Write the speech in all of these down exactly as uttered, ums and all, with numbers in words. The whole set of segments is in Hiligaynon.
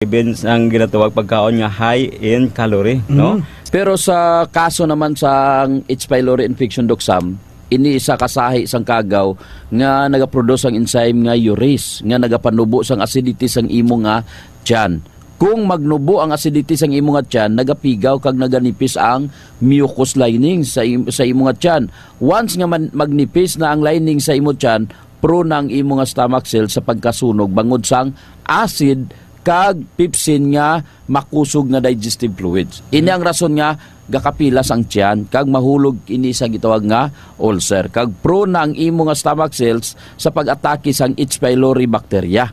Even ang ginatawag pagkaon nga high in calorie, no? Mm. Pero sa kaso naman sa H. pylori infection, Doc Sam, ini isa ka sahi sang kagaw nga nagaproduce ang enzyme nga urease nga nagapanubo sang acidity sang imo nga tiyan. Kung magnubo ang acidity sang imo nga tiyan, nagapigaw kag naganipis ang mucus lining sa im-, sa imo nga tiyan. Once nga man-, magnipis na ang lining sa imo tiyan, prone na ang imo nga stomach cell sa pagkasunog bangod sang acid kag pepsin nga makusog nga digestive fluids. Ini ang rason nga gakapilas ang tiyan kag mahulog ini sa gitawag nga ulcer, kag prone na ang imo nga stomach cells sa pag-atake sang H. pylori bacteria.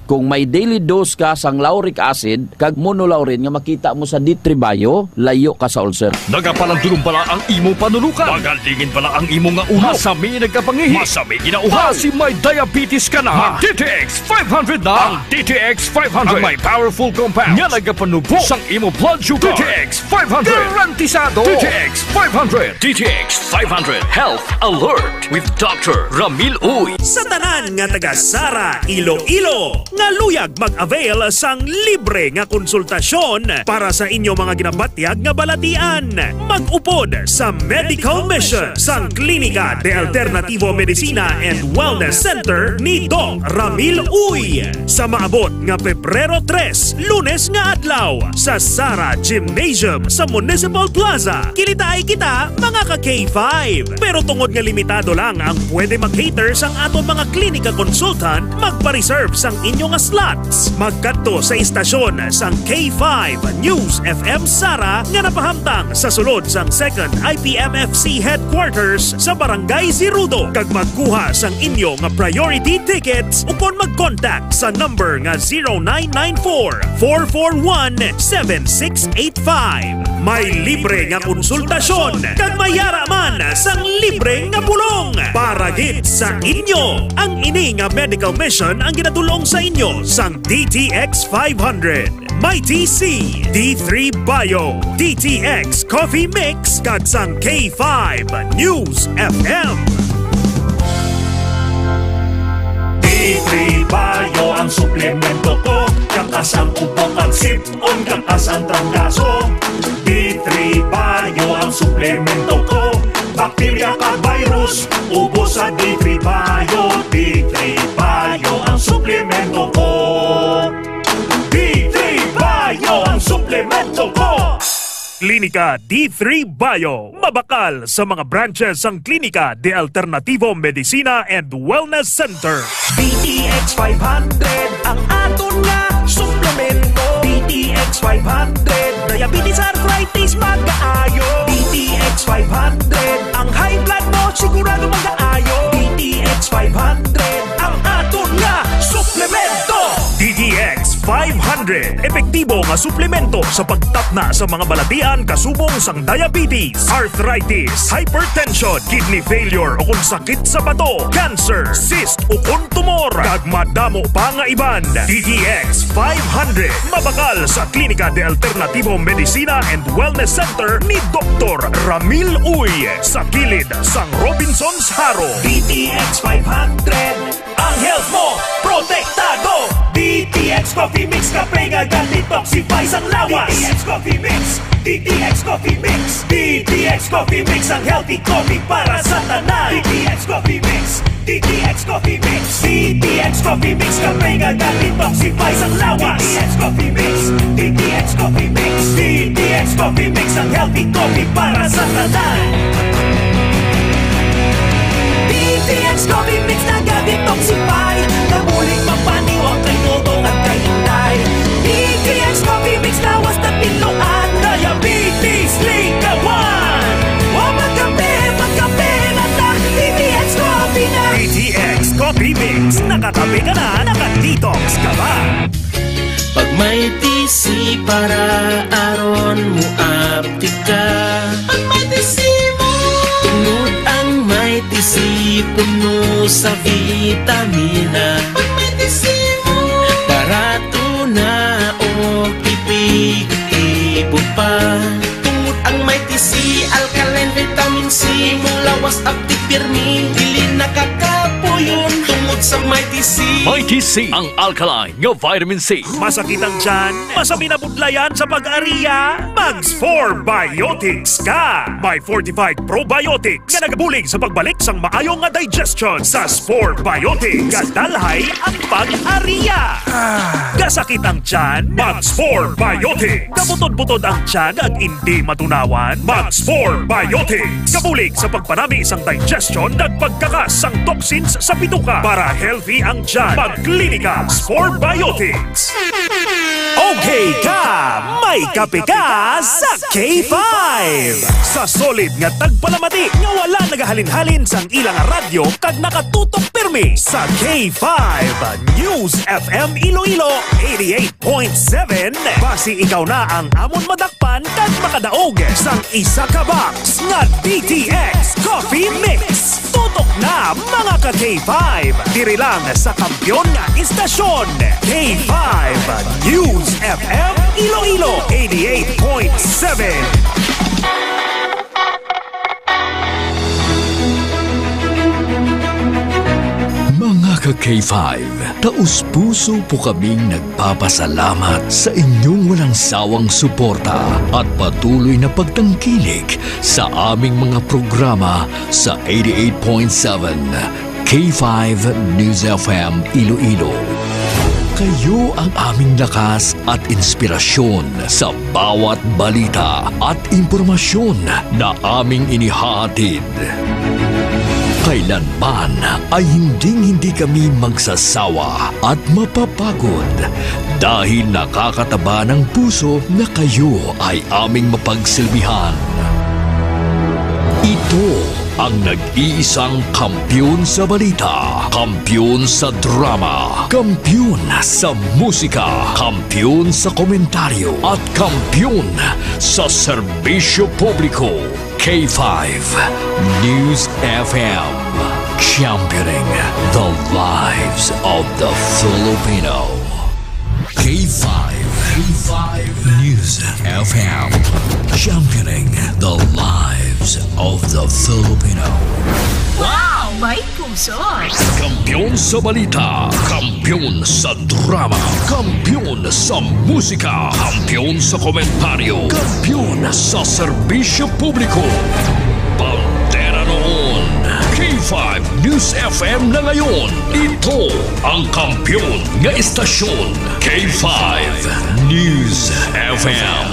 Kung may daily dose ka sang lauric acid kag monolaurin nga makita mo sa D three Bio, layo ka sa ulcer. Nagapalandulom bala ang imo panulukan? Magalingin bala ang imo nga ulo? Masami nagkapangihi? Masami ginauhaw? Basi may diabetes ka na? Mag D T X five hundred na. Ang D T X five hundred, ang may powerful compound nga nagapanubo sang imo blood sugar. D T X five hundred. Garantisado. D T X five hundred. D T X five hundred Health Alert with Doctor Ramil Uy. Sa tanan nga taga Sara, Iloilo, nga luyag mag-avail sang libre nga konsultasyon para sa inyo mga ginabatyag nga balatian. Mag-upod sa medical mission sang Klinika de Alternativo Medicina and Wellness Center ni Doc Ramil Uy sa maabot nga Pebrero tres, Lunes nga adlaw, sa Sara Gymnasium sa Municipal Plaza. Kinitaay kita, mga ka K five. Pero tungod nga limitado lang ang pwede mag-cater sang aton mga klinika consultant, magpa-reserve sang inyo nga slots. Magkadto sa istasyon sang K five News F M Sara nga napahamtang sa sulod sang Second I P M F C Headquarters sa Barangay Zirudo kag magkuha sang inyo nga priority tickets ukon mag-contact sa number nga zero nine nine four, four four one, seven six eight five. May libre nga konsultasyon kag may yara man sang libre nga pulong para gid sa inyo. Ang ini nga medical mission ang ginadul-ong sa inyo sang D T X five hundred, Mighty C, D three Bio, D T X Coffee Mix, kag sang K five News F M. D three Bio ang suplemento ko, kakas ang upo kag sip-on, kakas ang trangkaso. D three Bio ang suplemento ko, bakterya kag virus, ubos sa D three Bio. D three Bio ang suplemento ko. D three Bio ang suplemento ko. Klinika D three Bio. Mabakal sa mga branches sang Klinika de Alternativo Medicina and Wellness Center. D T X five hundred ang aton nga suplemento. D T X five hundred, diabetes, arthritis, magaayo. D T X five hundred, ang high blood mo sigurado magaayo. D T X five hundred ang aton nga suplemento. D T X five hundred, epektibo nga suplemento sa pagtapna sa mga balatian kasubong sang diabetes, arthritis, hypertension, kidney failure, ukon sakit sa bato, cancer, cyst, ukon tumor, kag madamo pa nga iban. D T X five hundred, mabakal sa Klinika de Alternativo Medicina and Wellness Center ni Doktor Ramil Uy, sa kilid sang Robinsons Jaro. D T X five hundred, ang health mo protektado. D T X Coffee Mix, kape nga ga-detoxify sang lawas. D T X Coffee Mix, D T X Coffee Mix, D T X Coffee Mix, ang healthy coffee para sa tanan. D T X Coffee Mix, D T X Coffee Mix, D T X Coffee Mix, kape nga ga-detoxify sang lawas. D T X Coffee Mix, D T X Coffee Mix, D T X Coffee Mix, ang healthy coffee para sa tanan. D T X Coffee Mix naga-detoxify, nabulig magpaniwang kay Toto kag kay Inday. D T X Coffee Mix lawas na tinluan, diabetes likawan. Wa magkape, magkape na ta, D T X Coffee na. D T X Coffee Mix, nakakape ka na, naka-detox ka pa. Pag may T C para aron mo aptik ka. Pag may T C mo. Tungod ang may T C puno sa vitamina. Pag may T C mo. Barato na o epektibo pa. Tungod ang may T C, alkaline, vitamin C, mulawas, aptik, pirmi, dili nakakapuyon. Tungod Sa Mighty C. Mighty C, ang alkaline nga vitamin C. Masakit ang tiyan? Masabi na budlayan sa pag-ariya? Mag-Spore Biotics ka! May fortified probiotics nga nagabulig sa pagbalik sang maayo nga digestion. Sa Spore Biotics, gadalhay ang pag-ariya. Gasakit ang tiyan? Mag-Spore Biotics. Kabutod-butod ang tiyan ag indi matunawan? Mag-Spore Biotics. Kabulig sa pagpanami sang digestion, nagpagkakas sang toxins sa bituka para healthy ang tiyan. Mag-Klinika Spore Biotics. Okay ka, may kape ka sa K five. Sa solid nga tagpalamati nga wala nagahalin-halin sang ilang radyo kag nakatutok pirmi sa K five News F M Iloilo eighty-eight point seven. Basi ikaw na ang amon madakpan kag makadaog sang isa ka box nga D T X Coffee Mix. Tutok na, mga ka K five, diri lang sa kampiyon nga istasyon, K five News F M Iloilo eighty-eight point seven. Mga ka K five, taos-puso po kaming nagpapasalamat sa inyong walang sawang suporta at patuloy na pagtangkilik sa aming mga programa sa eighty-eight point seven K five News F M Iloilo. Kayo ang aming lakas at inspirasyon sa bawat balita at impormasyon na aming inihahatid. Kailanman ay hinding-hindi kami magsasawa at mapapagod dahil nakakataba ng puso na kayo ay aming mapagsilbihan. Ito ang nag-iisang kampiyon sa balita, kampiyon sa drama, kampiyon sa musika, kampiyon sa komentaryo, at kampiyon sa serbisyo publiko. K five News F M, championing the lives of the Filipino. K five, K five News F M, championing the lives of the Filipino. Wow! May puso! Kampiyon sa balita, kampiyon sa drama, kampiyon sa musika, kampiyon sa komentaryo, kampiyon sa serbisyo publiko. Bandera noon, K five News F M na ngayon. Ito ang kampiyon nga istasyon, K five News F M.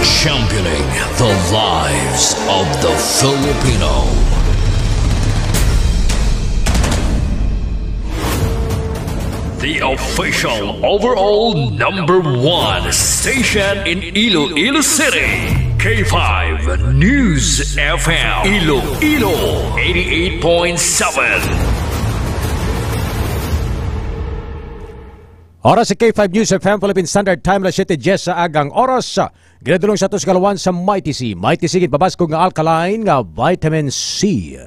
Championing the lives of the Filipino. The official overall number one station in Iloilo City, K five News F M, Iloilo, eighty-eight point seven. Oras sa K five News F M Philippine Standard Time, alas siyete dies sa agang oras. Ginadulong sa atos kalawan sa Mighty C. Mighty C, ginpabaskog nga alkaline nga vitamin C.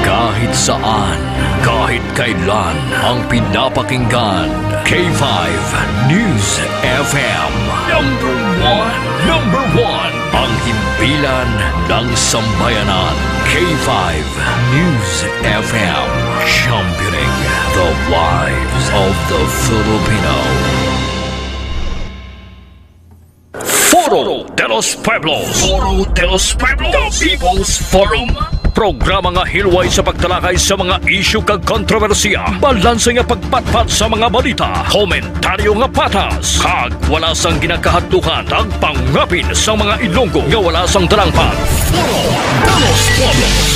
Kahit saan, kahit kailan, ang pinapakinggan, K five News F M. Number one, number one, ang himpilan ng sambayanan, K five News F M, championing the lives of the Filipino. Foro de los Pueblos. Foro de los Pueblos. The People's Forum. Programa nga hilway sa pagtalakay sa mga isyu kag kontrobersiya, balanse nga pagpatpat sa mga balita, komentaryo nga patas, kag wala sang ginakahadlukan, tagpangapin sa mga Ilonggo nga wala sang dalangpan. Foro de los Pueblos.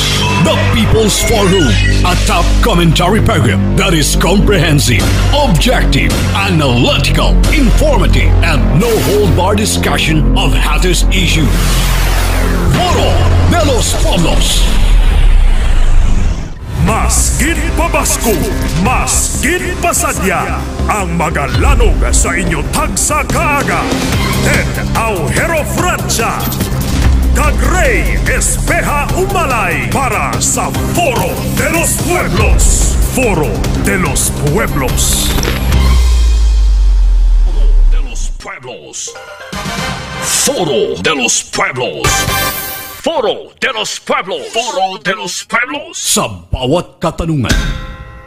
The People's Forum, a top commentary program that is comprehensive, objective, analytical, informative, and no-hold-bar discussion of hottest issues. Foro de los Pueblos. Mas gid pabaskog, mas gid pasadya ang magalanog sa inyo tagsa ka aga. Ted Aujero Francia kag Rey Espeha Umalay para sa Foro de los Pueblos. Foro de los Pueblos. De los Pueblos. Foro de los Pueblos. Foro de los Pueblos. Foro de los Pueblos. Sa bawat katanungan,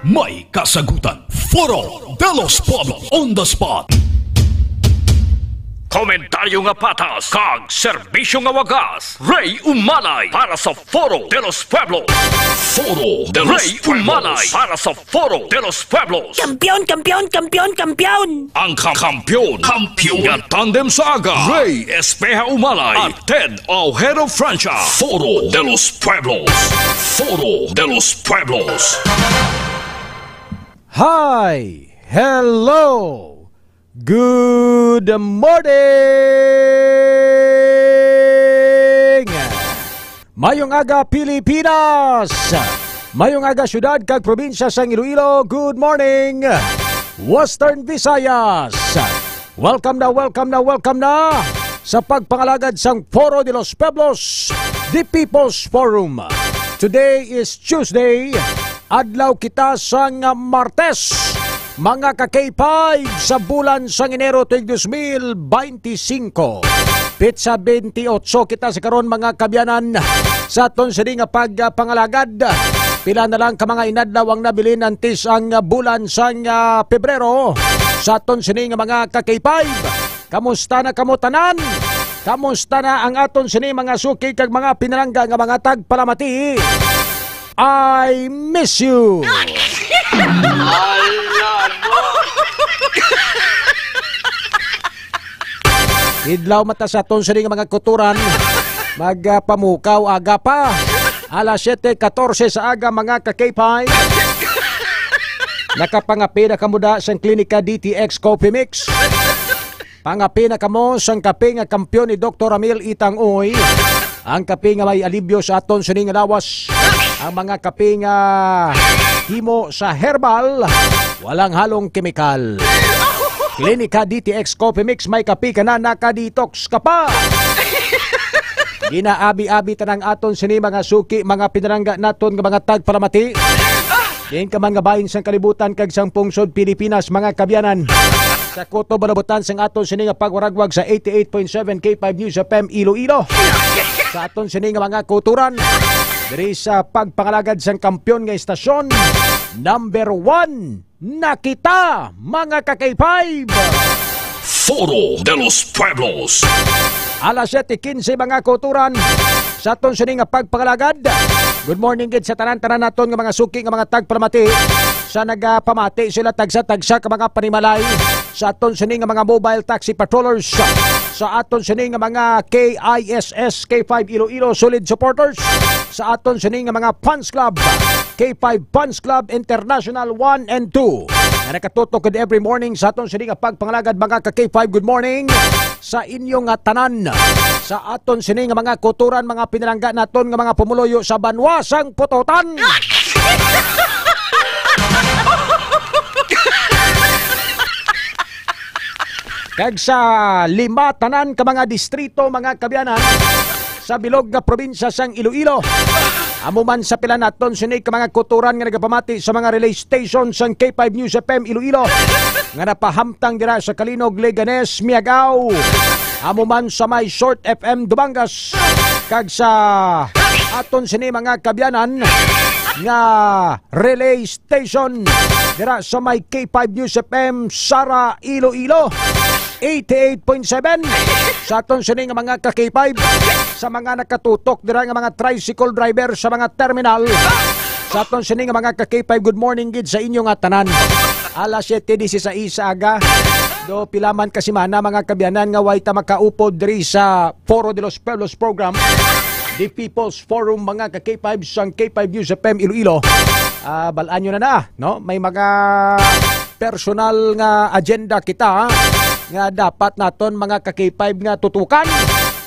may kasagutan. Foro de los Pueblos on the spot. Komentaryo nga patas kag serbisyo nga wagas. Ray Umalay para sa Foro de los Pueblos. Foro de los Ray Pueblos. Umalay para sa Foro de los Pueblos. Kampiyon, kampiyon, kampiyon, kampiyon! Ang kam- kampiyon, kampiyon nga tandem sa aga, Ray Espeha Umalay at Ted Ojeda Francia. Foro de los Pueblos. Foro de los Pueblos. Hi! Hello! Good morning! Mayong aga, Pilipinas! Mayong aga, syudad kag probinsya sang Iloilo. Good morning, Western Visayas! Welcome na, welcome na, welcome na sa pagpangalagad sang Foro de los Pueblos, the People's Forum. Today is Tuesday, adlaw kita sang Martes, mga ka-K five, sa bulan sang Enero tuig dos mil beinti singko. Petsa bentiocho kita sa karon, mga kaabyanan, sa aton sini nga pagpangalagad. Pila na lang ka mga inadlaw ang nabilin antes ang bulan sang, ah, Pebrero. Sa aton sini nga mga ka-K five, kamusta na kamo tanan? Kamusta na ang aton sini mga suki kag mga pinalangga nga mga tagpalamati? I miss you. Idlaw mata sa aton sini nga mga kutoran. Magpamukaw aga pa. Alas siyete katorse sa aga, mga ka-K five. Nakapangapi na kamo da sang Klinika D T X Coffee Mix. Pangapi na kamo sang kape nga kampiyon ni Doktor Ramil Itang Uy. Ang kape nga may alibyo sa aton sini nga lawas. Ang mga kape nga himo sa herbal, walang halong kemikal. Klinika D T X Coffee Mix, may kape ka na, naka-detox ka pa. Ginaabi-abi tanang aton sini mga suki, mga pinalangga naton nga mga tagpalamati. Diin ka man nga bahin sang kalibutan kag sang pungsod Pilipinas, mga kaabyanan. Sa kutob balabutan sang aton sini nga pagwaragwag sa eighty-eight point seven K five News F M Iloilo. Sa aton sini nga mga kutoran, diri sa pagpangalagad sang kampiyon nga istasyon, number one na kita, mga ka-K five. Foro de los Pueblos. Alas siyete quince, mga kutoran, sa aton sini nga pagpangalagad. Good morning gid sa tanan-tanan naton nga mga suki nga mga tagpalamati, sa nagapamati sila tagsa-tagsa ka mga panimalay, sa aton sini nga mga mobile taxi patrollers, sa aton sini nga mga K I S S, K five Iloilo solid supporters, sa aton sini nga mga fans club, K five Fans Club International one and two, nga nakatutok gid every morning sa aton sini nga pagpangalagad, mga ka-K five. Good morning sa inyo nga tanan, sa aton sini nga mga kutoran, mga pinalangga naton nga mga pumuluyo sa banwa sang putotan. Kag sa lima tanan ka mga distrito, mga kaabyanan, sa bilog nga probinsya sang Iloilo. Amo man sa pila naton sini ka mga kutoran nga nagapamati sa mga relay station sang K five News F M Iloilo, nga napahamtang dira sa Calinog, Leganes, Miagao. Amo man sa may Short F M Dumangas, kag sa aton sini mga kaabyanan nga relay station dira sa may K five News F M, Sara, Iloilo, eighty-eight point seven. Sa aton sini nga mga ka-K five, sa mga nakatutok dira nga mga tricycle driver sa mga terminal, sa aton sini nga mga ka-K five, good morning gid sa inyo nga tanan. Alas siyete dieciséis sa aga. Do pila man ka semana, mga kaabyanan, nga way ta makaupod diri sa Foro de los Pueblos program, the People's Forum, mga ka-K five sang K five News F M Iloilo. Ah, bal-an nyo na na, no? May mga personal nga agenda kita, ha, nga dapat naton mga ka-K five nga tutukan,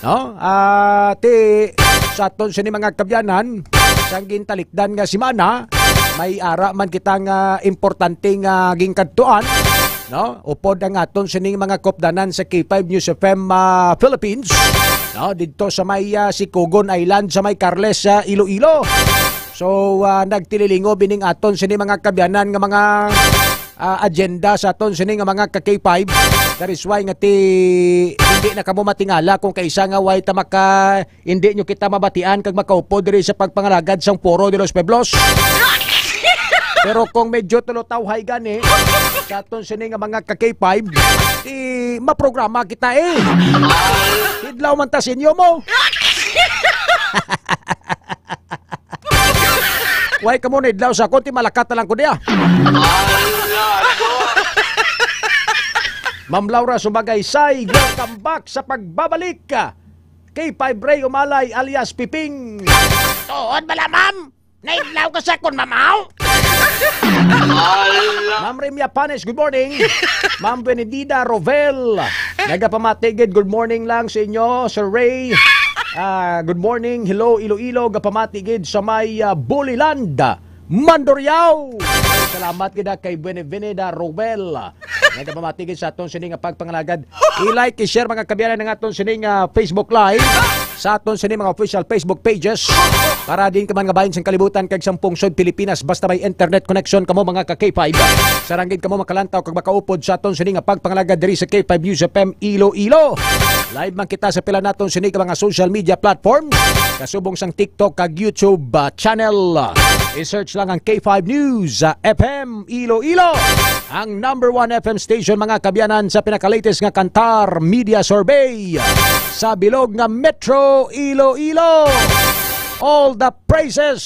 no? Ah, ti sa aton sini mga kaabyanan, sang gintalikdan nga semana, may ara man kita nga importante nga ginkadtuan, no? Upod ang aton sining mga kupdanan sa K five News F M, ah, Philippines, no? Didto sa may, ah, Sikugon Island, sa may Carles, sa Iloilo. So, ah, nagtililingob ining aton sini mga kaabyanan nga mga ah, agenda sa aton sini nga mga ka-K five. That is why nga ti hindi na kamo matingala kung kaisa nga way ta maka, hindi nyo kita mabatian kag makaupod diri sa pagpangalagad sang Foro de los Pueblos. Pero kung medyo tulutawhay gani sa aton sini nga mga ka-K five, ti maprograma kita eh. Idlaw man ta sinyo mo. Way kamo na idlaw sa akon, ti malakat na lang ko diya. Ma'am Laura Sumagaysay, welcome back sa pagbabalik. K five Ray Umalay alias Piping. Tuod bala, ma'am? Naidlaw ka sa akon, ma'am, aw? Ma'am Remia Panes, good morning. Ma'am Benedida Rovel, nagapamati gid, good morning lang sa inyo, Sir Ray. Ah, good morning, hello Iloilo, gapamati gid sa may, ah, Buliland, Mandurriao. Salamat gid, ah, kay Benevida Rovel. Nagapamati gid sa aton sini nga pagpangalagad. I-like, i-share, mga kabiyanan, ang aton sini nga Facebook Live, sa aton sini mga official Facebook pages, para din ka man nga bahin sang kalibutan kag sang pungsod Pilipinas, basta may internet connection kamo, mga ka K five. Sarang gid kamo makalantaw kag makaupod sa aton sini nga pagpangalagad diri sa K five News F M Iloilo. Live man kita sa pila naton sini ka mga social media platforms, kasubong sang TikTok kag YouTube, ah, channel. I-search lang ang K five News, ah, F M Iloilo, ang number one F M station, mga kabiyanan, sa pinaka-latest nga Kantar Media Survey sa bilog nga Metro Iloilo. All the praises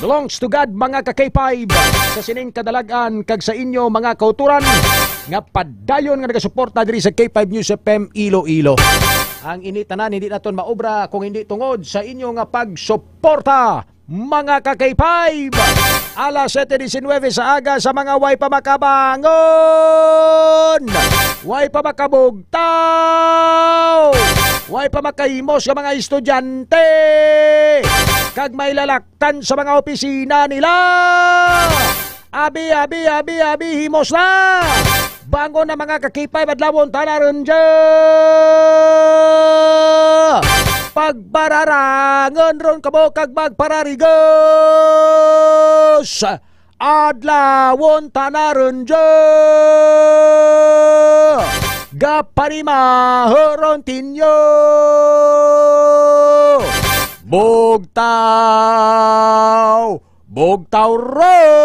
belongs to God, mga ka K five, sa sining kadalag-an kag sa inyo, mga kauturan, nga padayon nga nagasuporta diri sa K five News F M Iloilo. Ang ini tanan hindi naton maobra kung hindi tungod sa inyo nga pagsuporta, mga ka K five. Alas siyete disinwebe sa aga sa mga way pa makabangon, way pa makabugtaw, way pa makahimos nga mga estudyante, kag may lalaktan sa mga opisina nila. Abi, abi, abi, abi, himos na! Bangon na, mga ka-K five, adlawon ta na ron dya! Pagbararangon ron kamo kag magpararigos! Adlawon ta na ron dya! Gaparimaho ron tinyo! Bugtaw! Bugtaw ron!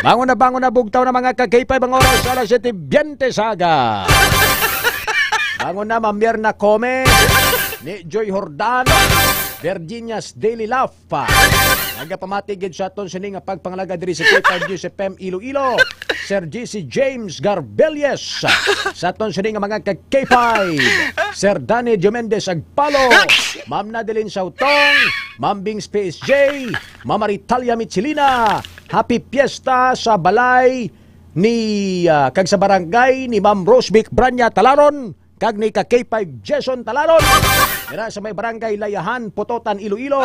Bangon na, bangon na, bugtaw na, mga ka-K five, ang oras, alas siyete biyente sa aga. Bangon na, Ma'am Mirna Come, ni Joy Jordan, Virginia's Daily Laugh, pa. Nagapamati gid sa aton sini nga pagpangalagad diri sa K five News F M Iloilo, Sir G C James Garbelles. Sa aton sini nga mga ka-K five, Sir Danny Diomendes Agpalo, Ma'am Nadeline Sautong, Ma'am Bings P S J, Ma'am Aritalia Michelina. Happy Fiesta sa balay ni, ah, kag sa barangay ni Ma'am Rosebic Branya Talaron kag ni ka K five Jason Talaron. Dira sa may barangay Layahan, Pototan, Iloilo.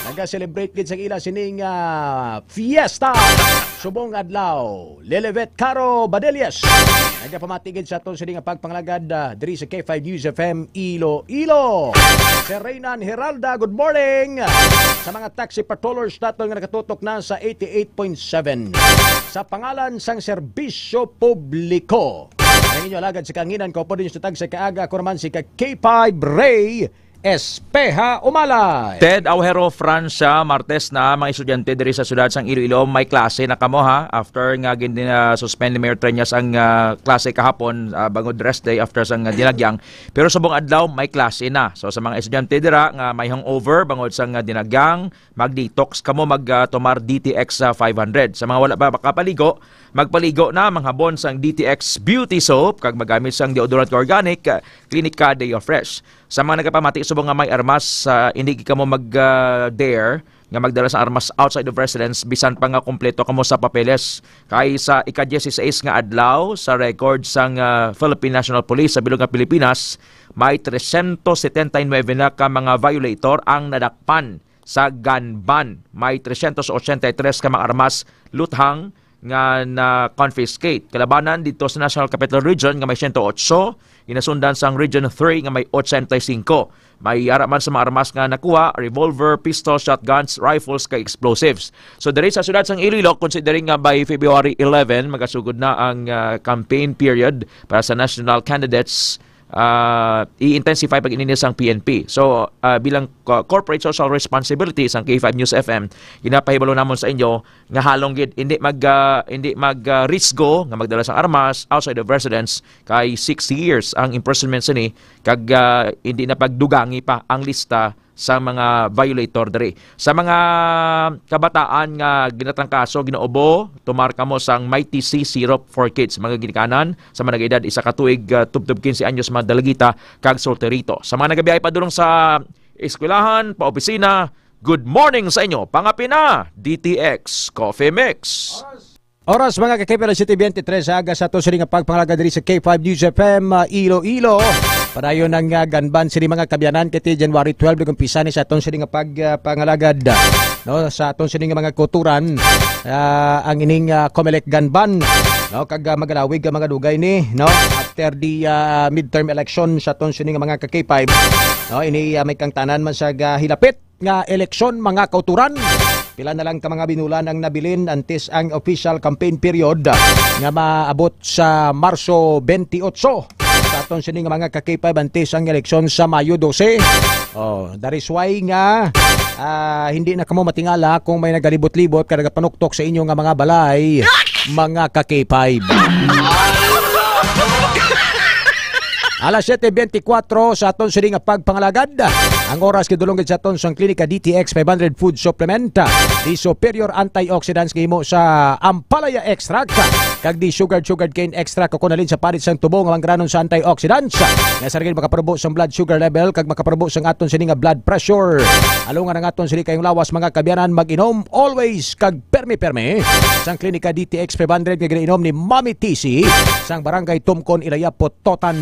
Naga-celebrate gid sa ila sining, ah, fiesta. Subong adlaw, Lilibet Caro Badelias. Nagapamati gid sa aton sini nga pagpangalagad, ah, diri sa K five News F M Iloilo. Sir Reynan Heralda, good morning. Sa mga taxi patrollers naton nga nakatutok na sa eighty-eight point seven. Sa pangalan sang serbisyo publiko, ang inyo alagad sa kanginan ko po din sa tag sa kaaga, ako naman si ka K five Ray Espeha Umalay. Ted Aujero, Francia, Martes na, mga estudyante diri sa siyudad sang Iloilo, may klase na kamo, ha? After nga gin, ah, suspend ni Mayor Treñas ang, ah, klase kahapon, ah, bangod rest day after sang, ah, dinagyang. Pero subong adlaw, may klase na. So sa mga estudyante dira nga may hangover bangod sang, ah, dinagyang, mag-detox kamo, mag, ah, tomar D T X sa five hundred. Sa mga wala pa makapaligo, magpaligo na, manghapon sang D T X Beauty Soap, kag magamit sang deodorant nga organic, ah, Clinica Deo Fresh. Sa mga nagapamati subong nga may armas, ah, hindi gid kamo mag, ah, dare nga magdala sang armas outside of residence, bisan pa nga kompleto kamo sa papeles. Kay sa ika-dieciséis nga adlaw sa record sang, ah, Philippine National Police sa bilog nga Pilipinas, may trescientos setenta y nueve na ka mga violator ang nadakpan sa gun ban. May trescientos ochenta y tres ka mga armas luthang nga na-confiscate. Kalabanan dito sa National Capital Region nga may siyento otso, ginasundan sang Region three nga may ochenta y singko. May ara man sa mga armas nga nakuha, revolver, pistol, shotguns, rifles, kag explosives. So, diri sa siyudad sang Iloilo, considering nga by February eleven, magasugod na ang, ah, campaign period para sa national candidates, ah, i-intensify pag-inini sang P N P. So, ah, bilang co-, corporate social responsibility sang K five News F M, ginapahibalo namon sa inyo nga halong gid hindi mag, ah, hindi mag, ah, risgo nga magdala sang armas outside of residence kay six years ang imprisonment sini kag, ah, hindi na pagdugangi pa ang lista sa mga violator diri. Sa mga kabataan nga ginatrangkaso, ginaubo, tumar kamo sang Mighty C Syrup for Kids, mga ginikanan sa mga nag-edad isa ka tuig, ah, tubtob quince anyos, mga dalagita kag solterito. Sa mga nagabiyahe padulong sa eskwelahan, pa opisina, good morning sa inyo. Pangapin na, D T X Coffee Mix. Oras, mga ka-K P L, alas siyete beintitrés sa aga sa aton sini nga pagpangalaga diri sa K five News F M, ah, Iloilo. Padayon ang, ah, ganban sini, mga kabyanan, kay ti January twelve nag-umpisa ni sa aton sini nga pag, ah, pangalagad, no, sa aton sini nga mga kutoran, ah, ang ining, ah, Comelec ganban, no, kag, ah, magalawig ang mga dugay ni, no, after the, ah, midterm election sa aton sini nga mga ka-K five, no, ini, ah, may kangtanan man sa, ah, hilapit nga eleksyon, mga kauturan. Pila na lang ka mga binulan ang nabilin antes ang official campaign period nga maabot sa Marso twenty-eight. Sa aton sini nga mga ka-K five, antes ang eleksyon sa Mayo dose. Oh, that is why nga, ah, hindi na kamo matingala kung may nagalibot-libot ka nagapanuktok sa inyo nga mga balay, mga ka-K five. Alas siyete beintikwatro sa aton sini nga pagpangalagad. Ang oras gidulong gid sa aton sang Klinika D T X five hundred Food Supplement, ah, di superior antioxidants nga himo sa ampalaya extract, kag di sugared, sugared cane extract, o kon halin sa parit sang tubo nga manggranon sa antioxidants, nga sa gid makaparubo sang blood sugar level kag makaparubo sang aton sini nga blood pressure. Alungan ang aton sini kayong lawas, mga kabyanan, mag-inom always kag permi-permi sang Klinika D T X five hundred nga ginainom ni Mami T C sang Barangay Tumcon, Ilaya, Pototan.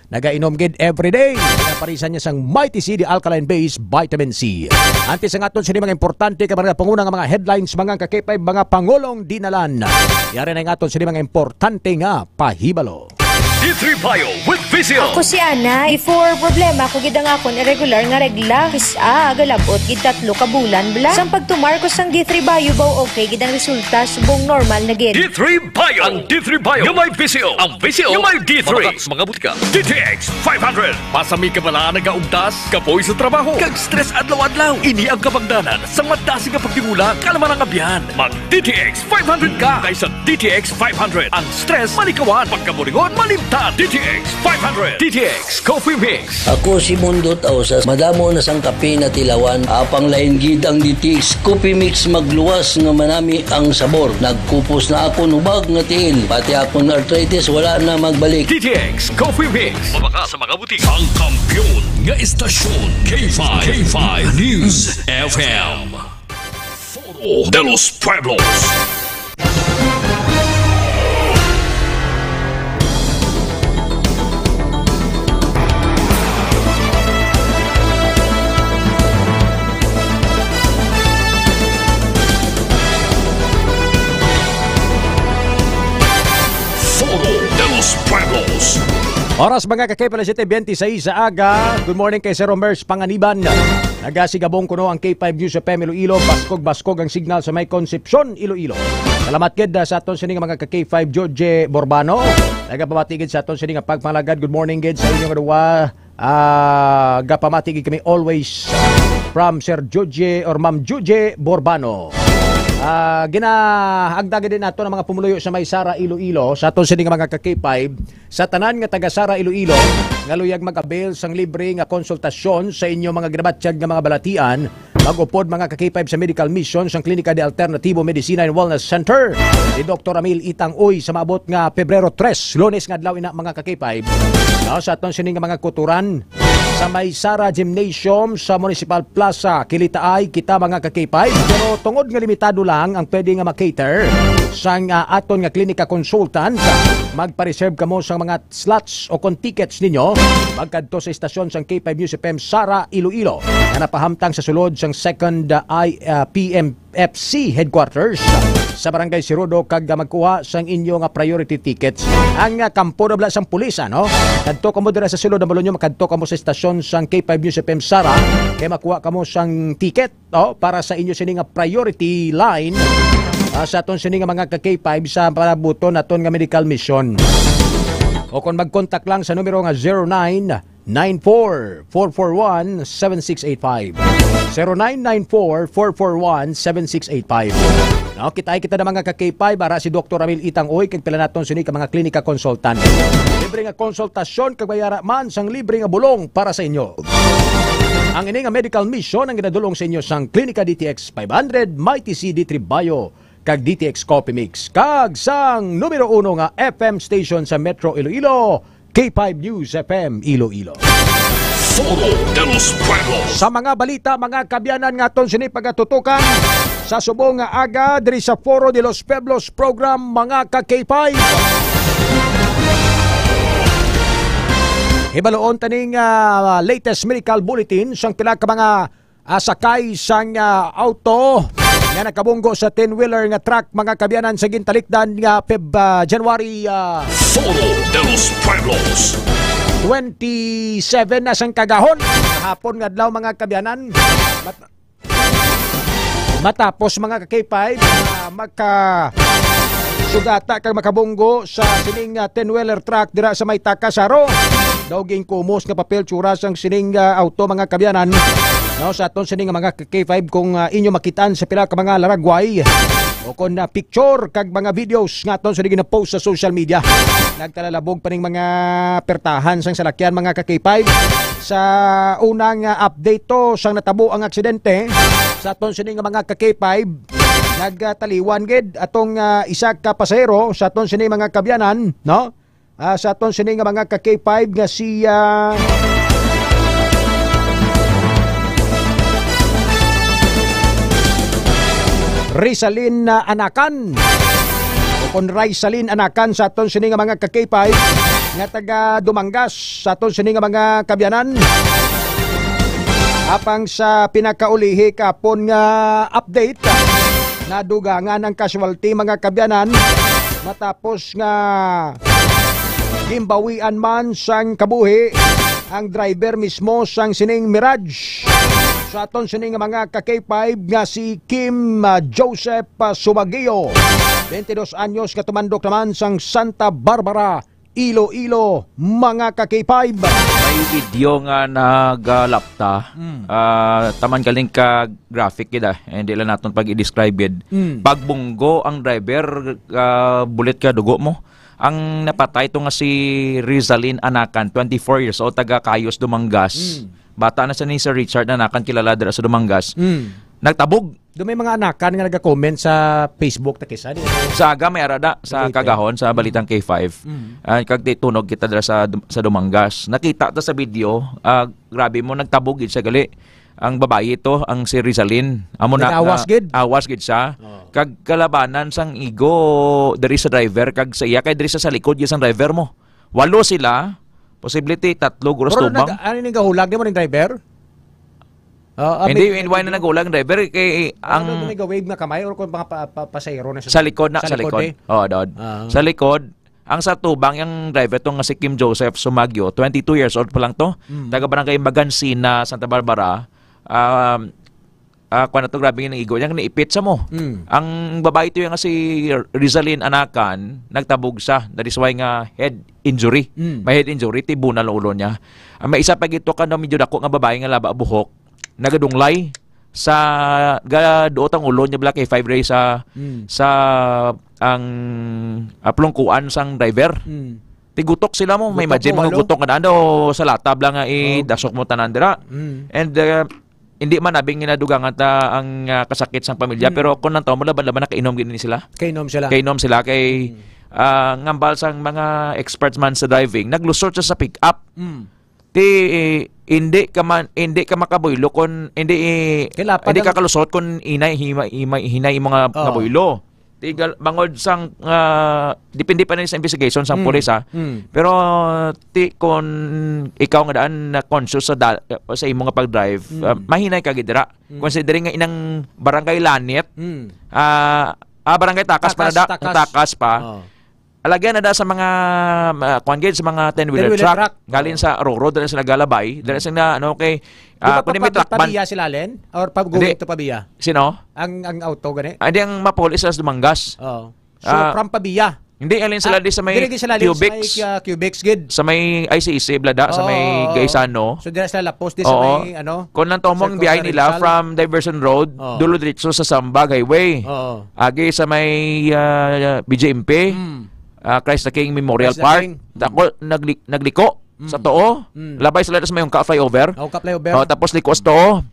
Nagainom gid everyday. Naparisan niya sang Mighty C, the alkaline base, vitamin C. Antes ang aton sini mga importante ka mga panguna nga mga headlines, mga ka-K five, mga pangulong dinalan. Yari na ang aton sini mga importante nga pahibalo. D three Bio with Visil. Ako si Ana. Before, problema ko gid ang akon irregular nga regla. Kis-a, galabot gid tatlo ka bulan bala. Sang pagtumar ko sang D three Bio, baw okay gid ang resulta, subong normal na gid. D three Bio. Ang D three Bio nga may Visil. Ang Visil nga may D three. Mga butika. D T X five hundred. Masami ka bala nagaugtas, kapoy sa trabaho, kag stress adlaw-adlaw. Ini ang kabangdanan sang madasig nga pagtingulang, kalma ang abyan. Mag D T X five hundred ka. Kay sa D T X five hundred, ang stress malikawan, pagkaburingon malimtan. D T X five hundred. D T X Coffee Mix. Ako si Mundot Ausas. Madamo na sang kape natilawan. Apang lain gid ang D T X Coffee Mix, magluwas nga manami ang sabor. Nagkupos na akon hubag nga tiil. Pati akon arthritis wala na magbalik. D T X Coffee Mix. Mabaka sa mga butika. Ang kampiyon nga istasyon, K five, K five News F M. Foro de los Pueblos. Foro de los Pueblos. Oras, mga ka-K five, alas siyete beintiseis sa aga. Good morning kay Sir Romers Panganiban. Nagasigabong kuno ang K five News F M Iloilo. Baskog-baskog ang signal sa may Concepcion, Iloilo. Salamat gid, ah, sa aton sini nga mga ka-K five, George Borbano. Nagapamati gid sa aton sini nga pagpangalagad. Good morning gid sa inyo nga duwa. Ah, gapamati gid kami always from Sir George or Ma'am George Borbano. Ah, ginaagda gid nato ang mga pumuluyo sa may Sara, Iloilo, sa aton sini nga mga ka-K five, sa tanan nga taga Sara, Iloilo, nga luyag mag-avail sang libre nga konsultasyon sa inyo mga ginabatyag nga mga balatian, mag-upod, mga ka-K five, sa medical mission sang Klinika de Alternativo Medicina and Wellness Center ni Doktor Amil Itang Uy sa maabot nga Pebrero tres, Lunes nga adlaw ina, mga ka-K five. Now, sa aton sini nga mga kuturan, sa may Sara Gymnasium sa Municipal Plaza, kilitaay kita, mga ka-K five, pero tungod nga limitado lang ang pwede nga ma-cater sang, ah, aton nga klinika consultant, magpa-reserve kamo sang mga slots o kon tickets ninyo pagkadto sa istasyon sang K five News F M Sara, Iloilo, nga napahamtang sa sulod sang second, ah, I, ah, P M F C headquarters sa Barangay Sirudo kag magkuha sang inyo nga priority tickets. Ang, ah, kampo na bala sang pulis, ano? Kadto kamo dira sa sulod, ang balon nyo, makadto kamo sa estasyon sang K five News F M Sara, kay makuha kamo sang ticket, oh, para sa inyo sini nga priority line, ah, sa aton sini nga mga ka K five sa panabuton naton nga medical mission. O kung mag-contact lang sa numero nga zero nine nine four, four four one, seven six eight five. Zero nine nine four, four four one, seven six eight five. Now, kita kita na mga ka K five, ara si Doktor Ramil Itang Uy, kag pila naton sini ka mga klinika consultant. Libre nga konsultasyon, kag may ara man sang libre nga bulong para sa inyo. Ang ini nga medical mission ang ginadulong sa inyo sang Klinika D T X five hundred, Mighty C D three Bio, kag D T X Coffee Mix, kag sang numero uno nga F M station sa Metro Iloilo, K five News F M Iloilo. Foro de los Pueblos. Sa mga balita, mga kabyanan, nga aton sini pagatutukan, sa subong nga aga diri sa Foro de los Pueblos program, mga ka K five. Hibaluon taning, ah, latest medical bulletin sang pila ka mga, ah, sakay sang, ah, auto nga nakabunggo sa ten-wheeler nga truck, mga kabyanan, sa gintalikdan nga Feb, ah, January, ah, Foro de los Pueblos. Twenty-seven na sang kagahon. Kahapon nga adlaw, mga kabyanan. Mat-, matapos, mga ka K five, ah, magka sugata kag makabunggo sa sining, ah, ten-wheeler truck dira sa may Takasaro. Daw ginkumos nga papel tsura sang sining, ah, auto, mga kabyanan. No, sa aton sining mga ka K five, kung, ah, inyo makitaan sa pila ka mga laragway o kon, ah, picture kag mga videos nga aton sini gina-post sa social media, nagtalalabog pa ning mga pertahan sang salakyan, mga ka K five. Sa unang, ah, update to sang natabo ang aksidente, sa aton sini nga mga ka K five, nagtaliwan gid atong, ah, isa ka pasahero sa aton sini mga kabyanan, no? Ah, sa aton sini nga mga ka K five nga si, ah, Rizalin, ah, Anakan. O kon Rizalin Anakan sa aton sini nga mga ka K five nga taga Dumangas sa aton sini nga mga kabyanan. Apang sa pinakaulihi kapon nga update, nadugangan ang casualty, mga kabyanan, matapos nga gimbawian man sang kabuhi ang driver mismo sang sining Mirage. Sa aton sini nga mga ka K five nga si Kim, ah, Joseph, ah, Sumagio, twenty-dos anyos, nga tumandok naman sang Santa Barbara, Iloilo, mga ka K five. May video nga nagalapta. Mm. Ah, taman galing ka graphic gid, ah. Eh, hindi lang naton pag i-describe gid. Mm. Pagbunggo ang driver, ah, bulit ka dugo mo. Ang napatay to nga si Rizalin Anakan, twenty-four years old, taga Cayos, Dumangas. Mm. Bata na siya ni Sir Richard Anakan, kilala dira sa Dumangas. Mm. Nagtabog. Do may mga Anakan nga naga-comment sa Facebook ta kisa, di? Sa aga may ara da, sa Cavite. Kagahon, sa Balitang K five. Mm. Ah, kag di tunog kita dira sa, sa Dumangas. Nakita ta sa video, ah, grabe mo, nagtabog gid siya gali. Ang babayi to, ang si Rizalin. Amo na, Nag-awas na, gid? Awas gid siya. Oh. Kag kalabanan sang igo diri sa driver, kag sa iya, kay diri sa, sa likod gid sang driver mo. Walo sila, posible ti tatlo, guros Pero tubang. Nag-, ano ning gahulag, di mo ning driver? Ah, ah, Hindi, may, hindi, why na nagulag ang driver? Kay Ano ang daw, may ga-wave nga kamay or kung mga pa-, pa-, pasahero na sa Sa likod na, sa sa likod likod. eh? Oo, doon. Ah. Sa likod, ang sa tubang, yung driver to nga si Kim Joseph Sumagyo, twenty-two years old pa lang to. Mm. Taga Barangay Magansina, Santa Barbara. Um, ah, kuwan na to, grabe yung igo. Yung niipit sa mo. Mm. Ang babae to yung nga si Rizalin Anakan, nagtabog siya. That is why nga head injury. Mm. May head injury, tibunal ang ulo niya. Ah, may isa pa gito ka na medyo dako nga babae nga laba buhok, nagadunglay sa gaduot ang ulo niya, Black K five Ray, sa, Mm. sa ang, ah, plungkuan sang driver. Mm. Tigutok sila mo. May Gutok imagine mo, mga halo? Gutok nga daan daw sa lata bala nga Oh. idasok mo tanan dira. Mm. And, uh, hindi man nabing ginadugangan ta ang, ah, kasakit sang pamilya, Mm. pero kung nang tao mo, laban-laban nakainom gini sila. Kainom sila. Kainom sila kay, Mm. ah, ngambal sang mga experts man sa driving, naglusot siya sa pick-up. Mm. Ti, eh, hindi ka man, hindi ka makabuylo kung hindi, eh, Kailapan hindi ka ang kalusot kung inay, hima-, hima-, hinay imo nga, nga Oo. buylo. Tigal, bangod sang, ah, depende pa na sa investigation sang Mm. pulis, ha. Mm. Pero, ti, kung ikaw nga daan na conscious sa dal-, sa imo nga pag-drive, Mm. ah, mahinay ka gid dira. Mm. Considering nga inang Barangay Lanit, Mm. ah, ah, Barangay Takas pa na Takas, da, Takas. Takas pa. Oh. Alagyan na da sa mga, ah, kuwan gid, sa mga ten-wheeler Ten-wheeler truck. truck. Galing Oo. sa Roro, dala sila galabay, dala Mm. sila, ano, kay, Di ah, ba kung may pa-, truck ban- Pabia sila, Len? Or pa-, Hindi. going to Pabia? Sino? Ang, ang auto, gani? Ah, di ang mapuli sa Dumangas. Oo. So, Ah, from Pabia? Hindi, alin sila Ah, di sa may diri gid sila, alin sa may, Cubics. ah, Cubics gid. Sa may I C C, Blada, sa may Oo, oo. Gaisano. So, dira sila lapos, di sa Oo. may, ano, Kung lang tomong Circle biyahe nila Provincial. from Diversion Road, Oo. dulo diretso sa Sambag Highway. Oo. Agi sa may, ah, B J M P, Mm. ah, Christ the King Memorial Christ the Park. King. Mm. Tako, nagli-, nagliko Mm. sa Too. Mm. Labay sila sa may Ungka flyover. Ungka flyover. Oh, tapos liko sa Too.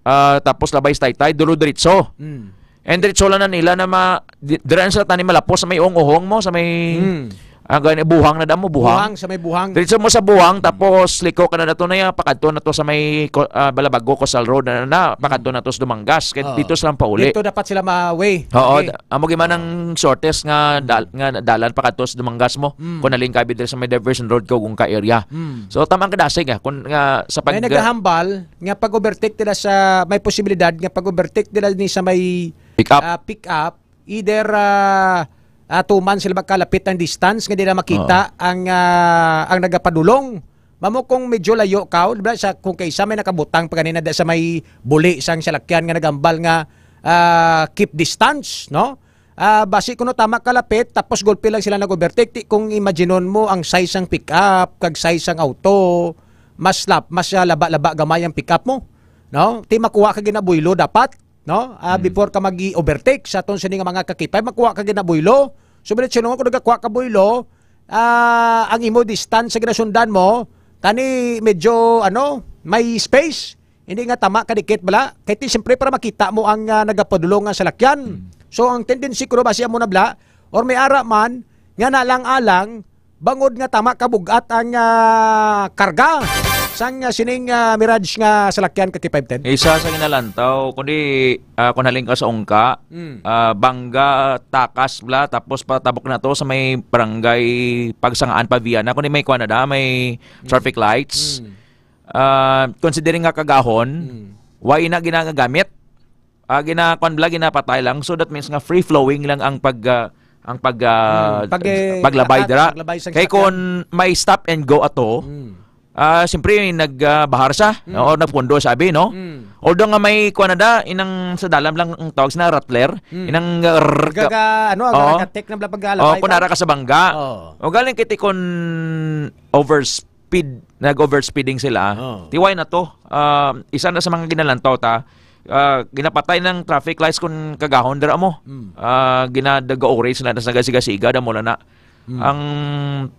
Ah, tapos labay sa Taytay, dulo diretso. Mm. And diretso lang na nila na ma-, di-, dira na sila tani malapos sa may uhong-uhong mo, sa may, Mm. ah, gani, buhang na damo, buhang. Buhang, sa may buhang. Diretso mo sa buhang, Mm. tapos liko ka na dato na yan, pakadto na to sa may ko-, ah, Balabago, Coastal Road na, na, Mm. pakadto na to sa Dumangas. Kaya Oo. dito sila pauli. Dito dapat sila ma-way. Oo, Okay. da-, amo gid man ang shortest nga Mm. dal-, nga dalan pakadto sa Dumangas mo. Mm. Kung nalingkabi diri sa may Diversion Road, Kawgungka area. Mm. So, tama ang kadasig, ah, kung nga sa May pag- nagahambal nga pag-overtake nila sa, may posibilidad nga pag-overtake nila ni sa may, Pick up. ah, pick up, either, ah, ah, tuman sila magkalapit ang distance nga di na makita Oo. ang, ah, ang nagapadulong. Mamo kung medyo layo ka, o, di ba, sa, kung kaisa may nakabutang pa ganina da sa may buli sang salakyan nga nagambal nga, ah, keep distance, no? Ah, basi kuno tama kalapit, tapos gulpi lang sila nag-overtake. Ti, kung imaginon mo ang size sang pick-up, kag size sang auto, mas lap-, mas, ah, laba-laba gamay ang pick-up mo, no? Ti makuha ka ginabuylo dapat, no? Ah, Mm. before ka mag-overtake sa aton sini nga mga kakipay, makuha ka ginabuylo. So, bilit sinungo, kung nagakuha ka buylo, ah, ang imo distance sa ginasundan mo, kani medyo, ano, may space. Hindi nga tama kadikit bala. Kay ti, siyempre, para makita mo ang, ah, nagapadulong nga salakyan. Mm. So, ang tendency ko basi amo na bala, or may ara man, nga nalang-alang, bangod nga tama kabugat ang, ah, karga sang, ah, sining, ah, Mirage nga salakyan ka K five ten. Isa sa ginalantaw, kundi, ah, kung halin ka sa Ungka, Mm. ah, Banga, Takas, bla, tapos patabok na to sa may barangay Pagsangaan, Paviana, kundi may kuha na da, may Mm. traffic lights. Mm. Ah, considering nga kagahon, Mm. wa ina ginagamit. Ah, ginakuan bala, ginapatay lang. So that means nga free flowing lang ang pag, ah, ang pag, ah, Mm, pag, eh, paglabay lakat, dira. Paglabay sa Kay salakyan. Kung may stop and go ato, Mm. ah, siyempre nag, ah, bahar siya, Mm. o nagpundo sabi, no? Mm. Although nga may kuan na da, inang sa dalam lang ang tawag sa rattler, Mm. inang, ah, rrr, Gaga-, ano, Oo. gagatek na bala paglalabay Oo, kung ka. Nara ka sa bangga. Oo. O galing kiti kung overspeed, nag-overspeeding sila. Oo. Tiway na to. Ah, isa na sa mga ginalantaw ta, ah, ginapatay ng traffic lights kung kagahon dira mo. Mm. Ah, ginadaga orange na, tas nagasiga-siga, damo na na. Mm. Ang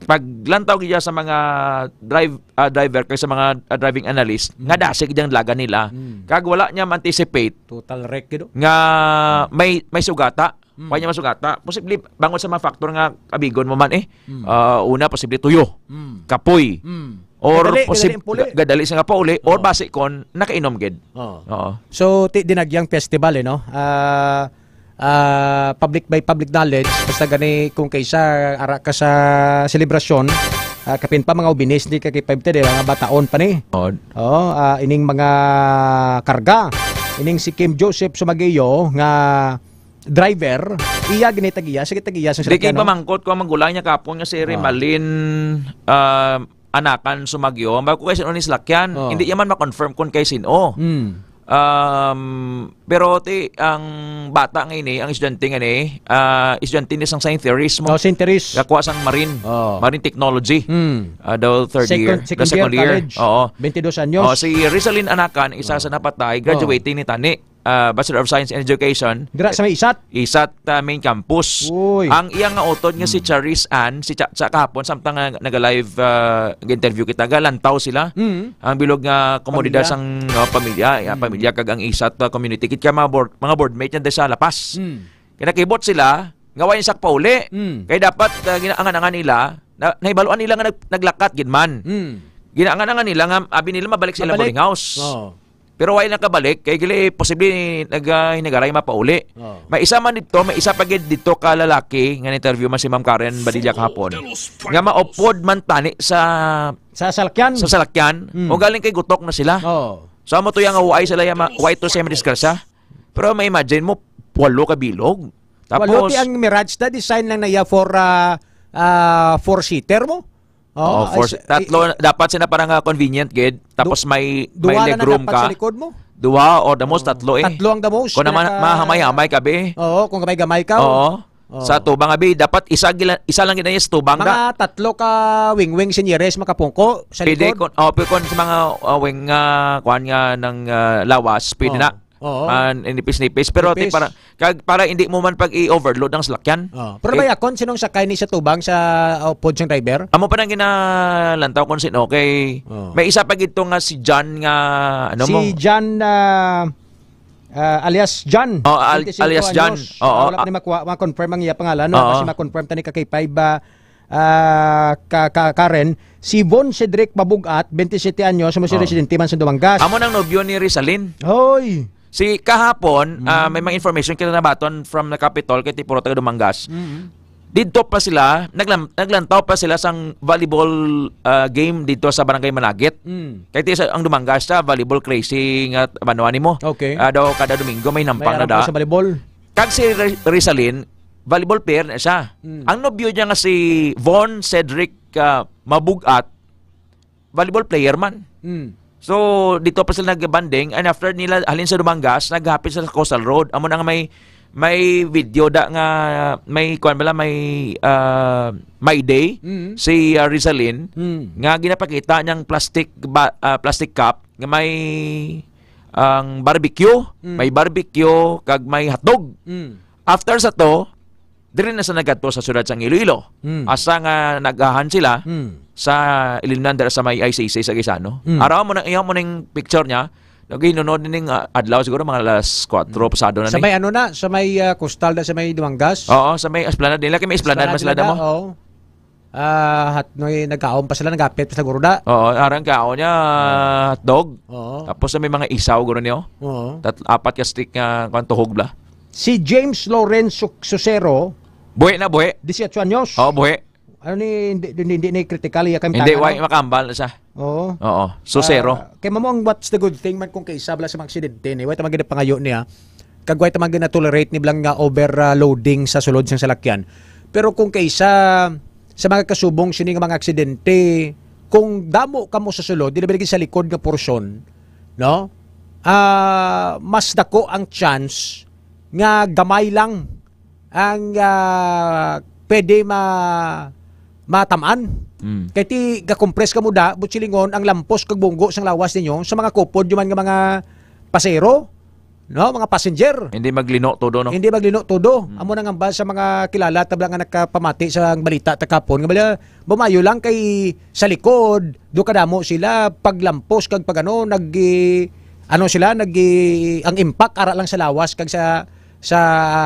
paglantaw gid sa mga drive, ah, driver kay sa mga, ah, driving analyst, Mm. nga dasig ang laga nila. Mm. Kag wala niya ma-anticipate Total wreck gid, oh. nga Mm. may, may sugata. Mm. Wa niya masugata. Posible, bangod sa mga factor nga kabigon mo man eh. Mm. Ah, una, posible tuyo. Mm. Kapoy. Mm. Or Gadali, posib-, gadali ang puli. ga-, gadali sa nga pauli, or Oh. basi kon nakainom gid. Oh. Oo. So, ti-, dinagyang festival, eh, no? Ah, ah, public by public knowledge, basta gani kung kaisa ara ka sa selebrasyon, ah, kapin pa mga ubinis, di ka kipabte, di ba? Mga bataon pa ni. Oo. Oo, ah, ining mga karga. Ining si Kim Joseph Sumageo nga driver, iya gini tag-iya, sige tag-iya sa Di kay salakyan, no? Pamangkot ko ang magulang niya kapon nga si Ah. Rimalin, ah, Anakan Sumagyo. Ang bago kay sino ni salakyan, Oh. hindi iya man ma-confirm kung kay sino. Hmm. Um, pero ti, ang bata nga ini, ang estudyante nga ni, ah, estudyante ni sang Saint Therese mo. Oh, Saint Therese. Gakuha sang marine, Oh. marine technology. Hmm. Ah, daw third Second, year, second the second year year. College. Oo. Twenty-dos anyos. Oh, si Rizalin Anakan, isa Oh. sa napatay, Oh. graduating ni tani. Ah, Bachelor of Science in Education. Dira sa may isat? Isat, ah, main campus. Uy. Ang iya nga utod nga si Hmm. Charis Ann, si Cha, Cha kahapon, samtang nga naga-live, ah, interview kita, galantaw sila. Hmm. Ang bilog nga komunidad Pamilya. sang, ah, pamilya, ah, Hmm. pamilya kag ang isat, ah, community. Kit ka mga board, mga boardmate niya sa La Paz. Hmm. Kinakibot sila, nga wa sak pauli. Hmm. Kay dapat, ah, ginaangan-angan nila, na, nahibaluan nila nga nag-, naglakat gid man. Hmm. Ginaangan-angan nila nga abi nila mabalik sa ilang Mabalik. boarding house. Oo. Pero wala nakabalik, kay gali posible nag, ah, hinagaray mapauli. Oh. May isa man dito, may isa pa gid dito ka lalaki nga na-interview man si Ma'am Karen Badilla kahapon, nga maupod man tani sa Sa salakyan. sa salakyan, Mm. o galing kay gutok na sila. Oh. So, amo to yung way sila, yung ma-, way to siya madisgrasya. Pero may imagine mo, walo ka bilog. Tapos, Walo ti ang Mirage na design lang na iya for, ah, ah, four-seater mo? Oh, four, ay, si-, tatlo, i-, dapat sila parang, ah, convenient gid. Tapos may, may duha lang na legroom dapat ka. Sa likod mo? Duha or the most, Oh. tatlo eh. Tatlo ang the most. Kung naman, pinaka- mahamay-hamay ka, be. Oo, kung gamay-gamay ka, Oo. oh. Oo. Sa tubang, abi, dapat isa gila-, isa lang gid na sa tubang, Mga da. tatlo ka wing-wing sinyeres makapungko sa Pwede likod. Kung, oh, pwede kung sa mga, ah, wing, ah, kuan nga ng, ah, lawas, pwede Oo. na. Oo. Man, nipis-nipis. Pero, ti, Nipis. para, kag, para hindi mo man pag i-overload ang salakyan. Oh. Pero Eh, may akon, sinong sakay ni sa tubang sa upod sang driver? Amo pa nang ginalantaw kung sino. Kay, Oh. may isa pa gito nga si John nga, ano Si mo? John, ah, ah, alias John, Oh, al-, twenty-cinco alias John. anyos. Oo, Ah, wala pa ah. ni makuha, ma-confirm ang iya pangalan, no? Oo. Kasi ma-confirm tani ka kay five, ah, ah, ka, ka, Karen, si Von Cedric Mabugat, twenty-sete anyos, mo si Oh. residente man sa Dumangas. Amo nang nobyo ni Rizalin. Hoy! Si kahapon, Mm. ah, may mga information kita nabaton from the Capitol kay Tipuro taga Dumangas. Mm. Didto pa sila, naglam-, naglantaw pa sila sang volleyball, ah, game didto sa Barangay Managit. Mm. Kay ti sa, ang Dumangas sa volleyball crazy nga banwa nimo. Okay. Ah, daw kada Domingo may May nampang na aram da. Ko sa volleyball. Kag si Re-, Rizalin, volleyball player na siya. Mm. Ang nobyo niya nga si Von Cedric, ah, Mabugat, volleyball player man. Mm. So, dito pa sila nag-bonding, and after nila halin sa Dumangas, naghapit sila sa Coastal Road. Amo na nga may, may video da nga may, kuwan bala, may, ah, may day Mm. si, ah, Rizalin Mm. nga ginapakita niyang plastic ba-, ah, plastic cup nga may ang barbecue, Mm. may barbecue kag may hotdog. Mm. After sa to, diri na sa nagadto sa siyudad sang Iloilo. Mm. Asa nga nagahan sila Mm. sa Ilindan dira sa may I C C sa Gaisano. Mm. Araw mo na, iya mo ning picture niya. Naginunod ning, ah, adlaw siguro mga alas kwatro Mm. pasado na Sa ni. May ano na, sa may, ah, kustal na sa may Dumangas? Oo, sa may esplanade nila. Kay may esplanade Esplanade man sila nila, damo. Oo. Ah, hat-, noy, nagkaon pa sila, nagapit pa sa guruda. Oo, arang kaon niya, Oo. hotdog. Oo. Tapos may mga isaw, guro niyo. Oo. Tat-, apat ka stick nga, kwan, tuhog bla. Si James Lawrence Su-, Susero, Buhi na, buhi. Dieciocho anyos. Oo, buhi. Ano ni, hindi, hindi, hindi ni critical, iya kay Hindi, tanga, why no? Makambal na siya. Oo. Oo. Susero. Ah, kay mamo ang what's the good thing man kung kaisa bala sa mga aksidente ni, why ta man gid pangayo niya? Kag why ta man gid na-tolerate ni bala nga overloading sa sulod sang salakyan? Pero kung kaisa sa mga kasubong sini nga mga aksidente, kung damo kamo sa sulod, di na bilin sa likod nga porsyon, no? Ah, mas dako ang chance nga gamay lang ang, ah, pwede ma-, matamaan. Mm. Kay ti gakompres ka mo da, buot silingon ang lampos kag bunggo sang lawas ninyo sa mga kupod, di man nga mga pasero, no, mga passenger. Hindi maglino todo, no? Hindi maglino todo. Mm. Amo na nga ba sa mga kilala ta bala nga nakapamati sa balita ta kapon, nga bala, bumayo lang kay sa likod, do kadamo sila, paglampos kag pag ano, nag, ano sila, nag, ang impact ara lang sa lawas kag sa, sa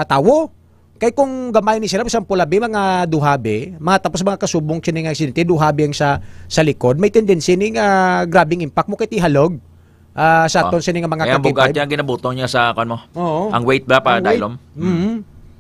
tawo. Kay kung gamay ni sila, bisan pula bi, mga duha bi, mga tapos mga kasubong sini nga aksidente, duha bi ang sa, sa likod, may tendency ni nga grabing impact mo kay tihalog, ah, sa Ah. aton sini nga mga Kaya ang bugat kakipay. Niya, ginabutong niya sa, kwan mo? Oo. Ang weight ba, pa Ang weight. Dylon? Mm.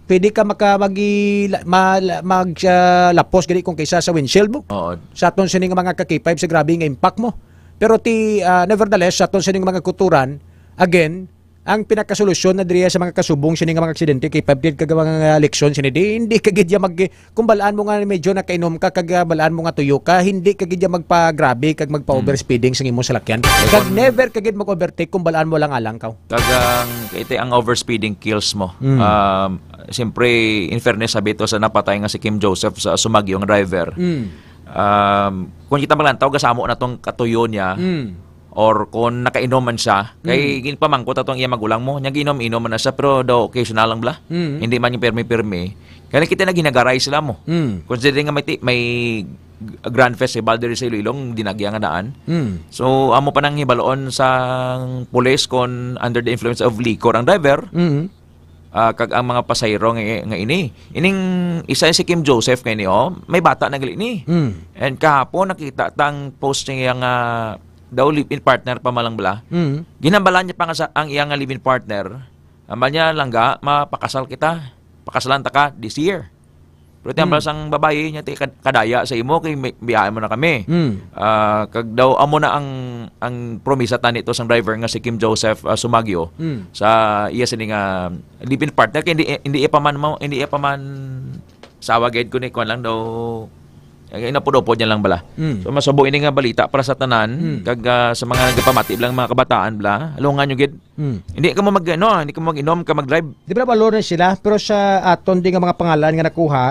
Pwede ka maka-, magi-, la-, ma-, la-, mag, ah, lapos gani kung kaysa sa windshield mo. Oo. Sa aton sini nga mga kakipay, sa grabe nga impact mo. Pero ti, ah, nevertheless, sa aton sini nga mga kuturan, again, ang pinakasolusyon na diriya sa mga kasubong sini nga mga aksidente, kay pabdid kag mga leksyon sini, di, hindi ka gid ya mag, kung balaan mo nga medyo nakainom ka, kag, ah, balaan mo nga tuyo ka, hindi ka gid ya magpagrabe kag magpa-overspeeding sa imong salakyan. Kag Kung never ka gid mag-overtake kung balaan mo lang alang ka. Kag ang, ito, ang overspeeding kills mo. Mm. Um, siyempre, in fairness, sabi ito sa napatay nga si Kim Joseph sa Sumagyo nga driver. Mm. Um, kung kita maglantaw, gasamo na tong katuyo niya, Mm. or kung nakainom man siya, kay Mm. ginpamangkot atong iya magulang mo, niya giinom-inom man na siya, pero daw occasional lang bala. Mm. Hindi man yung pirmi-pirmi. Kaya kita na ginagaray sila mo. Mm. Considering nga may ti-, may Grand Festival diri sa Iloilo, dinagya nga daan. Mm. So, amo pa nang hibaloon sa pulis kung under the influence of liquor ang driver. Mm. Ah, kag ang mga pasahero nga, nga ini. Ining isa si Kim Joseph nga ini, oh, may bata na gali ni. Mm. And kahapon nakita tang post niya nga daw live-in partner pa man lang bala. Mm. Ginhambal niya pa nga sa, ang iya nga live-in partner, ambal niya, "Langga, mapakasal kita. Pakasalan ta ka this year." Pero ti ambal Mm. sang babayi niya, "Ti kad-, kadaya sa imo kay may, biyaan mo na kami." Mm. Ah, kag daw amo na ang, ang promisa tani to sang driver nga si Kim Joseph, ah, Sumagyo Mm. sa iya sini nga live-in partner kay hindi, hindi iya pa man mo, hindi iya pa man sawa gid, kundi kuwan lang daw, eh, inapod-upod niya lang bala. Mm. So, masubo ini nga balita para sa tanan, Mm. kag, ah, sa mga nagapamati lang, mga kabataan bala, halungan nyo gid. Mm. Hindi ka mo mag, ano, hindi ka mo mag-inom, ka mag-drive. Di ba, balo na sila? Pero sa aton di nga mga pangalan nga nakuha,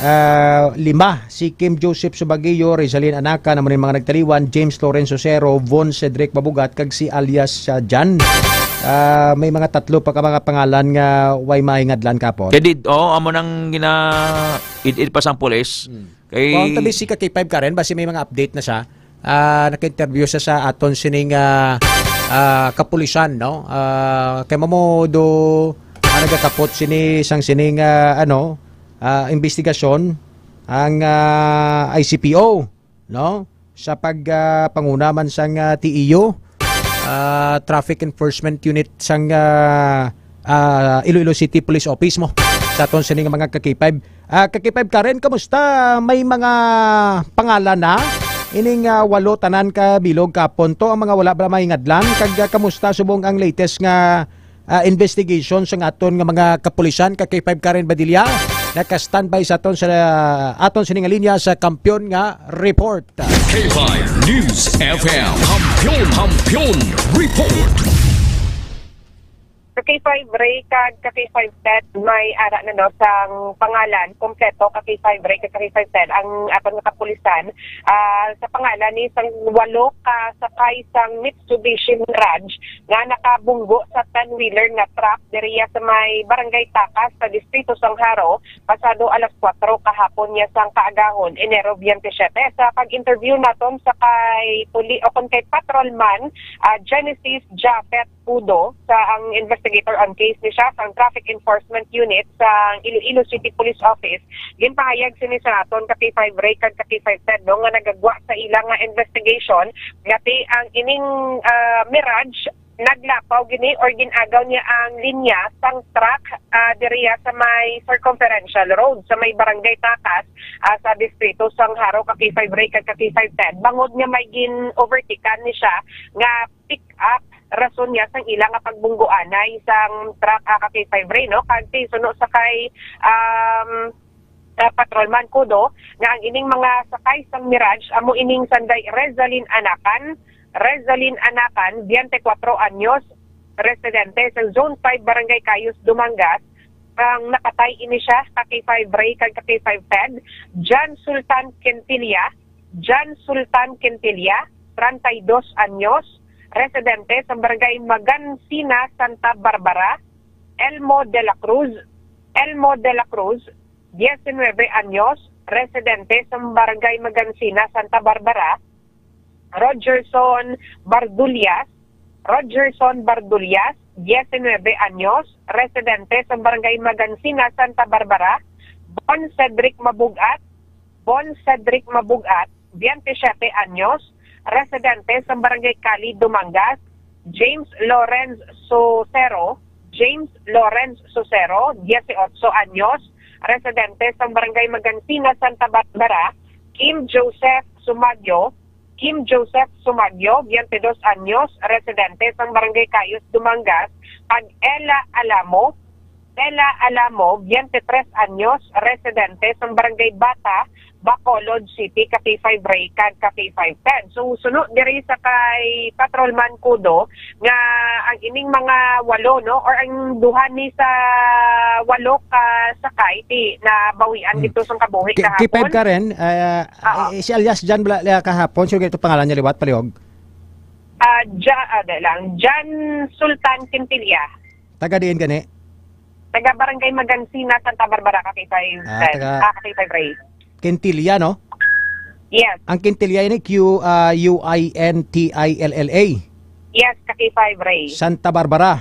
ah, lima, si Kim Joseph Subaguio, Rizalin Anacan, amo ni mga nagtaliwan, James Lawrence Osero, Von Cedric Mabugat, kag si alias, ah, Jan. Ah, may mga tatlo pa ka mga pangalan nga way mahingadlan kapon. Kay did, oo, amo nang gina-id-id pa sang pulis. Hmm. Kay Kung tabi si ka K five Karen, basi may mga update na siya. Ah, naka-interview siya sa aton sining, ah, ah, kapulisan, no? Ah, kay mamo do, ah, nagakapot sini sang sining, ah, ano, ah, investigasyon ang, ah, I C P O, no? Sa pag, ah, panguna man sang, ah, T E U, ah, Traffic Enforcement Unit sang, ah, ah, Iloilo City Police Office mo. Sa aton sini nga mga ka-K five. Ah, ka-K five Karen, kamusta? May mga pangalan na? Ining, ah, walo tanan ka bilog kapon to, ang mga wala ba mahingadlan? Kag, ah, kamusta subong ang latest nga, ah, investigation sang aton nga mga kapulisan, ka-K five Karen Badilla? Naka-standby sa aton sa, aton sini nga linya sa Kampiyon nga Report. K five News F M. Kampiyon, Kampiyon Report. Sa K five Ray kag ka K five Ted, may ara na, no, sang pangalan kompleto, ka K five Ray kag ka K five Ted, ang aton nga kapulisan, ah, sa pangalan ni sang walo ka sakay sang Mitsubishi Mirage nga nakabunggo sa ten-wheeler nga truck diriya sa may Barangay Takas sa Distrito sang Jaro, pasado alas kuwatro kahapon niya sang kaagahon, Enero twenty-seven. Sa pag-interview naton sa kay puli o kon kay patrolman, ah, Genesis Japhet Pudo, sa ang investigator on case ni siya sang Traffic Enforcement Unit sa Iloilo City Police Office, ginpahayag sini sa aton ka K five Ray kag ka K five Ted, no, nga nagagwa sa ila nga investigation nga ti ang ining, ah, Mirage naglapaw gini or gin-agaw niya ang linya sang truck, ah, diriya sa may Circumferential Road sa may Barangay Takas, ah, sa distrito sang Jaro, ka K five Ray kag ka K five Ted, bangod nga may gin-overtakean ni siya nga pick-up, rason niya sang ila nga pagbunggoanay sang truck, ah, ka K five Ray, no? Kag ti suno sa kay, um, ah, Patrolman Kudo nga ang ining mga sakay sang Mirage amo ining sanday Rezalin Anacan, Rezalin Anacan, twenty-kuwatro anyos, residente sa Zone five, Barangay Cayos, Dumangas, ang napatay ini siya, ka K five Ray kag ka K five Ted, John Sultan Quintilla, John Sultan Quintilla, treinta y dos anyos, residente sa Barangay Magansina, Santa Barbara, Elmo de la Cruz, Elmo de la Cruz, diecinueve anyos, residente sa Barangay Magansina, Santa Barbara, Rogerson Bardullas, Rogerson Bardullas, diecinueve anyos, residente sa Barangay Magansina, Santa Barbara, Bon Cedric Mabugat, Bon Cedric Mabugat, veintisiete anyos, residente sa Barangay Cali, Dumangas, James Lawrence Sosero, James Lawrence Sosero, dieciocho anyos, residente sa Barangay Magansina, Santa Barbara, Kim Joseph Sumagyo, Kim Joseph Sumagyo, veintidós anyos, residente sa Barangay Cayos, Dumangas, kag Ella Alamo, Ella Alamo, veintitrés anyos, residente sa Barangay Bata, Bacolod City, ka K five Ray kag ka K five Ted. So, suno diri sa kay Patrolman Kudo nga ang ining mga walo, no, or ang duha ni sa walo ka sakay ti nabawian Hmm. dito sa kabuhi K-, kahapon. K five Karen, ah, Oo. eh, si alias Jan bala, ah, kahapon, sino ito pangalan niya liwat, palihog? Ah, Ja-, ah, di lang, Jan Sultan Quintilla. Taga diin gani? Taga Barangay Magansina, Santa Barbara, ka K five Ah, Ted. taga Ah, ka K five Ray. Quintilla, no? Yes. Ang Quintilla ini, Q, ah, U I N T I L L A. Yes, ka K five Ray. Santa Barbara.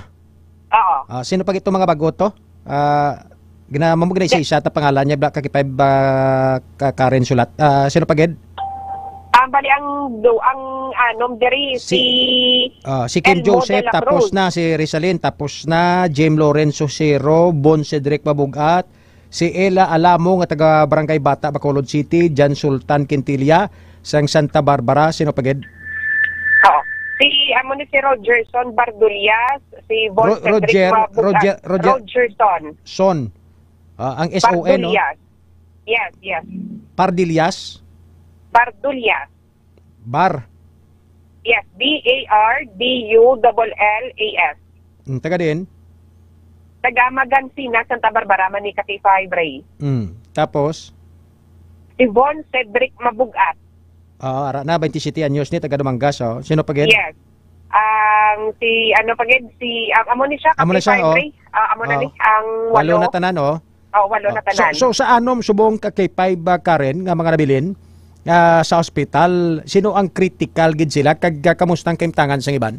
Oo. Ah, sino pa gito mga bago to? Ah, gina-, mamo gina isa-isa ta pangalan niya, bala, ka K five, ah, ka Karen Sulat. Ah, sino pa gid? Um, Bali ang do ang anom diri si, si, ah, si Kim Elmo Joseph, de la tapos Cruz. Na si Rizalin, tapos na Jim Lorenzo Sero, Bon Cedric Mabugat, si Ella Alamo nga taga Barangay Bata, Bacolod City, Jan Sultan Quintilla sang Santa Barbara, sino pa gid? Oo. Si, amo ni si Rogerson Bardullas, si Von Ro-, Cedric Roger, Mabugat, Roger, Roger, Rogerson. Son. Ah, ang S O N, no? Bardullas. Yes, yes. Pardillas? Bardullas. Bar. Yes, B A R D U L L A S. Mm, taga din? Taga Magansina, Santa Barbara, man ni ka K five, Ray. Mm. Tapos? Si Von Cedric Mabugat. Oo, ara na, twenty-seven anyos ni, taga Dumangas, oh. Sino pa gid? Yes. Ang si, ano pa gid, si, ang amo ni siya, Amo na siya, K five, oh. Ray. Ah, amo na Oh. ni, ang Walo walo. na tanan, oh. Oh, walo Oh. na So, tanan. so sa anom subong ka K five, ah, Karen, nga mga nabilin, ah, sa ospital, sino ang critical gid sila? Kag, ah, kamusta ang kaimtangan sang iban?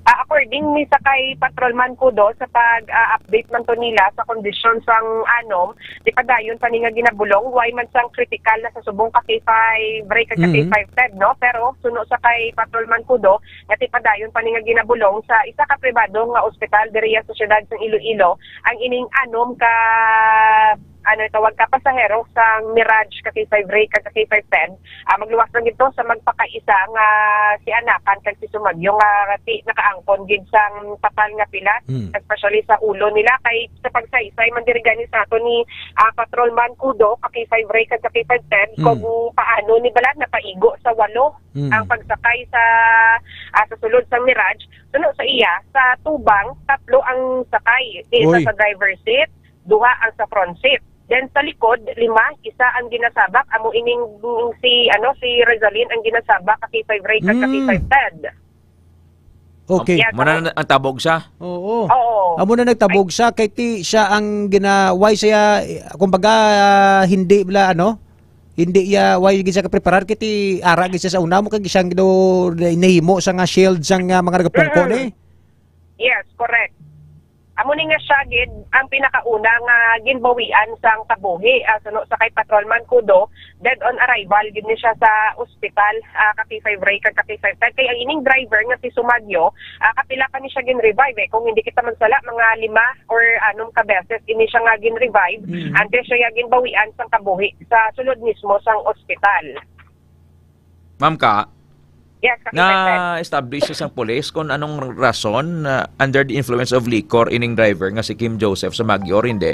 Ah, according ni sa kay Patrolman Kudo, sa pag, ah, update man to nila sa kondisyon sang anom, di padayon pa ni nga ginabulong, why man sang critical na sa subong ka K five, Ray, kag ka Mhm. K five Ted, no? Pero suno sa kay Patrolman Kudo, nga di padayon pa ni nga ginabulong sa isa ka pribado nga ospital diriya sa siyudad sang Iloilo, ang ining anom ka, ano tawag ka, pasahero sang Mirage ka K five Ray kag ka K five Ted. Ah, magluwas lang gid to sa magpakaisa nga si Anakan kag si Sumagyo nga ti nakaangkon gid sang tapal nga pilat, Hmm. especially sa ulo nila. Kay sa pagsaysay man diri gani sa ato ni, ah, Patrolman Kudo, ka K five Ray kag ka K five Ted, Hmm. kung paano ni bala napaigo sa walo Hmm. ang pagsakay sa, ah, sa sulod sang Mirage. Suno sa iya, sa tubang, tatlo ang sakay. Isa Uy. sa driver seat, duha ang sa front seat. Then sa likod, lima, isa ang ginasabak, amo ining si, ano, si Rizalin ang ginasabak, ka K five Ray kag ka Mm. K five Ted. Okay. Yes, Muna sir. na ang tabog siya. Oo. Oo. Amo na nagtabog Ay. siya, kay ti siya ang gina-, why siya, kumbaga, ah, hindi bla, ano, hindi iya, why gid siya kapreparar, kay ti ara gid siya sa una mo, kay siya ang gino-, nahimo sa nga shield sang, ah, mga nagapungko Mm. ni. Yes, correct. Amo ni nga siya gid ang pinakauna nga ginbawian sang kabuhi, ah, suno sa kay Patrolman Kudo, dead on arrival gid ni siya sa ospital, ah, ka K five Ray kag ka K five Ted. Kay ang ining driver nga si Sumagyo, ah, kapila pa ni siya gin-revive, eh. Kung hindi kita magsala, mga lima or anom ka beses ini siya nga gin-revive, Mm. antes siya ginbawian sang kabuhi sa sulod mismo sang ospital. Ma'am Ka, Yes, Captain Ted. Na-establish sa isang pulis kung anong rason na under the influence of liquor ining driver nga si Kim Joseph Sumagyo, hindi?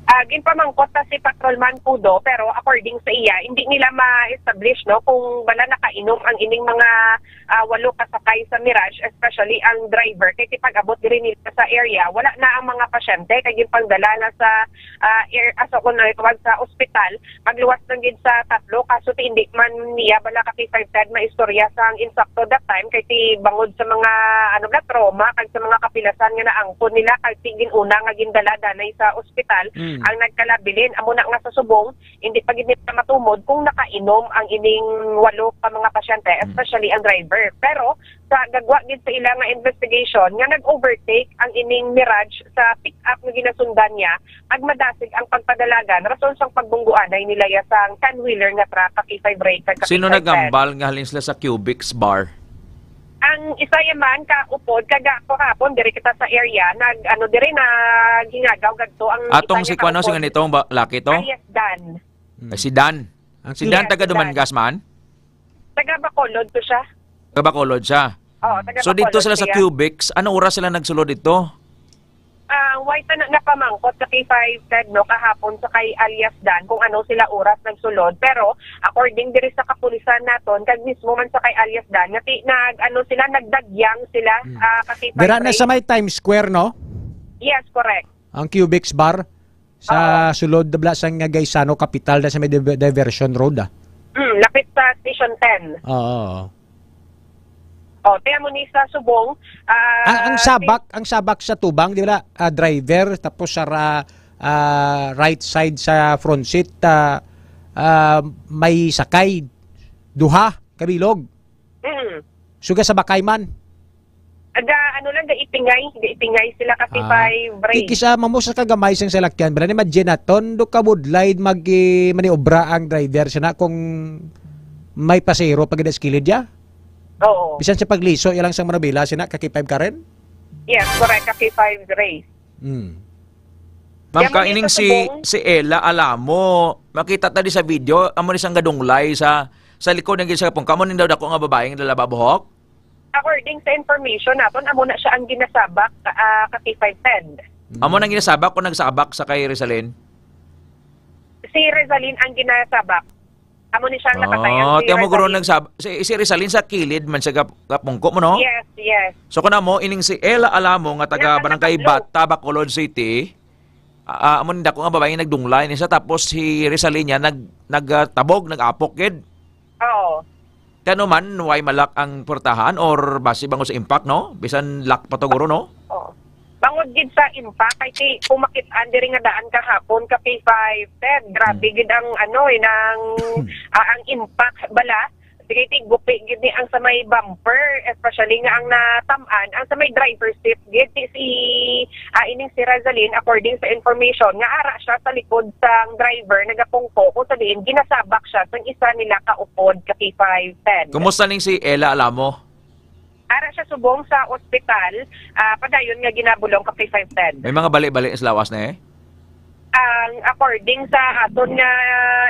Ah, ginpamangkot ta si Patrolman Kudo, pero according sa iya, hindi nila ma-establish, no, kung bala nakainom ang ining mga, ah, walo ka sakay sa Mirage, especially ang driver. Kay ti pag-abot diri nila sa area, wala na ang mga pasyente, kay ginpangdala na sa, ah, air, ah, sa, kung ano tawag, sa ospital. Magluwas lang gid sa tatlo, kaso ti hindi man niya bala ka K five Ted maistorya sang insakto that time, kay ti bangod sa mga, ano na, trauma kag sa mga kapilasan nga naangkon nila, kag ti gin-una nga gindala danay sa ospital Mm. ang nagkalabilin. Amo na nga sa subong, hindi pa gid nila matumod kung nakainom ang ining walo ka mga pasyente, Mm. especially ang driver. Pero sa gagwa gid sa ila nga investigation, nga nag-overtake ang ining Mirage sa pick-up nga ginasundan niya, ag madasig ang pagpadalagan, rason sang pagbungguanay nila ya sang ten-wheeler nga truck, ka K five Ray kag ka Sino K five Ted. nagambal nga halin sila sa Cubics Bar? Ang isa ya man ka upod, kaga-, kahapon, diri kita sa area, nag, ano, diri, naghingagaw gadto ang Atong isa si ya ka kuan, no, si upod. Ganito, ang ba-, laki to? Alias Dan. Hmm. Eh, si Dan. Ang Si Dan Yes, taga si Dan. Dumangas man? Taga Bacolod to siya. Taga Bacolod siya. Oo, taga So, dito Bacolod sila sa siya. Cubics, anong oras sila nagsulod dito? Ah, why ta na napamangkot sa K five Ted, no, kahapon sa kay alias Dan kung ano sila oras nagsulod. Pero according diri sa kapulisan naton, kag mismo man sa kay alias Dan, nga ti-, nag, ano sila, nagdagyang sila, Hmm. ah, ka K five Dira na Ray. sa may Times Square, no? Yes, correct. Ang Cubics Bar sa Oo. sulod bala sang Gaisano Capital na sa may diver-, diversion road, ah. Mm, lapit sa Station ten. Oo, oo. Oh, tiyan mo ni sa subong, ah, Ang, ang si sabak, ang sabak sa tubang, di ba? Ah, driver, tapos sa ra-, ah, right side sa front seat, ah, ah, may sakay. Duha, kabilog. Mm. Suga sa bakay man. Aga, ano lang, gaipingay, gaipingay sila kasi Ah. five Ray. Kikis-a man mo sa kagamay sang salakyan, bala ni imagine naton, do ka budlay mag, eh, maniobra ang driver siya na kung may pasero pa gid sa kilid ya. Oo. Bisan sa pagliso, ilang sang manubela, sina ka K five Karen? Yes, correct, ka K five Ray. Hmm. Ma'am, Kaya mo ka ining dito si, subong? Si Ella Alamo, makita ta di sa video, amo ni sang gadunglay sa, sa likod ng isa pong, kamo ning daw dako nga babaeng dala ba buhok? According sa information naton, amo na siya ang ginasabak, ah, ka K five Ted. Amo nang ginasabak o nagsabak sa kay Rizalin? Si Rizalin ang ginasabak. Amo ni siya ang napatayan, Oh, si tiyan mo guro Rizalin. Nagsab-, si, si Rizalin sa kilid man siya gap-, gapungko mo, no? Yes, yes. So, kung amo, ining si Ella Alamo nga taga Nasa Barangay nakatlo. Bata, Bacolod City, ah, ah, amo ni dako nga babae nagdunglay ni siya, tapos si Rizalin niya nag-, nag-, ah, tabog, nag-apok gid. Oo. Kano man, way malak ang portahan or basi bango sa impact, no? Bisan lock pa to, guro, no? Oo. Bangod gid sa impact, kay ti, kung makit-an diri nga daan kahapon, ka P five Ted, grabe Hmm. gid ang, ano, eh, nang, ah, ang impact bala. Sige, ti, gupi gid ni ang sa may bumper, especially nga ang natam-an, ang sa may driver's seat gid, ti, si, ah, ining si Rizalin, according sa information, nga ara siya sa likod sang driver, nagapungko, kung sa diin, ginasabak siya sang isa nila ka upod, ka P five Ted. Kumusta ning si Ella Alamo? Ara siya subong sa ospital, ah, padayon nga ginabulong ka P five Ted. May mga bali-bali sa lawas na eh? Ang according sa aton nga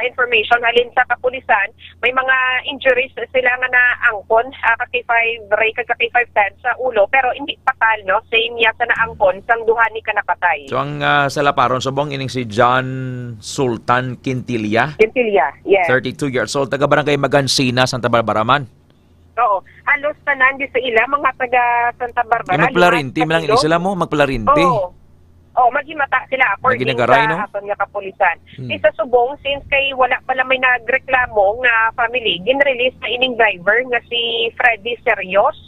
information halin sa kapulisan, may mga injuries sila nga naangkon, ah, ka K five Ray kag ka K five Ted sa ulo, pero hindi fatal, no? Same niya sa naangkon sang duha ni ka napatay. So, ang, ah, salaparon subong ining si John Sultan Quintilla, Quintilla, yes. Thirty-two years old, taga Barangay Magansina, Santa Barbara man. Oo. Halos tanan di sa ila, mga taga Santa Barbara, eh, magpalarinti Limas, man lang Iloilo. Sila mo, magpalarinti. Oo. Oh, maghimata sila according Naginagaray, sa no? Aton nga kapulisan. Hmm. Isa subong, since kay wala pala may nagreklamo nga family, ginrelease na ining driver nga si Freddy Serios.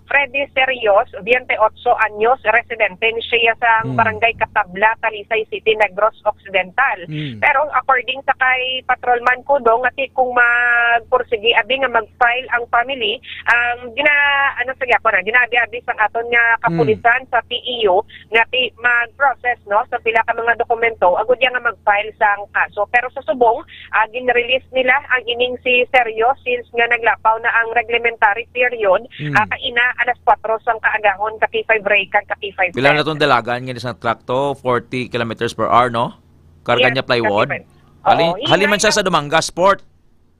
Freddy Serios, twenty-eight anyos, residente ni siya sa Hmm. Barangay Katabla, Talisay City, Negros Occidental. Hmm. Pero according sa kay Patrolman Kudo, nga ti kung magpursigi, abi nga mag-file ang family, ang gina-, ano sa gyapon, ah, ginaabi-abi sang aton nga Hmm. kapulisan sa P E O nga ti-, mag-process, no, sa pila ka mga dokumento, agud ya nga mag-file sang kaso. Pero sa subong, ah, gin-release nila ang ining si Serios since nga naglapaw na ang reglementary period, Hmm. ah, kaina alas kuwatro sang kaagahon, ka P five Ray kag ka P five Pila na Ted. Tong dalagan nga isang truck to? Forty kilometers per hour, no? Karga Yes, niya plywood? Ka P five. Halin, Oo, halin man siya hinay sa Dumangas Port.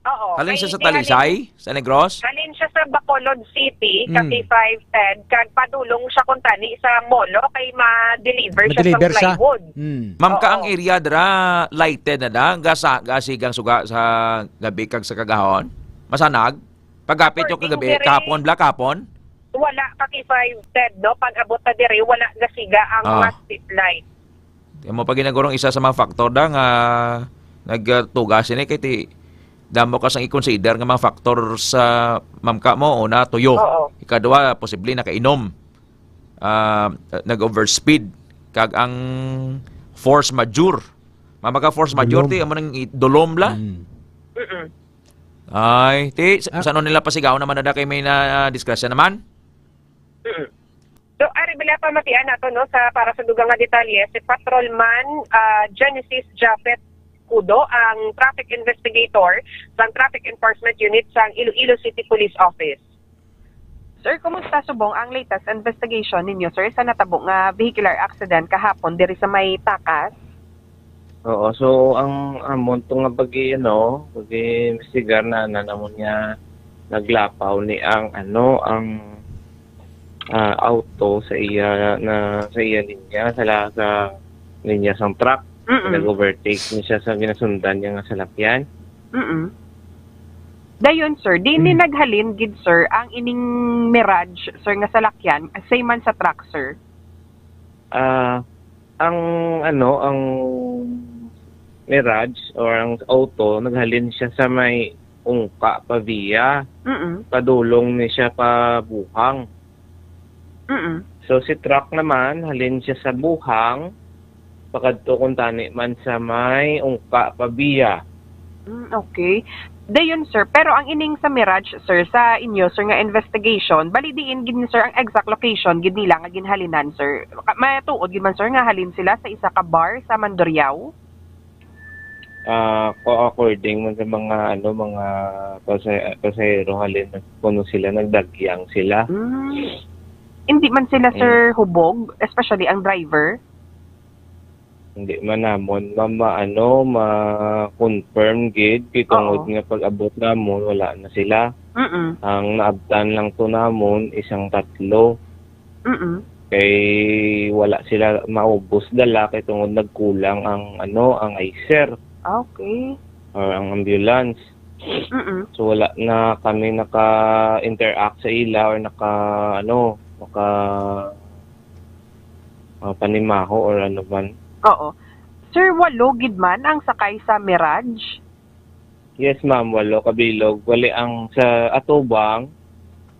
Oo, Halin siya kay, sa kay Talisay, halin, sa Negros? Halin siya sa Bacolod City, ka Mm. P five Ted, kag padulong siya kuntani sa Molo, kay ma-deliver siya sa Ma-deliver siya. Plywood. Mm. Ma'am, ka Oo. Ang area dira, lighted na da? Gasa-, gasigang suga sa gabi kag sa kagahon? Masanag? Pagapit yung According kagabi, diri, kahapon, bla, kahapon? Wala ka P five Ted, no? Pag-abot na diri, wala gasiga ang Ah. mga street light. Amo pa ginagurong isa sa mga factor da nga nagtugas ini kay ti damo ka sang i-consider nga mga factor sa mamka mo, una, tuyo. Oo. Ikadua, posible nakainom. Ah, nag-overspeed. Kag ang force majeure. Mamaga force majeure, Dulom. Ti, amo nang i-, dulom la. Mm. Mm-mm. Ay, ti, sa, Ah. Sa ano nila pasigaw naman na kay may na, ah, disgrasya naman? Mm. So, ari bala pamatian nato, no, sa para sa dugang nga detalye, si Patrolman, ah, Genesis Japhet Cudo, ang traffic investigator sa Traffic Enforcement Unit sa Iloilo City Police Office. Sir, kumusta subong ang latest investigation ninyo, sir, sa natabo nga vehicular accident kahapon diri sa may Takas? Oo, so ang amon to nga pag-i-, ano, pag-iimbestigar na, na namon nga naglapaw ni ang, ano, ang, ah, auto sa iya, na sa iya linya, sa la-, sa linya sang truck. Mm-mm. Nag-overtake ni siya sa ginasundan niya nga salakyan. Mm-mm. Dayon, sir, di ni Mm. naghalin gid, sir, ang ining Mirage, sir, nga salakyan, same man sa truck, sir? Ah, ang, ano, ang Mirage or ang auto, naghalin siya sa may Ungka pa via. Mm-mm. Padulong ni siya pa Buhang. Mm-mm. So, si truck naman, halin siya sa Buhang, pakadto kuntani man sa may Ungka pa via. Mm, okay. Dayon, sir, pero ang ining sa Mirage, sir, sa inyo, sir, nga investigation, bali diin gid, sir, ang exact location gid nila nga ginhalinan, sir? Ka-, matuod gid man, sir, nga halin sila sa isa ka bar sa Mandurriao? Ah, ko-, according man sa mga, ano, mga pasa-, pasahero, halin na kuno sila, nagdagyang sila. Mm. Hindi man sila, Mm. sir, hubog, especially ang driver? Hindi man namon ma-, ma-, ano, ma-confirm gid, kay tungod Oo. nga pag-abot namon, wala na sila. Mm-mm. Ang naabtan lang to namon, isang tatlo. Mm-mm. Kay wala sila maubos dala kay tungod nagkulang ang, ano, ang ICER Okay. or ang ambulance. Mm-mm. So, wala na kami naka-interact sa ila or naka, ano, naka, ah, panimaho or ano man. Oo. Sir, walo gid man ang sakay sa Mirage? Yes, ma'am, walo ka bilog. Bali, ang sa atubang,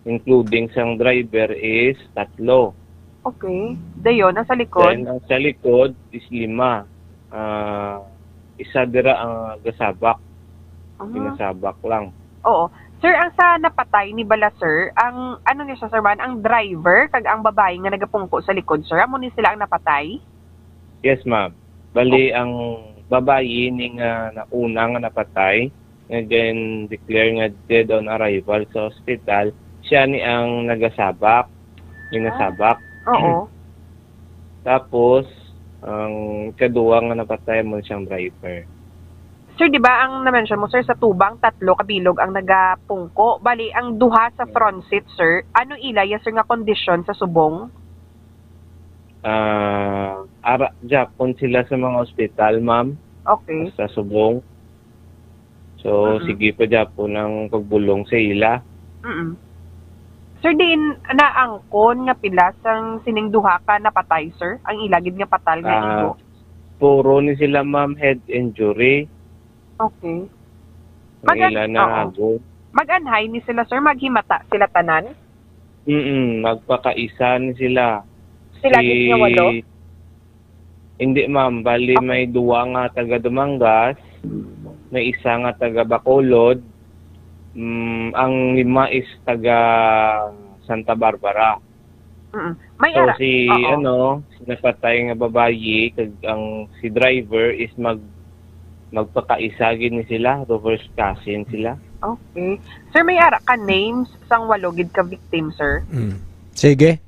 including sang driver, is tatlo. Okay. Dayon, ang sa likod? Then, ang sa likod is lima. Ah, isa dira ang gasabak. Ah. Ginasabak lang. Oo. Sir, ang sa napatay ni bala, sir, ang ano niya siya, sir, man, ang driver kag ang babayi nga nagapungko sa likod, sir, amo ni sila ang napatay? Yes, ma'am. Bali, Okay. ang babayi ni nga nauna nga napatay, nga gin-declare nga dead on arrival sa ospital, siya ni ang nagasabak, ginasabak. Ah, oo. Tapos, ang ikaduha nga napatay mo siyang driver. Sir, di ba ang na-mention mo, sir, sa tubang, tatlo kabilog ang nagapungko? Bali, ang duha sa Hmm. front seat, sir, ano ila ya, sir, nga kondisyon sa subong? Ah, ara gyapon sila sa mga ospital, ma'am. Okay. Sa subong. So, Mm-mm. sige pa gyapon ang pagbulong sa ila. Mm-mm. Sir, diin naangkon nga pila sang sining duha ka napatay, sir? Ang ila gid nga patal nga Ah, igo? puro ni sila, ma'am, head injury. Okay. Ang Mag-an-, ila na oo. ago. Mag-anhay ni sila, sir? Maghimata sila tanan? Mm, magpakaisa ni sila. Sila gid nga walo? Hindi, ma'am. Bali, Okay. may duwa nga taga Dumangas, may isa nga taga Bacolod, mm, ang lima is taga Santa Barbara. Mm. May So, ara-, si, oo. ano, si napatay nga babayi, kag ang, si driver is mag-, magpakaisa gid ni sila, reverse cousin sila. Okay. Sir, may ara ka names sang walo gid ka victim, sir? Mm. Sige.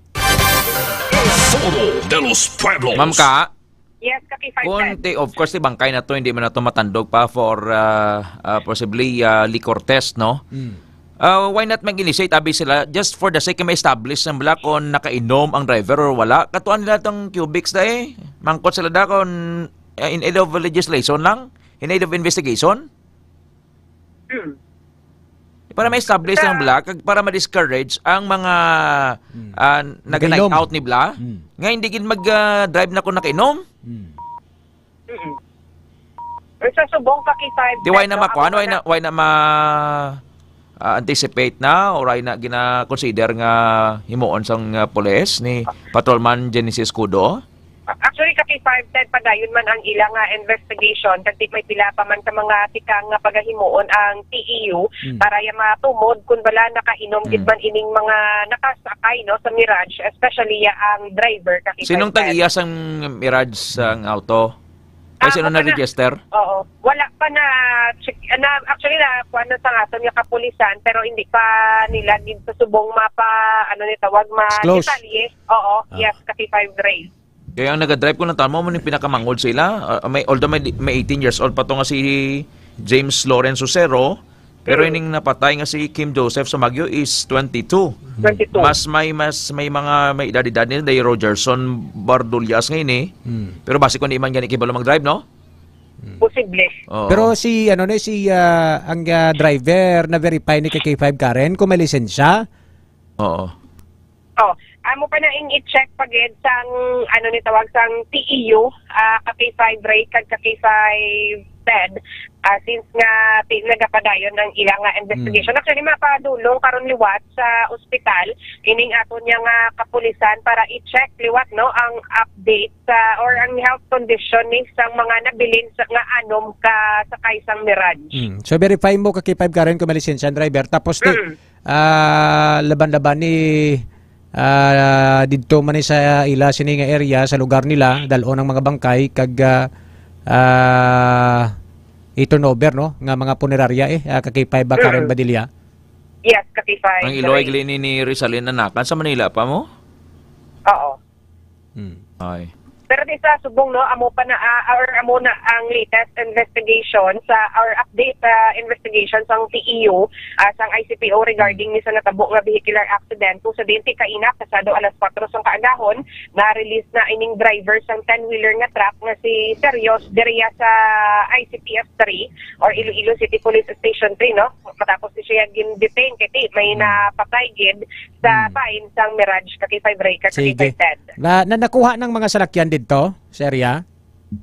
Foro de los Pueblos. Ma'am Ka? Yes, ka K five ten. Kung ti-, of course, ti bangkay na to, hindi man na to matandog pa for, ah, ah, possibly, ah, liquor test, no? Mm. Ah, why not mag-initiate, abi sila, just for the sake, ma-establish na bala kung nakainom ang driver or wala? Katuan nila tong cubics da eh. Mangkot sila da kung, ah, in aid of legislation lang? In aid of investigation? Hmm. Para ma-establish Sa lang bala, kag para ma-discourage ang mga, Hmm. ah, nag-night Nakainom. out ni bala, Hmm. nga hindi gid mag, ah, drive na kung nakainom. Hmm. Mm-mm. Sa subong ka K five Di, why na makuha? Why na, why na ma, ah, anticipate na or why na gina-consider nga himuon sang, ah, pulis ni Patrolman Genesis Cudo? Actually, ka K five ten, padayon man ang ila nga investigation, kag di may pila pa man ka mga tikang nga pagahimuon ang T E U Hmm. para ya matumod kung bala nakainom gid Hmm. man ining mga nakasakay, no, sa Mirage, especially ya ang driver, ka K five ten. Sinong tag-iya sang Mirage sang auto? Kay Ah, sino wala pa na na-register? Oo. Wala pa na check. Na, actually, na kuwan na sa aton nga kapulisan, pero hindi pa nila gid sa subong mapa, ano ni tawag, ma Disclose. detalye. Oo, Ah. yes, ka K five Ray. Kaya ang nagadrive ko ng tama mo ni pinakamangod sila. Ah, may, although may, may eighteen years old pa to nga si James Lawrence Lucero, pero Hmm. ining napatay nga si Kim Joseph sa Baguio is twenty-two. Twenty-two. Mas may, mas may mga may edad-edad nila, day Rogerson Bardullas nga ini. Hmm. Pero basi kung di man gani kibalo mag-drive, no? Hmm. Posible. Oo. Pero si, ano na, si, ah, ang, ah, driver, na-verify ni ka K five Karen kung may lisensya? Oo. Oh, amo pa na ing i-check pa gid sang, ano ni tawag, sang T E U, ah, ka K five Ray kag ka K five Ted, ah, since nga ti-, nagapadayon ang ila nga investigation. Hmm. Actually, mapadulong karon liwat sa ospital ining aton niya nga kapulisan para i-check liwat, no, ang update sa, or ang health condition ni sang mga nabilin sa, nga anom ka sakay sang Mirage. Hmm. So, verify mo ka K five Karen kung may lisensya ang driver. Tapos, ti-, Mm. ah, laban-laban ni, ah, didto man ni sa ila sini nga area, sa lugar nila, dal-on ang mga bangkay kag, ah, ah, i-turnover, no, nga mga punerarya, eh, ah, ka K five, ah, Karen Mm. Badilla. Yes, ka K five, Ang Iloy, Dre. Glenny ni Rizalin Anakan sa Manila pa mo? Oo. Hmm. Ay. Pero di sa subong, no, amo pa na, ah, or amo na ang latest investigation sa, or update, ah, investigation sang T E U, ah, sang I C P O regarding ni sa natabo nga vehicular accident. Kung sa twenty kaina, pasado alas kwatro sang kaagahon, na-release na ining driver sang ten-wheeler nga truck nga si Serios diriya sa I C P F three or Iloilo City Police Station three, no? Matapos ni siya gin-detain kay ti may Hmm. napatay gid sa Hmm. fine sang Mirage, ka K five Ray, ka Sige. K five Ted. Na, na nakuha ng mga salakyan dito, Seria?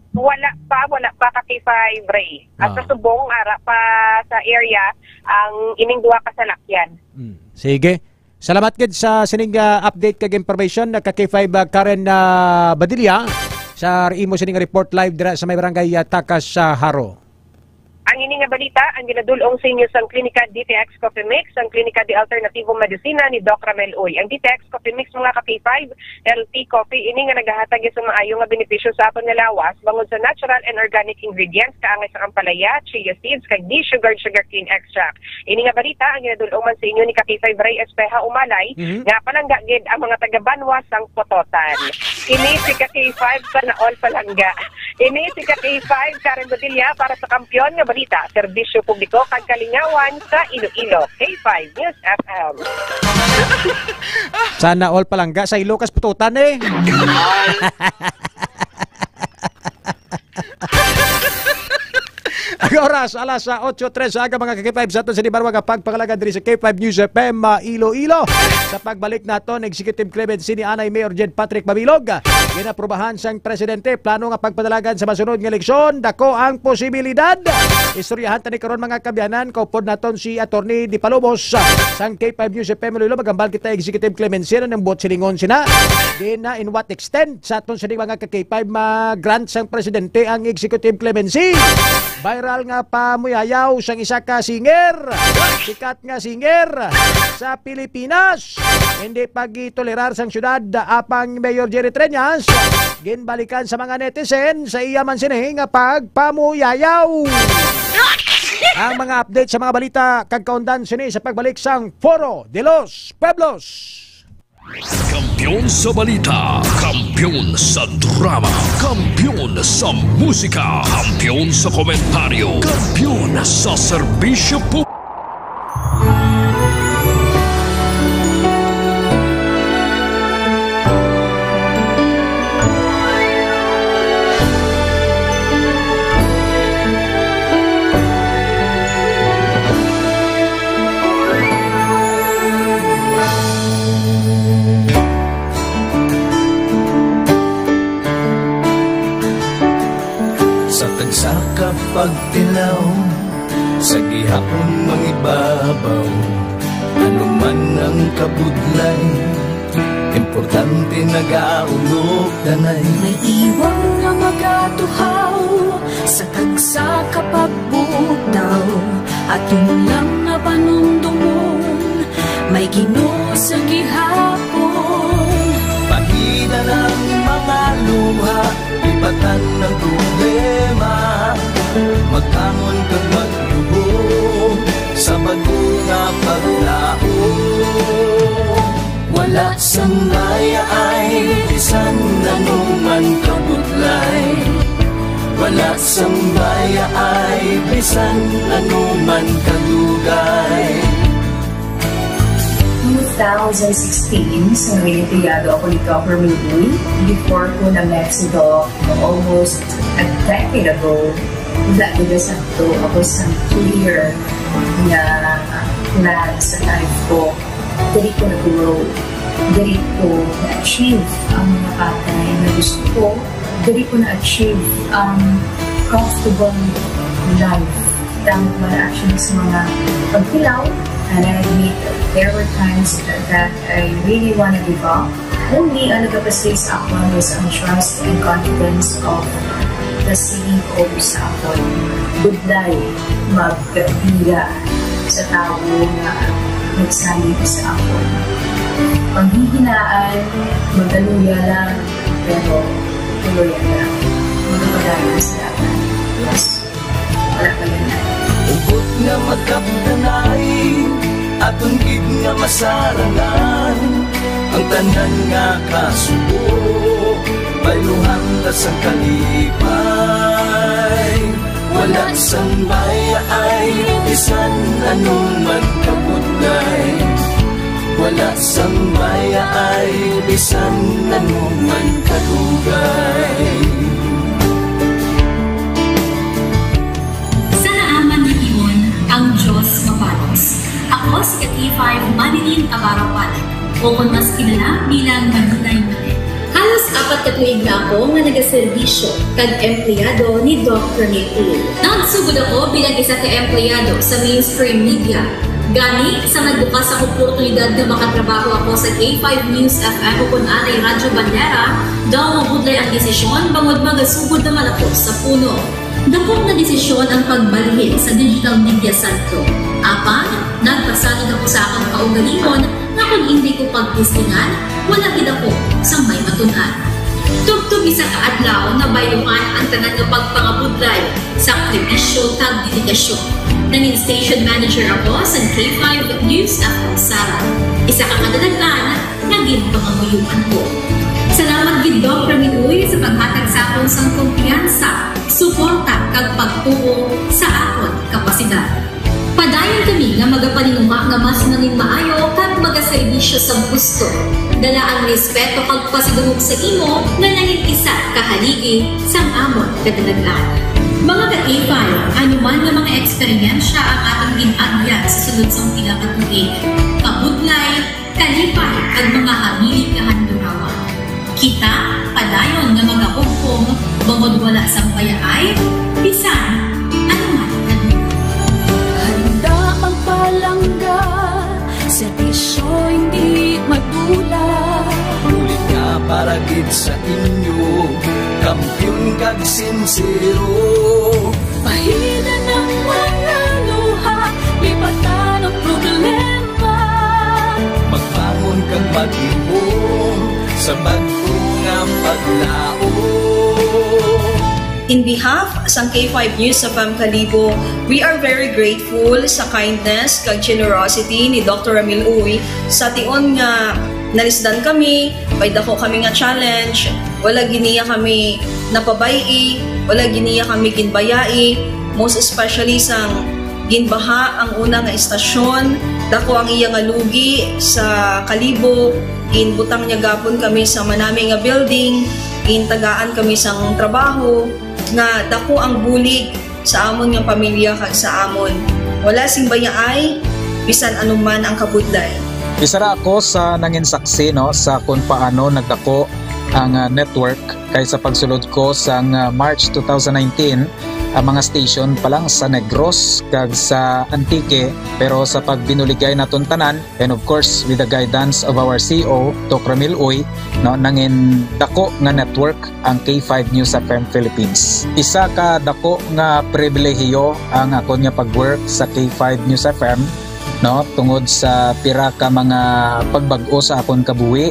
Wala pa, wala pa, ka K five Ray. At Ah. sa subong, ara pa sa area ang ining duha ka salakyan. Hmm. Sige. Salamat gid sa sining, ah, update kag information, ka K five, ah, Karen, ah, Badilla, sa imo sining report live dira sa may barangay, ah, Takas, sa Jaro. Ang ini nga balita ang ginadul-ong sa inyo sang Klinika D T X Coffee Mix, ang Klinika de Alternativo Medicina ni Doc Ramel Uy. Ang D T X Coffee Mix, mga ka K five, healthy coffee ini nga nagahatag sa maayo nga benepisyo sa aton nga lawas bangod sa natural and organic ingredients, kaangay sa ampalaya, chia seeds, kag de-sugared sugarcane extract. Ini nga balita ang ginadul-ong man sa inyo ni ka K five Ray Espeha Umalay, Mhm. nga palangga gid ang mga taga-banwa sang Pototan. Ini si ka K five, sana all palangga. Ini si ka K five, Karen Bodilla, para sa Kampiyon nga Balita, Serbisyo Publiko kag Kalingawan sa Iloilo, K five News F M. Sana all palangga sa Ilocos Pototan, eh. Ang oras, alas, ah, otso tres sa aga, mga ka K five, sa aton sa Dibarwa nga pagpangalaga diri sa K five News F M, ah, Iloilo. Sa pagbalik naton, Executive Clemency ni anay Mayor Jed Patrick Mabilog, ah, ginaprubahan sang presidente plano nga pagpadalagan sa masunod nga eleksyon. Dako ang posibilidad. Istoryahan tani karon, mga kaabyanan, kaupod naton si Attorney Di Palomos, ah, sang K five News F M Iloilo. Magambal kita, Executive Clemency, ano ang buot silingon sina? Di na, in what extent sa aton sining mga ka K five ma-grant sang presidente ang executive clemency? Viral nga pamuyayaw sang isa ka singer, sikat nga singer sa Pilipinas, hindi pagitolerar sang syudad. Apang Mayor Jerry Treñas ginbalikan sa mga netizen sa iya man sini nga pagpamuyayaw. Ang mga update sa mga balita kag kaundan sini sa pagbalik sang Foro de los Pueblos. Kampiyon sa balita, kampiyon sa drama, kampiyon sa musika, kampiyon sa komentaryo, kampiyon sa serbisyo pu- Sa tagsa ka pagtilaw, sa gihapon mangibabaw, ano man ang kabudlay, importante nagaulog danay. May iwang nga magatuhaw sa tagsa ka pagbutaw, aton lang nga panumdomon, may Ginoo sa gihapon. Pahina lang mga luha, ibatan ang problema, magkamon kag maglubo sa bag-o nga paglaom. Wala sang mayaay bisan ano man kabudlay. Wala sang mayaay bisan ano man kadugay. Two thousand sixteen, sa naging empleyado ako ni Governor Uy, before ko na-met si Doc almost a decade ago, wala gid sakto ako sa clear nga plan sa life ko. Diri ko nag-grow. Diri ko na-achieve ang mga bagay na gusto ko. Diri ko na-achieve ang comfortable life. Tama ba na actually sa mga pagtilaw? And I admit, there were times that, that I really wanna give up. Only ang nagapasay sa akon was ang trust and confidence of the C E O sa akon. Budlay, magkabira sa tawo nga nagsalig sa akon. Panghihinaan, magaluya lang, pero tuloy lang. Magpadayon sa dalan. Yes. Wala pa Tungkid nga masarangan ang tanan nga kasubo, bayluhan ta sang kalipay. Wala sang bayaay bisan anuman kabudlay. Wala sang bayaay bisan anuman kadugay. Sa naaman nga tion, ang Dios mabalos. Ako si K five Marilyn Abarapan, o kon mas kilala bilang Marilay Manet. Halos apat ka tuig na ako nga nagaserbisyo kag empleyado ni Doc Ramil Uy. Nagsugod ako bilang isa ka empleyado sa mainstream media. Gani, sa nagbukas ang oportunidad nga makatrabaho ako sa K five News F M o kon anay Radyo Bandera, daw mabudlay ang desisyon bangod magasugod naman ako sa puno. Dako nga desisyon ang pagbalhin sa Digital Media Centro. Apan, nagpasalig ako sa akon kaugalingon nga kon indi ko pagtistingan, wala gid ako sang may matun-an. Tubtob isa ka adlaw, nabayluhan ang tanan nga pagpangabudlay sa sakripisyo kag dedikasyon. Nangin station manager ako sa K five News F M Sara, isa ka kadalagan nga ginpangamuyoan ko. Salamat gid, Doc Ramil Uy, sa paghatag sa akon sang kumpiyansa, suporta, kag pagtuo sa akon kapasidad. Padayon kami nga magapaninguha nga mas nangin maayo kag magaserbisyo sa gusto, dala ang respeto kag pasidungog sa imo nga nangin isa ka haligi sang amon kadalagan. Mga ka-K five, ano man nga mga eksperyensya ang aton gin-agyan sa sulod sang pila ka tuig, kabudlay, kalipay, kag mga hamili kahandurawan, kita padayon nga magahugpong bangod wala sang bayaay bisan ano man. Handa magpalangga sa bisyo hindi madula. Bulig nga para gid sa inyo, kampiyon kag sinsero. Pahina ng mga luha, lipatan ang problema. Magbangon kag mag-ihom sa bag-o nga paglaom. In behalf sang K five News F M Kalibo, we are very grateful sa kindness kag generosity ni Doctor Ramil Uy. Sa tion nga nalisdan kami, may dako kami nga challenge, wala gid niya kami napabay-i, wala gid niya kami ginbayai, most especially sang ginbaha ang una nga istasyon, dako ang iya nga lugi sa Kalibo, ginbutang niya gapon kami sa manami nga building, gintagaan kami sang trabaho, nga dako ang bulig sa amon nga pamilya kag sa amon. Wala sing bayaay bisan anuman ang kabudlay. Isa ra ako sa nangin saksi, no, sa kung paano nagdako ang, ah, network, kay sa pagsulod ko sang, ah, March two thousand nineteen, ang mga station pa lang sa Negros kag sa Antique, pero sa pagbinuligay naton tanan, and of course, with the guidance of our C E O, Doc Ramil Uy, no, nangin dako nga network ang K five News F M Philippines. Isa ka dako nga pribilehiyo ang akon nga pag-work sa K five News F M, no, tungod sa pira ka mga pagbag-o sa akon kabuhi,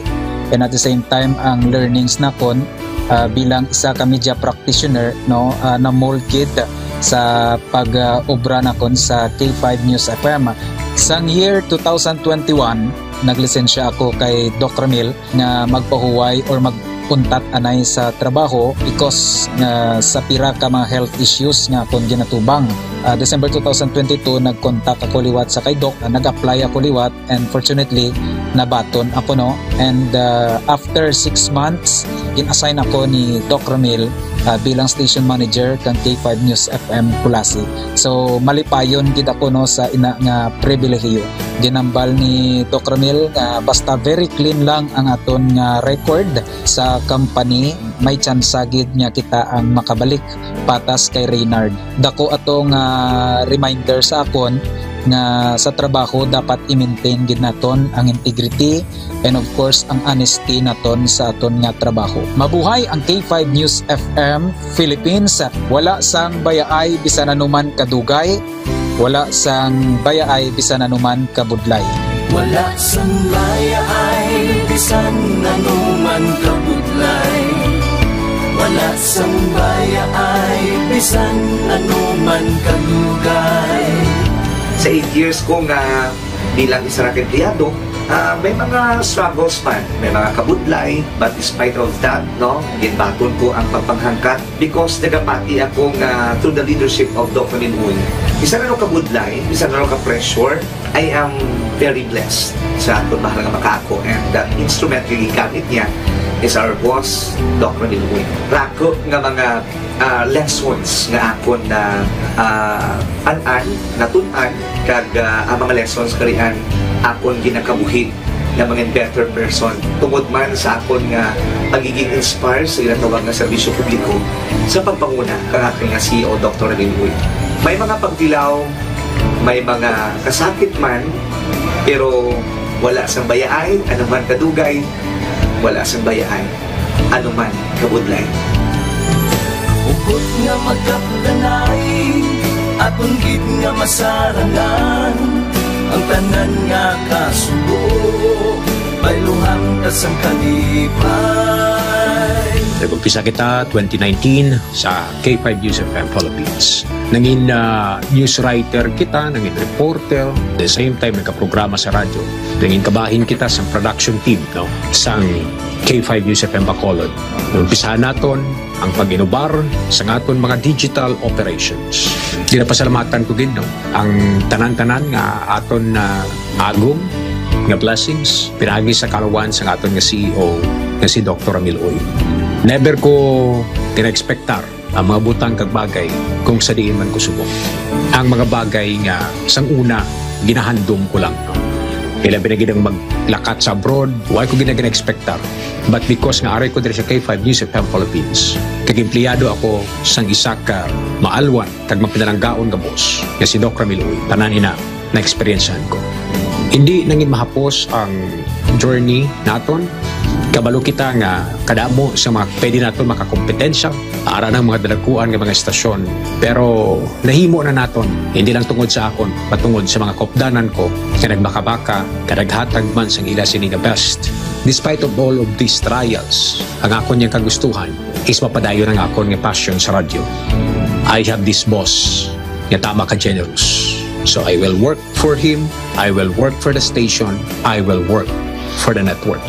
and at the same time ang learnings nakon, ah, bilang isa ka media practitioner, no, ah, na-mold gid sa pag, ah, obra nakon sa K five News F M. Sang year two thousand twenty-one, naglisensya ako kay Doc Ramil nga magpahuway or mag-untat anay sa trabaho because nga sa pira ka mga health issues nga akon ginatubang. Ah, December two thousand twenty-two, nag-contact ako liwat sa kay Doc, ah, nag-apply ako liwat, and fortunately, nabaton ako, no. And, ah, after six months, gin-assign ako ni Doc Ramil, ah, bilang station manager kang K five News F M Culasi. So, malipayon gid ako, no, sa ina nga pribilehiyo. Ginambal ni Doc Ramil nga basta very clean lang ang aton nga record sa company, may tsansa gid nga kita ang makabalik patas kay Reynard. Dako ato nga reminder sa akon nga sa trabaho dapat i-maintain gid naton ang integrity and of course ang honesty naton sa aton nga trabaho. Mabuhay ang K five News F M Philippines. Wala sang bayaay bisan anuman kadugay, wala sang bayaay bisan anuman kabudlay. Wala sang bayaay bisan anuman kabudlay. Wala sang bayaay bisan anuman kadugay. Sa eight years ko nga Bilang isa ra ka empleyado, ah, may mga struggles man, may mga kabudlay, but despite of that, no, ginbaton ko ang pagpanghangkat because nagapati ako nga through the leadership of Doc Ramil Uy, isa na ka kabudlay, isa na ka pressure, I am very blessed sa akon mahal nga makaako, and the instrument nga gigamit niya is our boss, Doc Ramil Uy. Rako nga mga ah, lessons nga akon na, ah, an-an, natun-an, kag, ah, ang mga lessons karian akon ginakabuhi nga mga better person tungod man sa akon nga pagiging inspired sa ginatawag nga serbisyo publiko sa pagpanguna kang akon nga C E O, Doktor Ramil Uy. May mga pagtilaw, may mga kasakit man, pero wala sang bayaay, anuman kadugay, wala sang bayaay, anuman kabudlay. Hugot nga magkapdanay, aton gid nga masarangan, ang tanan nga kasubo, bayluhan ta sang kalipay. Nag-umpisa kita twenty nineteen sa K five News F M Philippines. Nangin, ah, news writer kita, nangin reporter, the same time nagkaprograma sa radyo. Nangin kabahin kita sa production team, no, sang K five News F M Bacolod. Umpisahan naton ang pag-inubar sa aton mga digital operations. Ginapasalamatan ko gid, no, ang tanan-tanan nga aton na agom nga blessings pinaagi sa kaluwasan sa aton nga C E O nga si Doktor Ramil Uy. Never ko gina-expectar ang mga butang kag bagay kung sa diin man ko subong. Ang mga bagay nga sang una ginahandom ko lang. Ilabi na gid ang maglakat sa abroad, wala ko gid na gina-expectar. But because nga aray ko diri sa K five News F M Philippines, kag empleyado ako sang isa ka maalwan kag mapinalanggaon nga boss, nga si Doc Ramil Uy, tanan ina na-experiencehan ko. Hindi nangin mahapos ang journey naton. Kabalo kita nga kadamo sa mga pwede naton makakompetensya, ara ng mga dalaguan nga mga estasyon. Pero nahimo na naton, hindi lang tungod sa akon, patungod sa mga kopdanan ko nga nagbakabaka, nga naghatag man sang ila sini nga best. Despite of all of these trials, ang akon yang kagustuhan is mapadayon ang akon nga passion sa radyo. I have this boss nga tama ka generous. So I will work for him, I will work for the station, I will work for the network.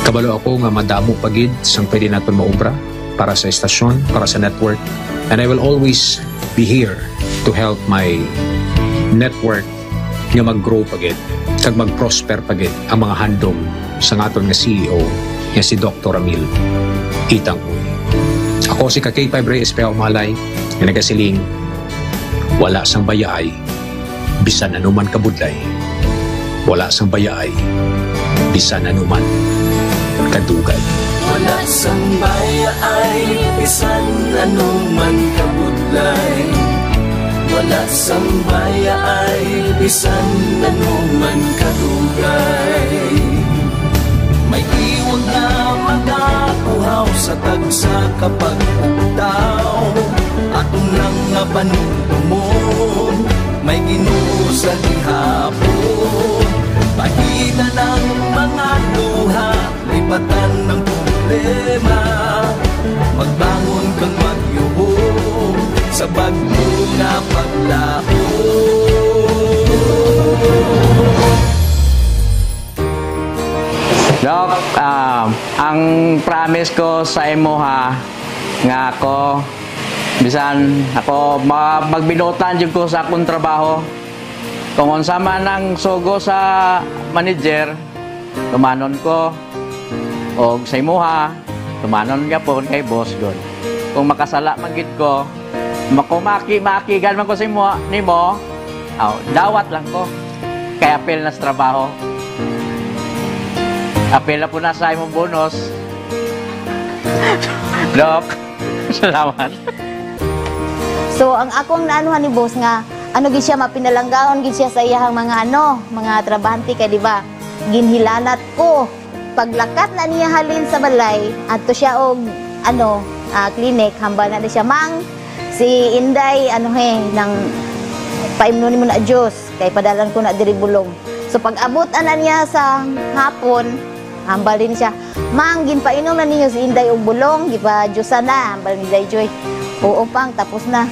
Kabalo ako nga madamo pa gid sang pwede naton maobra para sa estasyon, para sa network, and I will always be here to help my network nga mag-grow pa gid kag mag-prosper pa gid ang mga handom sang aton nga C E O nga si Doktor Ramil Itang Uy. Ako si ka K five Reyes Pea Umalay nga nagasiling, wala sang bayaay bisan anuman kabudlay, wala sang bayaay bisan anuman kadugay. Wala sang bayaay bisan anuman kabudlay, wala sang bayaay bisan anuman kadugay. May iwag nga magauhaw sa tagsa ka pagpugtaw, aton lang nga panumdumon, may Ginoo sa gihapon. Pahitan ang mga luha, lipatan ang problema, magbangon kag magyubong sa bag-o nga paglaom. Doc, ah, ang promise ko sa imo, ha, nga ako, bisan ako, ma-, magbinuotan jud ko sa akong trabaho. Kung unsa man ang sugo sa manager, tumanon ko. Og sa imuha, tumanon gyapon kay boss gud. Kung makasala man gid ko, makumaki-makigan man ko sa imo, nimo, aw, dawat lang ko. Kay apil na sa trabaho. Apil na po na sa imong bonus. Doc, salamat. So, ang akong naanuhan ni boss nga, ano gid siya, mapinalanggaon gid siya sa iyahang mga ano, mga trabahante kay, di ba, ginhilanat ko. Paglakat na niya halin sa balay, adto siya og, ano, ah, clinic, hambal na ni siya, "Mang, si Inday, ano he, nang paimnon nimo na juice, kay padalan ko na diri bulong." So, pag-abot ana niya sa hapon, hambal din siya, "Mang, ginpainom na ninyo si Inday og bulong, gipa-juice na," hambal ni Day Joy. "Oo, Pang, tapos na."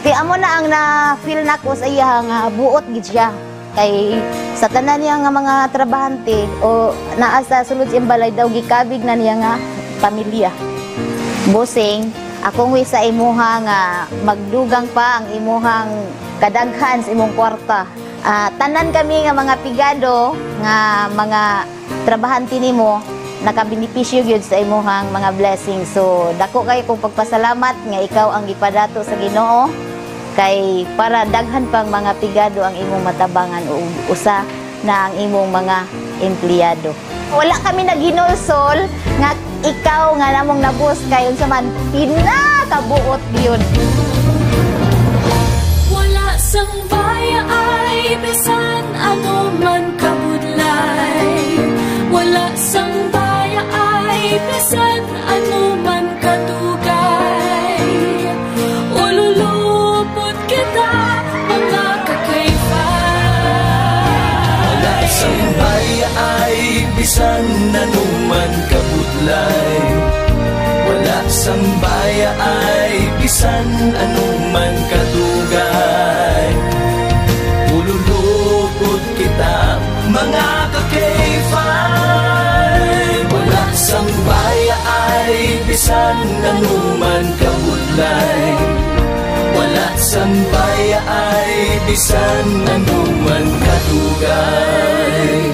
Kay amo na ang na-feel nako sa iya nga buot gid siya. Kay sa tanan niya nga mga trabahante o naa sa sulod sa iyang balay daw, gikabig na niya nga pamilya. Bossing, akong wish sa imuha nga magdugang pa ang imuhang kadaghan sa imong kwarta. Ah, tanan kami nga mga pigado nga mga trabahante nimo, nakabenepisyo gyud sa imuhang mga blessings. So, dako kayo kong pagpasalamat nga ikaw ang gipadato sa Ginoo, kay para daghan pang mga pigado ang imong matabangan, ug usa na ang imong mga empleyado. Wala kami naghinulsol nga ikaw nga namong nabus kay unsa man pinakabuot gyud. Wala sang baya ay bisan ano man kabudlay. Wala sang baya ay bisan ano man kadugay. Ululupot kita, mga kakayfa. Wala sang baya ay bisan ano man kabudlay. Wala sang baya ay bisan ano man kadugay. Ululupot kita, mga ka-K five. Wala sang baya ay bisan ano man kabudlay. Wala sang baya ay bisan ano man kadugay.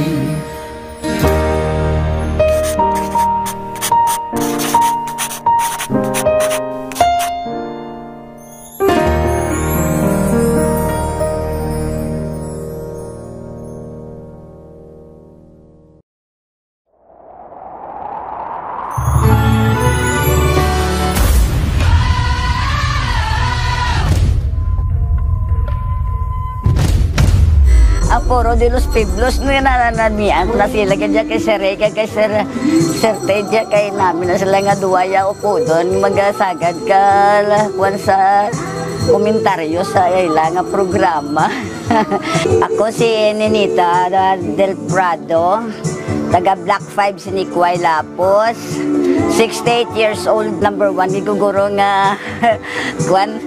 Ang Foro de los Pueblos, no, nananamian ko na sila, kaya kay Sir Rey, kay Sir, Sir Ted, kay namin na sila nga duwa ya upodon, magasagad ka, la-, kuwan sa komentaryo sa ila nga programa. Ako si Ninita Del Prado, taga Block five, Sinikway, Lapos, sixty-eight years old, number one, giguguro nga, kuwan,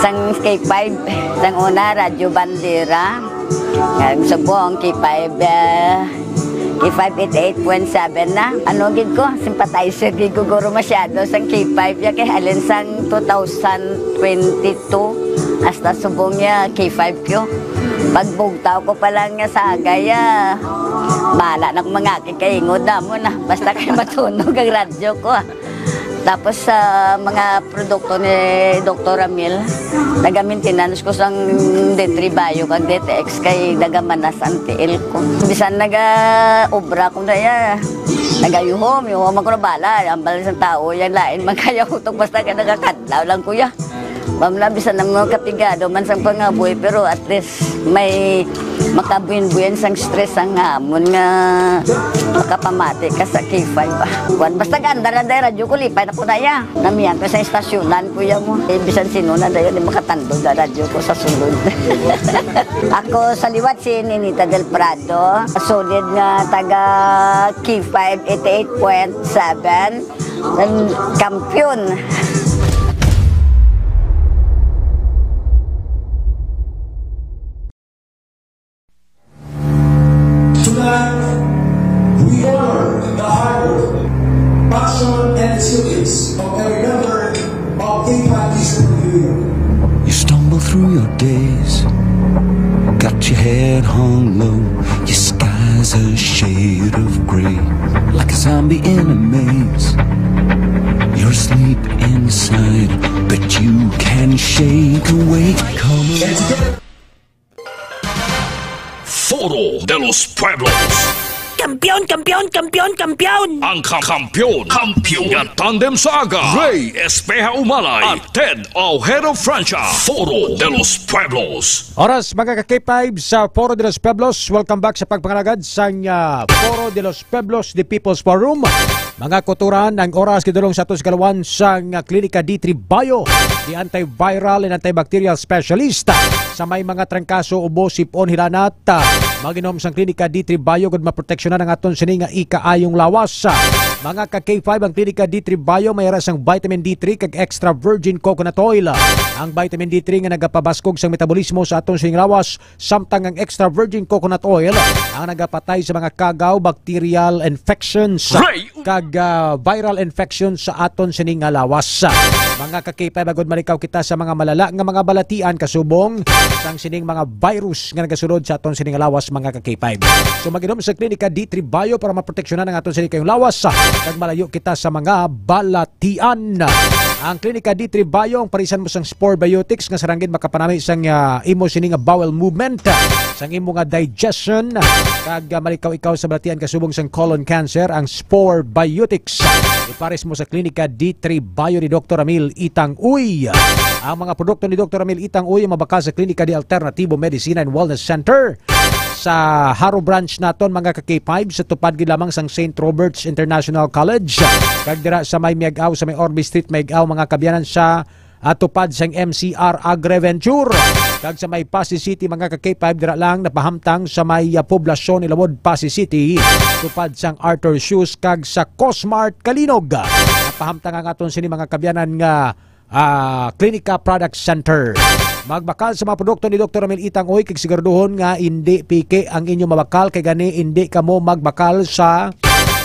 sang K five, sang una, Radyo Bandera, ang subong, K five, eh, K five eighty-eight point seven na. Ano gid ko, sympathizer gid ko guro masyado sang K five ya, kay halin sang two thousand twenty-two hasta subong ya K five ko. Pagbugtaw ko pa lang nga sagay, ah, bala na mga kikaingod na mo na. Basta kay matunog ang radyo ko, ah. Tapos sa mga produkto ni Doktor Ramil, naga-maintenance ko sang D three Bio kag D T X kay nagamanas ang tiil ko. Bisan naga-obra ko na ya, nagayuhom, yuhom ako na bala. Ang bala sang tao, yan lain man kaya utok basta ka nagakadlaw lang, kuya. Ma'am, na bisan ang mga kapigado man sang pangabuhi, pero at least may makabuin-buin sang stress ang hamon nga makapamati ka sa K five, ah. Kuwan, basta ganda na dahil radyo ko, lipay na po na ya. Namiyan ko sa istasyonan, kuya mo. Eh, bisan sino na dayon, di makatandog na radyo ko sa sulod. Ako sa liwat si Ninita Del Prado, solid nga taga K five eighty-eight point seven. Ang kampiyon. Tonight, we honor the hard work, passion, and resilience of every member of K five Kids Reunion. You stumble through your days, got your head hung low, your sky's a shade of gray, like a zombie in a maze. You're asleep inside, but you can shake awake. Come on. Foro de los Pueblos. Kampiyon, kampiyon, kampiyon, kampiyon! Ang kam-, kampiyon, kampiyon nga tandem sa aga, Rey Espeja Umalay at Ted Ojeda Francia. Foro de los Pueblos. Oras, mga ka-K five, sa Foro de los Pueblos. Welcome back sa pagpangalagad sang, ah, Foro de los Pueblos, the People's Forum. Mga kutoran, ang oras gidulong sa aton sa kaluwan sang, ah, Klinika D three Bio, the antiviral and antibacterial specialist, ah, sa may mga trangkaso, ubo, sip-on, hilanat, ah, Mag-inom sang Klinika D three Bio gud maproteksyonan ang aton sini nga ikaayong lawas. Mga ka K five, ang Klinika D three Bio may ara sang vitamin D three kag extra virgin coconut oil. Ang vitamin D three nga nagapabaskog sang metabolismo sa aton sining lawas, samtang ang extra virgin coconut oil ang nagapatay sa mga kagaw, bacterial infections, Ray! kag, ah, viral infections sa aton sini nga lawas. Mga ka K five, agud malikaw kita sa mga malala nga mga balatian kasubong sang sining mga virus nga nagasulod sa aton sini nga lawas, mga ka K five. So, mag-inom sa Klinika D three Bio para maproteksyonan ang aton sini kayong lawas, ah, kag malayo kita sa mga balatian. Ang Klinika D three Bio ang parisan mo sang Spore Biotics nga sarang gid makapanami sang, ah, imo sini nga bowel movement, ah, sang imo nga digestion, kag, ah, malikaw ikaw sa balatian kasubong sang colon cancer. Ang Spore Biotics, ipares mo sa Klinika D three Bio ni Doktor Ramil Itang Uy. Ang mga produkto ni Doktor Ramil Itang Uy ang mabakal sa Klinika de Alternativo Medicina and Wellness Center sa Jaro Branch naton, mga ka K five, sa tupad gid lamang sang Saint Robert's International College, kag dira sa may Miag-ao, sa may Orbe Street, Miag-ao, mga kabyanan, sa, ah, tupad sang M C R Agriventure, kag sa may Passi City, mga ka K five, dira lang napahamtang sa may, ah, Poblacion Ilawod, Passi City, tupad sang Arthur Shoes, kag sa Cosmart Calinog, napahamtang ang aton sini, mga kabyanan, nga, ah, Klinika Product Center. Magbakal sa mga produkto ni Doktor Ramil Itang Uy, kag siguraduhon nga hindi piki ang inyo mabakal, kay gani hindi kamo magbakal sa,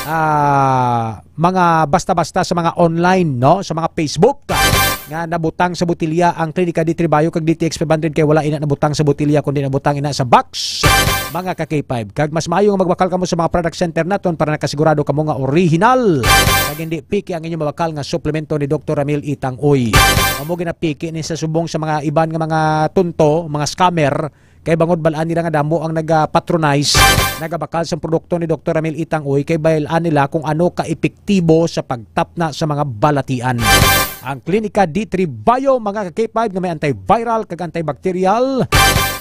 ah, mga basta-basta sa mga online, no? Sa mga Facebook, ah, nga nabutang sa botelya ang Klinika D three Bio kag D T X five hundred, kay wala ina nabutang sa botelya, kundi nabutang ina sa box, mga ka K five. Kag mas maayo nga magbakal kamo sa mga product center naton para nakasigurado kamo nga original kag hindi piki ang inyong mabakal nga suplemento ni Doktor Ramil Itang Uy. Amo ginapiki ni sa subong sa mga iban nga mga tunto, mga scammer, kay bangod balaan nila nga damo ang nagapatronize, nagabakal sa produkto ni Doktor Ramil Itang Uy, kay balaan nila kung ano ka epektibo sa pagtapna sa mga balatian. Ang Klinika D three Bio, mga ka K five, nga may antiviral kag antibacterial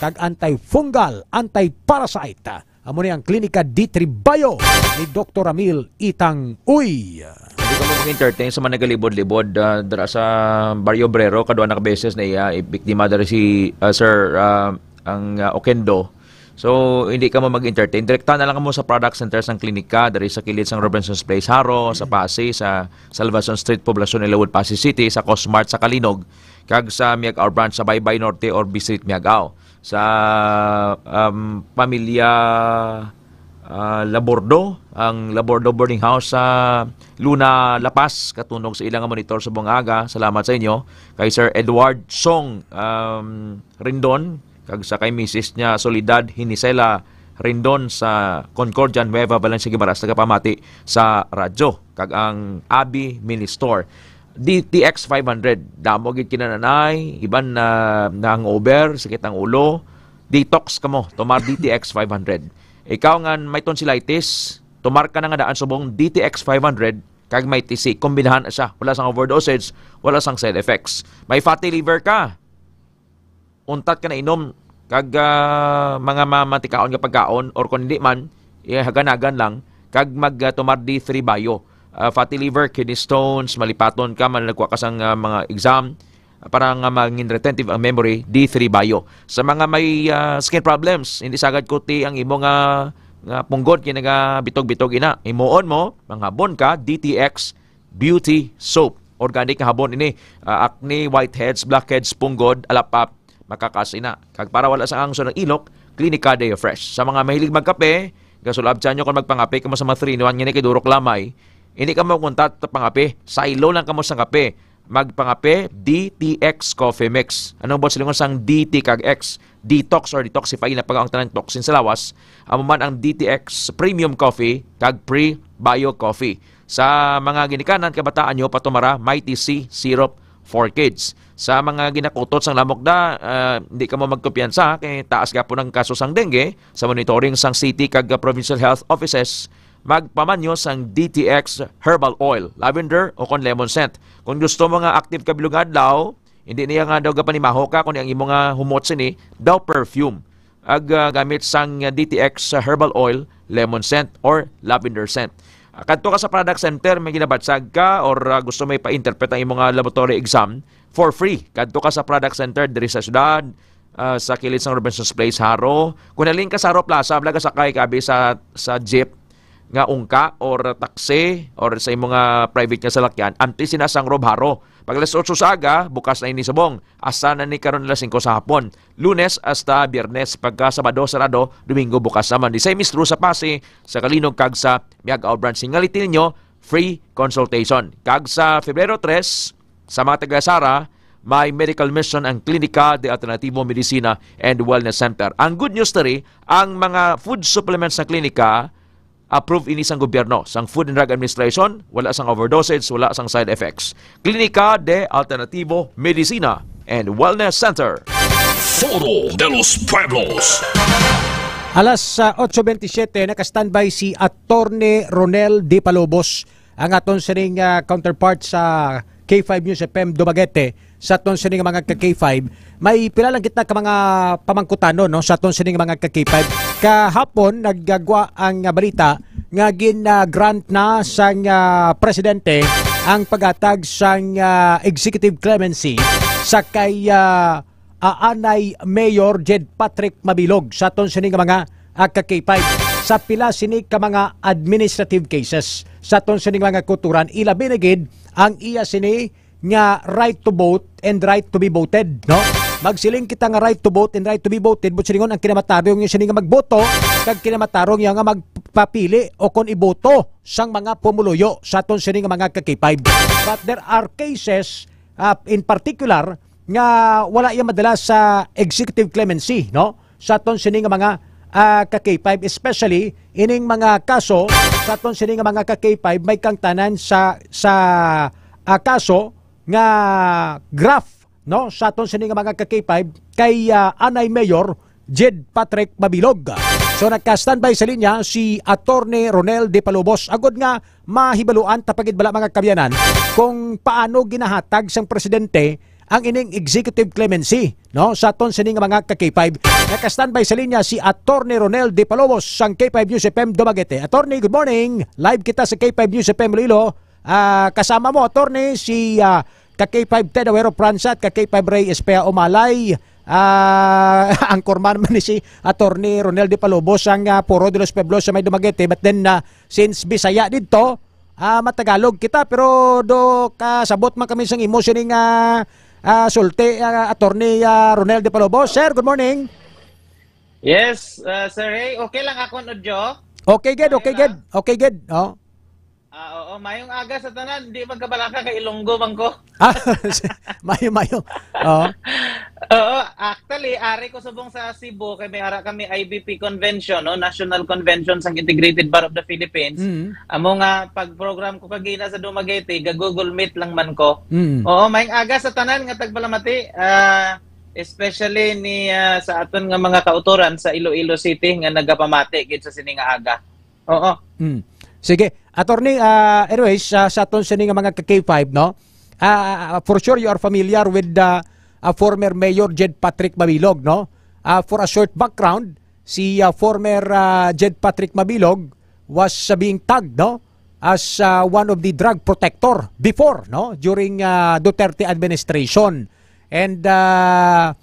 kag antifungal, antiparasite. Amo ni ang Klinika D three Bio ni Doktor Ramil Itang Uy. Hindi ka mo mag-entertain sa mga nagalibod-libod, ah, dira sa Barrio Obrero, kadwa na ka beses na iya, biktima dira si, ah, Sir, ah, ang, ah, Oquendo. So, hindi ka mo mag-entertain. Direkta na lang mo sa product center sang klinika, diri sa kilid sang Robinson's Place, Jaro, sa Passi, sa Salvacion Street, Poblacion Ilawod, Passi City, sa Cosmart, sa Calinog, kag sa Miag-ao Branch sa Baybay Norte or Bisrit Miag-ao. Sa, um, pamilya, ah, Labordo, ang Labordo Boarding House sa Luna, La Paz, katunog sa ila nga monitor subong aga. Salamat sa inyo. Kay Sir Edward Song, um, Rendon, kag sa kay Misis niya Soledad Hinisela Rendon sa Concordia, Nueva Valencia, Guimaras, nagapamati sa radyo, kag ang Abi Mini Store. D T X five hundred, damo gid kinananay, iban na, na hangover, sakit ang ulo, detox kamo, tomar D T X five hundred. Ikaw nga may tonsillitis, tomar ka na nga daan subong D T X five hundred, kag may T C, kombinahan na siya, wala sang overdosage, wala sang side effects. May fatty liver ka, untat ka na inom kag, ah, mga mamantikaon nga pagkaon, or kung hindi man, eh, hagan-hagan lang, kag mag, ah, tomar D three Bio. Ah, fatty liver, kidney stones, malipaton ka, man nagkuha ka sang, ah, mga exam, ah, para nga maging retentive ang memory, D three Bio. Sa mga may, ah, skin problems, hindi sagad kuti ang imo nga, nga punggod kay nagabitog-bitog ina. Himuon mo, manghabon ka, D T X Beauty Soap. Organic nga habon ini. Ah, acne, whiteheads, blackheads, punggod, alapap, makakaas ina. Kag para wala sang angso ng ilok, Klinika Deo Fresh. Sa mga mahilig magkape, gasulab sa inyo kung magpangape kamo sa mga three in one nga ni kay durok lamay, hindi kamo kuntat pangape. Saylo lang kamo sa kape. Magpangape, D T X Coffee Mix. Anong buot silingon sang D T kag X? Detox or detoxify na pag ang tanang toxin sa lawas. Amo man ang D T X Premium Coffee kag Pre-Bio Coffee. Sa mga ginikanan, kabataan nyo, patumara, Mighty C Syrup for Kids. Sa mga ginakutot sang lamok da, ah, hindi ka mo magkumpiyansa, kay taas gapon ang kaso sang dengue. Sa monitoring sang city kag provincial health offices, magpamanyo sang D T X herbal oil, lavender o kon lemon scent. Kung gusto mo nga active ka bilog adlaw, hindi niya nga daw gapanimaho ka, kundi ang imo nga humot sini daw perfume. Ag, ah, gamit sang D T X herbal oil, lemon scent or lavender scent. Ah, kadto ka sa product center, may ginabatsag ka or, ah, gusto may pa-interpret ang imo nga laboratory exam for free. Kadto ka sa product center diri sa syudad, ah, sa kilid sang Robinson's Place, Jaro. Kung naling ka sa Jaro Plaza, wala ka sakay kabi sa, sa jeep nga ungka or taxi or sa imo nga private nga salakyan, antes sina sang Rob Jaro. Pag alas otso sa aga, bukas na ini subong. Hasta na ni karon alas singko sa hapon. Lunes hasta Biyernes, pagka Sabado sarado, Domingo bukas naman. Di same is true sa Passi, sa Calinog kag sa Miag-ao Branch. Hingalit ninyo, free consultation. Kag sa Febrero tres, sa mga taga Sara, may medical mission ang Klinika de Alternativo Medicina and Wellness Center. Ang good news diri, ang mga food supplements sa klinika, approved ini sang gobyerno, sang Food and Drug Administration, wala sang overdosage, wala sang side effects. Klinika de Alternativo Medicina and Wellness Center. Foro de los Pueblos. Alas, ah, otso bentisiete, naka-standby si Attorney Ronel D. Palobos, ang aton sining, ah, counterpart sa K five News F M Dumaguete, sa aton sining mga ka K five. May pila lang kita ka mga pamangkutanon, no, sa aton sining mga ka K five. Kahapon, naggagwa ang, ah, balita nga gin-grant na sang, ah, presidente ang paghatag sang, ah, executive clemency sa kay, ah, ah, anay Mayor Jed Patrick Mabilog sa aton sini nga mga, ah, ka K five. Sa pila sini ka mga administrative cases sa aton sini nga mga kautoran, ilabi na gid ang iya sini nga right to vote and right to be voted, no? Magsiling kita nga right to vote and right to be voted, but silingon ang kinamatarong niya sini nga magboto, kag kinamatarong niya nga magpapili o kon iboto sang mga pumuluyo sa aton sini nga mga ka K five. But there are cases, ah, in particular, nga wala iya madala sa executive clemency, no? Sa aton sini nga mga, ah, ka K five, especially ining mga kaso sa aton sini nga mga ka K five, may kangtanan sa, sa, ah, kaso nga graft, no, sa aton sini nga mga ka K five kay, ah, anay Mayor Jed Patrick Mabilog. So, nagka-standby sa linya si Attorney Ronel De Palobos, agod nga mahibaluan ta pa gid bala, mga kaabyanan, kung paano ginahatag sang presidente ang ining executive clemency, no, sa aton sini nga mga ka K five. Naka-standby sa linya si Attorney Ronel De Palobos sang K five News F M Dumaguete. Attorney, good morning. Live kita sa K five News F M Iloilo. Ah, kasama mo, Attorney, si, ah, ka K five Ted Awero Francia at ka K five Ray Espea Umalay. Ah, anchorman man ni si Attorney Ronel De Palobos sang, ah, Foro de los Pueblos sa may Dumaguete. But then, ah, since Bisaya didto, ah, matagalog kita, pero do kasabot man kami sang imo sini nga, ah, sulti, ah, Attorney, ah, Ronel De Palobos. Sir, good morning. Yes, ah, Sir Ray, okay lang akon audio? Okay gid, okay gid. Okay gid. Oh. Ah, oo, mayong aga sa tanan. Di magkabalaka kay Ilonggo man ko. Ah, mayo, mayo. Oo. Oo, actually, ari ko subong sa Cebu kay may ara kami I B P convention, no, National Convention sang Integrated Bar of the Philippines. Mm. Amo nga pag-program ko kagina sa Dumaguete, ga-Google Meet lang man ko. Mm. Oo, mayong aga sa tanan nga tagpalamati, ah, especially ni, ah, sa aton nga mga kautoran sa Iloilo City nga nagapamati gid sa sini nga aga. Oo. Mm. Sige, Attorney, ah, anyways, ah, sa aton sini nga mga ka K five, no? Ah, ah, ah, for sure you are familiar with the, ah, former Mayor Jed Patrick Mabilog, no? Ah, for a short background, si, ah, former, ah, Jed Patrick Mabilog was, ah, being tagged, no, as, ah, one of the drug protector before, no, during, ah, Duterte administration. And, ah,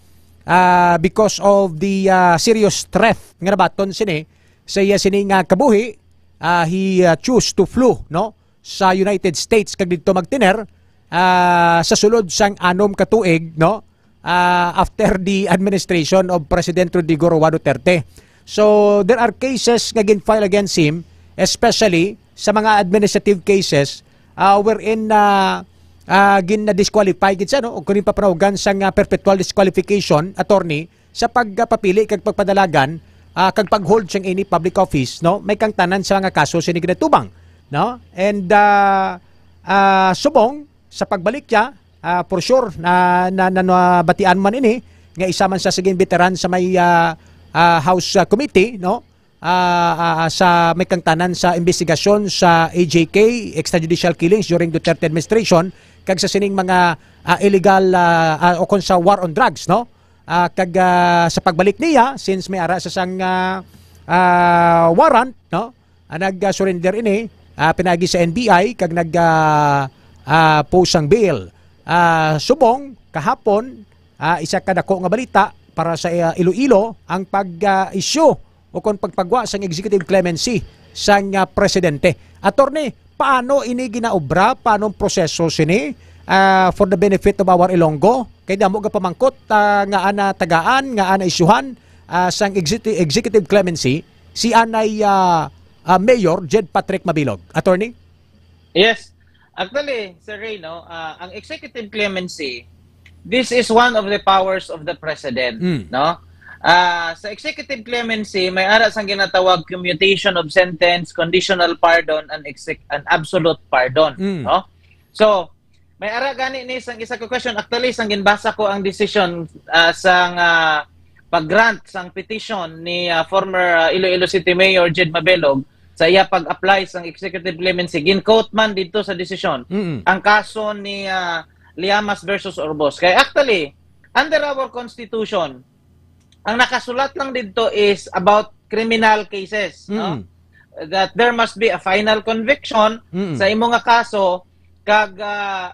ah, because of the, ah, serious threat nga nabaton sini sa iya sini nga kabuhi, ah, he, ah, choose to flew, no, sa United States kag didto magtener, ah, sa sulod sang anom ka tuig, no, ah, after the administration of President Rodrigo Roa Duterte. So, there are cases nga gin-file against him, especially sa mga administrative cases, ah, wherein, ah, ah, gin-disqualify gid siya, no? O kung papanawgan sang, ah, perpetual disqualification, attorney, sa pagpapili kag pagpadalagan, ah, kag pag-hold sang any public office, no? May kangtanan sa mga kaso sini ginatubang, no? And, ah, ah, subong sa pagbalik niya, ah, for sure, na, na, na, nabatian man ini, nga isa man siya sa ginveteran sa may, ah, ah, House, ah, Committee, no? Ah, ah, ah, sa may kangtanan sa investigasyon sa A J K, extrajudicial killings during Duterte administration, kag sa sining mga, ah, illegal, ah, ah, o kon sa war on drugs, no? Ah, kag, ah, sa pagbalik niya, since may ara sa sang, ah, ah, warrant, no? Ah, nag-surrender ini, ah, pinaagi sa N B I, kag nag, ah, ah, post sang bail. Ah, subong, kahapon, ah, isa ka dako nga balita, para sa, ah, Iloilo ang pag, ah, issue o kon pagpagwa sang executive clemency sang, ah, presidente. Attorney, paano ini ginaobra? Paano ang proseso sini, ah, for the benefit of our Ilonggo? Kay damo gapamangkot, ah, nga ana tagaan, nga ana isyuhan, ah, sang executive, executive clemency si anay, ah, ah, Mayor Jed Patrick Mabilog. Attorney? Yes. Actually, Sir Ray, no, ah, ang executive clemency, this is one of the powers of the president, Mm. no? Ah, sa executive clemency, may ara sang ginatawag commutation of sentence, conditional pardon, and exec- and absolute pardon, Mm. no? So, may ara gani ni sang isa ka question. Actually, sang ginbasa ko ang decision, ah, sang, ah, pag-grant sang petition ni, ah, former, ah, Iloilo City Mayor Jed Mabilog sa iya pag-apply sang executive clemency, gin-quote man dito sa decision Mm. ang kaso ni, ah, Liamas versus Orbos. Kay actually, under our constitution, ang nakasulat lang dito is about criminal cases, no? Mm. That there must be a final conviction Mm. sa imo nga kaso, kag, ah,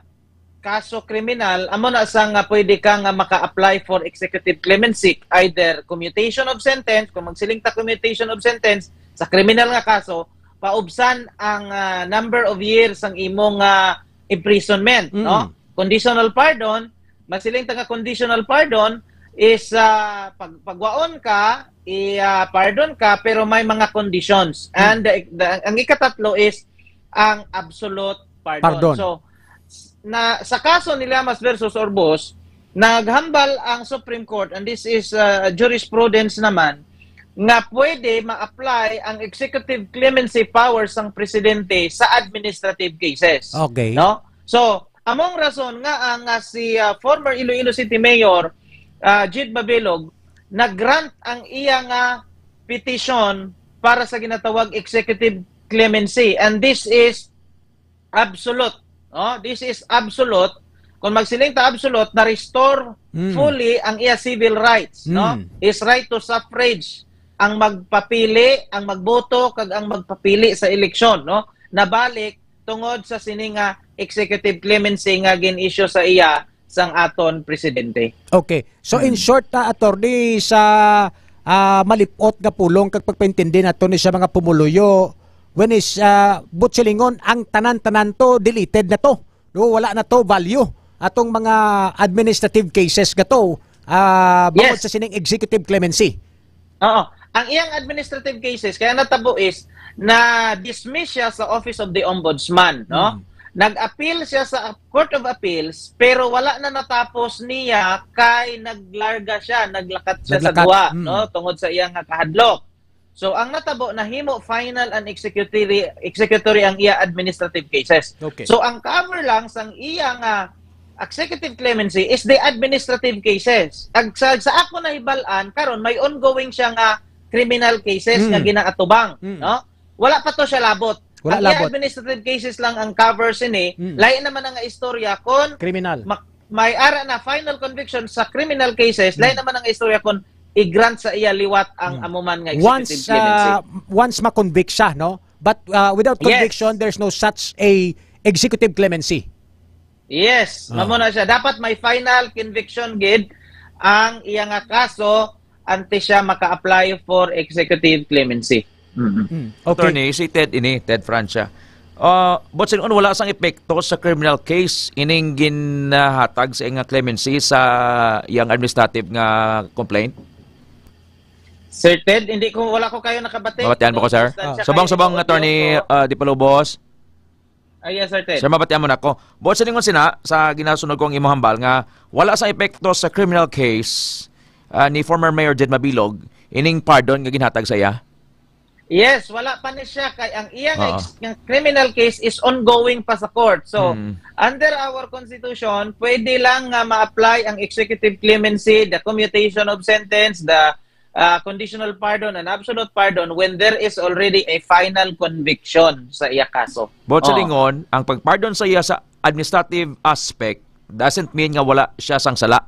kaso kriminal, amo na sa nga pwede ka nga maka-apply for executive clemency, either commutation of sentence, kung magsiling ta commutation of sentence sa kriminal nga kaso, paubsan ang, ah, number of years sang imong, ah, imprisonment, Mm. no? Conditional pardon, magsiling ta nga conditional pardon is, ah, pag pagwaon ka, i-, ah, pardon ka, pero may mga conditions. Mm. And the, the, ang ikatatlo is ang absolute pardon. Pardon. So, s- na sa kaso ni Lamas versus Orbos, naghambal ang Supreme Court, and this is, uh, jurisprudence naman, nga pwede ma-apply ang executive clemency powers sang presidente sa administrative cases. Okay. No? So, among rason nga ang, ah, si, ah, former Iloilo City Mayor, ah, Jed Mabilog, nag-grant ang iya nga petition para sa ginatawag executive clemency, and this is absolute. Oh, this is absolute. Kung magsiling ta absolute, na-restore Mm. fully ang iya civil rights, no? Mm. His right to suffrage, ang magpapili, ang magboto, kag ang magpapili sa eleksyon, no? Nabalik tungod sa sini nga executive clemency nga gin-issue sa iya sang aton presidente. Okay. So, in Mm. short, ah, attorney, sa, ah, malip-ot nga pulong kag pagpaintindi nato ni sa mga pumuluyo, when is, ah, buot silingon, ang tanan-tanan to deleted na to. No, wala na to value atong mga administrative cases nga to, ah, bangod Yes. sa sining executive clemency. Oo. Ang iyang administrative cases, kaya natabo is na-dismiss siya sa Office of the Ombudsman, no? Mm. Nag-appeal siya sa Court of Appeals, pero wala na natapos niya kay naglarga siya, naglakat siya sa Naglakat, guwa, mm. no? Tungod sa iya nga kahadlok. So, ang natabo, nahimo final and executory, executory ang iya administrative cases. Okay. So, ang cover lang sang iya nga executive clemency is the administrative cases. Ag sa, sa ako nahibal-an, karon may ongoing siya nga criminal cases Mm. nga ginaatubang, Mm. no? Wala pa to siya labot. Wala Ang iya labot. administrative cases lang ang cover sini. Mm. Lain naman ang istorya kon Criminal. mak- may ara na final conviction sa criminal cases, Mm. lain naman ang istorya kon i-grant sa iya liwat ang Mm. amo man nga executive Once, clemency. ah, once ma-convict siya, no? But, ah, without Yes. conviction, there's no such a executive clemency. Yes, Ah. mamo na siya. Dapat may final conviction gid ang iya nga kaso antes siya maka-apply for executive clemency. Mm. Mm, okay. Attorney, si Ted ini, Ted Francia. Ah, buot silingon, wala sang epekto sa criminal case ining ginahatag sa iyang clemency sa iyang administrative nga complaint? Sir Ted, hindi ko, wala ko kayo nakabati. Mabatian mo ko, sir? Distansya Subong-subong, kayo, Attorney, audio ko. Ah, Dipolobos. Ah, yes, Sir Ted. Sir, mabatian mo na ko. Buot silingon sina, sa ginasunod ko ang imong hambal nga wala sang epekto sa criminal case, ah, ni former Mayor Jed Mabilog ining pardon nga ginhatag sa iya? Yes, wala pa ni siya kay ang iyang Oo. ex- ang criminal case is ongoing pa sa court. So, Mm. under our constitution, pwede lang nga ma-apply ang executive clemency, the commutation of sentence, the, ah, conditional pardon and absolute pardon when there is already a final conviction sa iya kaso. Buot Oo. silingon, ang pagpardon sa iya sa administrative aspect doesn't mean nga wala siya sang sala.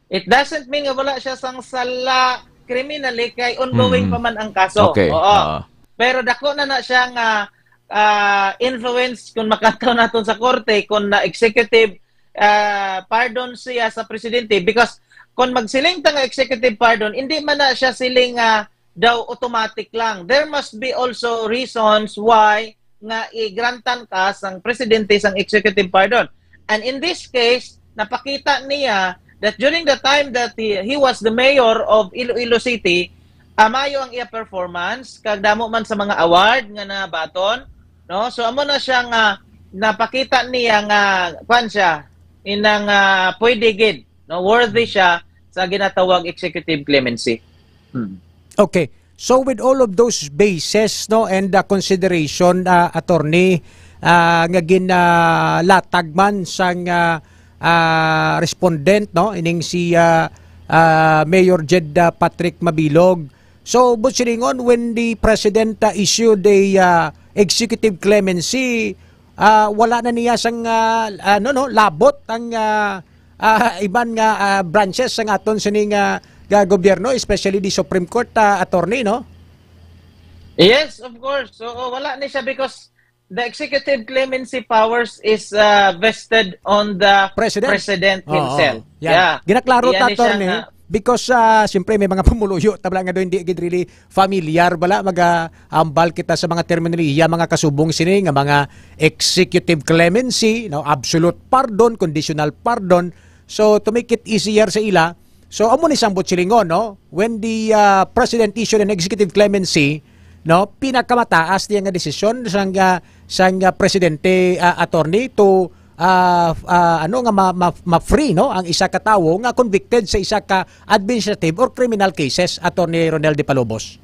It doesn't mean nga wala siya sang sala criminally kay ongoing Mm. pa man ang kaso. Okay. Oo. Ah. Pero dako na na siya nga, ah, influence kung makataw naton sa korte kung na executive, ah, pardon siya sa presidente because kung magsiling ta nga executive pardon, hindi man na siya siling nga daw automatic lang. There must be also reasons why nga igrantan ka sang presidente sang executive pardon. And in this case, napakita niya that during the time that he, he was the mayor of Iloilo City, ah, maayo ang iya performance, kag damo man sa mga award nga nabaton, no? So, amo na siya nga napakita niya nga, kwan siya, inang, ah, pwede gid, no? Worthy siya sa ginatawag executive clemency. Hmm. Okay. So with all of those bases, no, and the consideration, uh, attorney, uh, nga ginalatag man sang uh, uh, respondent, no, ining si uh, uh, Mayor Jed uh, Patrick Mabilog. So, but silingon, when the president uh, issued a uh, executive clemency, uh, wala na niya sang uh, ano, no, labot ang uh, uh, iban nga uh, branches sang aton sini nga, nga gobyerno, especially the Supreme Court, uh, attorney, no? Yes, of course. So, oh, wala ni siya because the executive clemency powers is uh, vested on the president, president himself. Oh, yeah. Ginaklaro ta, attorney, nga, because uh, siyempre may mga pumuluyo tabla nga do hindi gid really familiar bala, mag-ambal kita sa mga terminolohiya, mga kasubong sini nga mga executive clemency, no, absolute pardon, conditional pardon. So to make it easier sa ila, so amo ni sambot silingon, no, when the uh, president issued an executive clemency, no, pinakamataas niya nga desisyon sang uh, sang uh, presidente, uh, attorney to uh, uh, ano nga ma, ma, ma-free, no, ang isa ka tawo nga convicted sa isa ka administrative or criminal cases, Attorney Ronel De Palobos.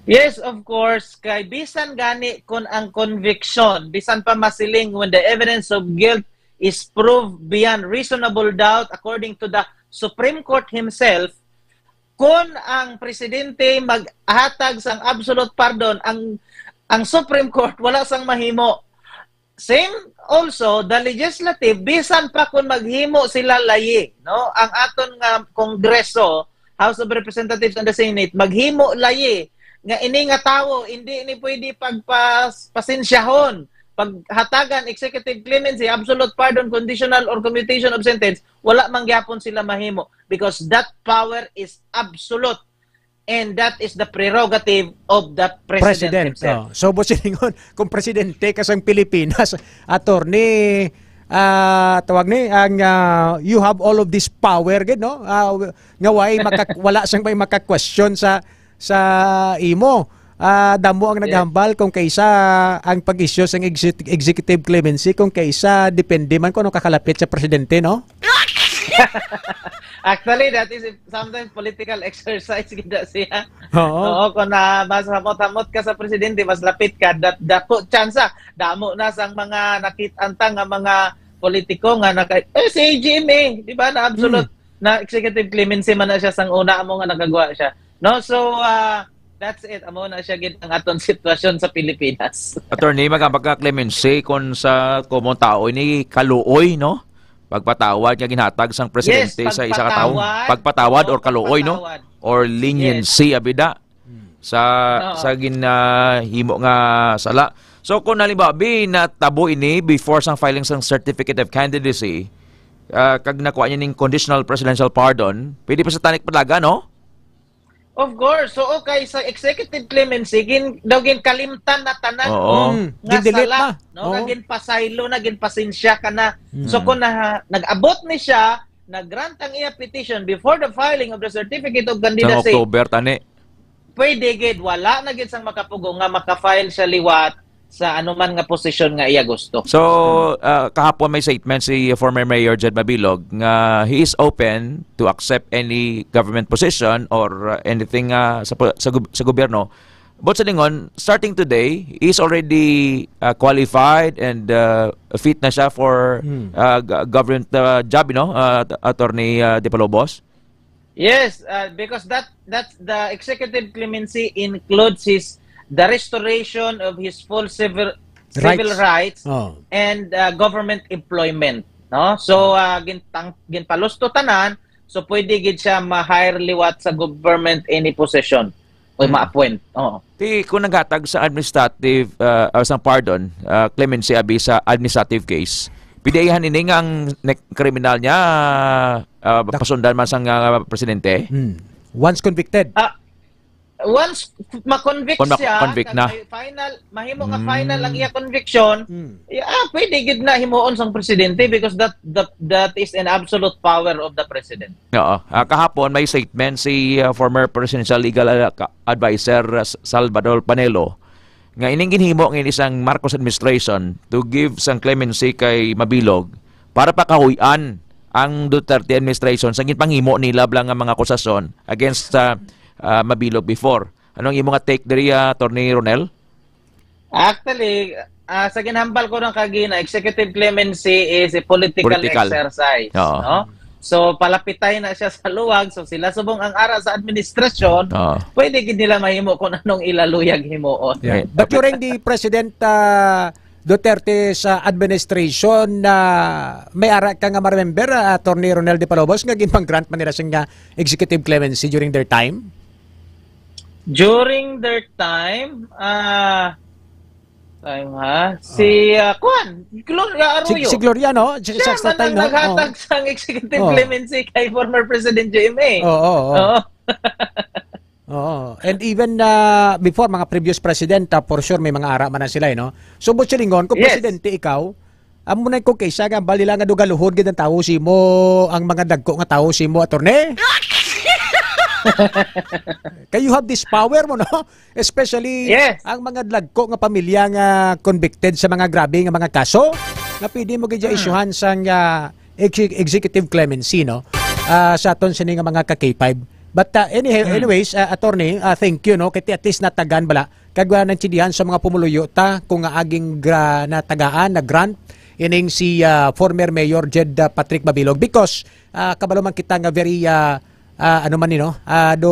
Yes, of course. Kay bisan gani kun ang conviction, bisan pa masiling when the evidence of guilt is proved beyond reasonable doubt according to the Supreme Court himself, kun ang presidente maghatag sang absolute pardon, ang ang Supreme Court wala sang mahimo. Same also the legislative, bisan pa kun maghimo sila layi, no? Ang aton nga Kongreso, House of Representatives and the Senate, maghimo layi nga ini nga tawo hindi ni pwede pagpas pasensyahon, paghatagan executive clemency, absolute pardon, conditional or commutation of sentence, wala man gyapon sila mahimo because that power is absolute. And that is the prerogative of the president, president himself. Oh. So, Boss Lingon, kung presidente ka sang Pilipinas, attorney, ah, tawag ni, ang, ah, you have all of this power, gid, no? Ah, nga way maka, wala sang may maka-question sa, sa imo. Ah, damo ang, yes, naghambal kung kaysa ang pag-issue sang exec-, executive clemency, kung kaysa depende man kung ano kakalapit sa presidente, no? Actually, that is sometimes political exercise gid na siya. Oo. Oo, kung na, mas hamot-hamot ka sa presidente, mas lapit ka, dat, dako, tsansa, damo na sang mga nakit-an ta nga mga politiko nga naka, eh, si A G M A, di ba, na absolute, hmm, na executive clemency man na siya sang una amo nga nakagwa siya. No, so, ah, that's it. Amo na siya gid ang aton sitwasyon sa Pilipinas. Attorney, magambag ka, clemency kon sa komon tao ini kaluoy, no? Pagpatawad nga ginhatag sang presidente, yes, sa isa ka tawo. Pagpatawad. Pagpatawad or kaluoy, no? Pagpatawad. Or leniency, yes, abi da, sa, oo, sa ginahimo nga sala. So, kung halimbawa, bi, natabo ini before sang filing sang certificate of candidacy, ah, kag nakuha niya ning conditional presidential pardon, pwede pa sa tanik palaga, no? Of course. So, okay, sa executive clemency, gin, daw ginkalimtan na tanan, oo, mm, nga sala, na, no? Oo. Nga ginpasaylo na, ginpasensya ka na. Mm. So, kung na, nag-abot ni siya, nag-grant ang iya petition before the filing of the certificate of candidacy. Sa October, tani. Pwede gid, wala na gid sang makapugo nga maka-file siya liwat sa anuman nga posisyon nga iya gusto. So, uh, kahapon may statement si former Mayor Jed Mabilog nga he is open to accept any government position or uh, anything uh, sa, sa, sa gobyerno. But sa lingon, starting today, he is already uh, qualified and uh, fit na siya for hmm. uh, government uh, job, you know, uh, Attorney uh, De Palobos? Yes, uh, because that that's the executive clemency includes his the restoration of his full civil civil rights, rights oh. and uh, government employment, no? So uh, gintang, ginpalusto tanan, so pwede gid siya ma-hire liwat sa government any position o hmm. ma-appoint. Oh. Ti kung naghatag sa administrative uh, or sa pardon, uh, clemency abi sa administrative case, Pwede ayhan ini nga ang ne-, kriminal niya, ah, Dak- pasundan man sang, ah, presidente? Hmm. Once convicted. Ah, once ma-convict Kung ma-, siya, convict kag na. May final, mahimo nga final ang Hmm. iya conviction, Hmm. yeah, ah, pwede gid na himuon sang presidente because that, that, that is an absolute power of the president. Oo. Ah, kahapon may statement si, ah, former presidential legal, ah, ka-, advisor, ah, S-, Salvador Panelo nga ining ginhimo nga ini sang Marcos administration to give sang clemency kay Mabilog para pakahuy-an ang Duterte administration sa ginpanghimo nila bala nga mga akusasyon against sa, ah, Mabilog before. Anong imo nga take diri, ah, Attorney Ronel? Actually, ah, sa ginhambal ko ng kagina, executive clemency is a political Political. exercise, Oo. no? So, palapitay na siya sa luwag. So, sila subong ang ara sa administrasyon, Oo. pwede gid nila mahimo kung anong ilaluyag himuon. Yeah. But during the President, ah, Duterte sa administration, na may ara ka nga ma-remember, ah, Attorney Ronel de Palobos, nga ginpang-grant man nila sing, ah, executive clemency during their time? During their time, ah, time ha? Si, ah, kuwan, Gloria Si, Arroyo. si Gloria, no? Si, Siya sa man time, ang no? naghatag Oo. sang executive Oo. clemency kay former President J M A. Oo, oo. Oo. Oo. And even, ah, before, mga previous president, ah, for sure, may mga ara man na sila, eh, no? So, buot silingon, kung Yes. presidente ikaw, amo na kung kaysa nga, bali lang nga dugaluhon gid ang tawo simo, ang mga dagko nga tawo simo, attorney? Kay you have this power mo, no? Especially Yes. ang mga dagko nga pamilya nga convicted sa mga grabe nga mga kaso, nga pwede mo gid Hmm. isyuhan sang, ah, ex-, executive clemency, no? Ah, sa aton sini nga mga ka K five. But, ah, anyhow, Hmm. anyways, ah, attorney, ah, thank you, no? Kay ti at least natagan bala. Kag, ah, naintindihan sa mga pumuluyo ta kung nga aging gra-, natagaan, na-grant, ining si, ah, former Mayor Jed, ah, Patrick Mabilog. Because, ah, kabalo man kita nga very, ah, ah, ano man ni, no? Ah, do,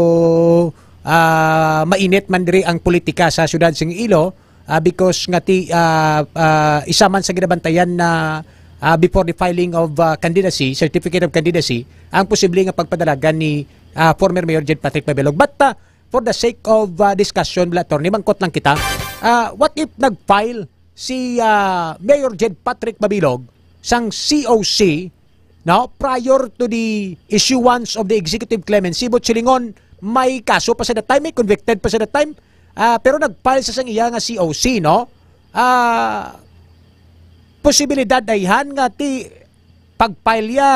ah, mainit man diri ang politika sa siyudad sing Iloilo, ah, because nga ti, ah, ah, isa man sa ginabantayan na, ah, before the filing of, ah, candidacy, certificate of candidacy, ang posible nga pagpadalagan ni, ah, former Mayor Jed Patrick Mabilog. But, ah, for the sake of, ah, discussion, bala, attorney, mangkot lang kita. Ah, what if nag-file si, ah, Mayor Jed Patrick Mabilog sang C O C, no, prior to the issuance of the executive clemency, buot silingon, may kaso pa sa that time, may convicted pa sa that time, ah, pero nag-file sa sang iya nga C O C, no? Ah, posibilidad ayhan nga ti pag-file ya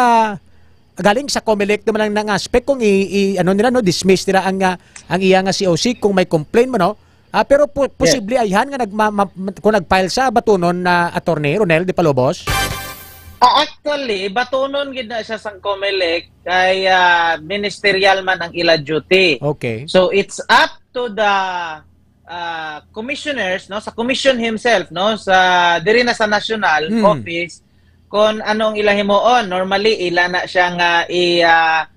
galing sa Comelec naman ang nang aspect kung i, i-, ano nila, no, dismiss nila ang, ah, ang iya nga C O C kung may complaint mo, no? Ah, pero po, Yes. posible ayhan nga nagma-, ma-, kung nag-file sa batunon na attorney Ronel de Palobos? Ah, actually, batunon gid na siya sang Comelec kay, ah, ministerial man ang ila duty. Okay. So, it's up to the, ah, commissioners, no, sa commission himself, no, sa diri na sa national Hmm. office, kung anong ila himuon. Normally, ila na siya nga i, ah,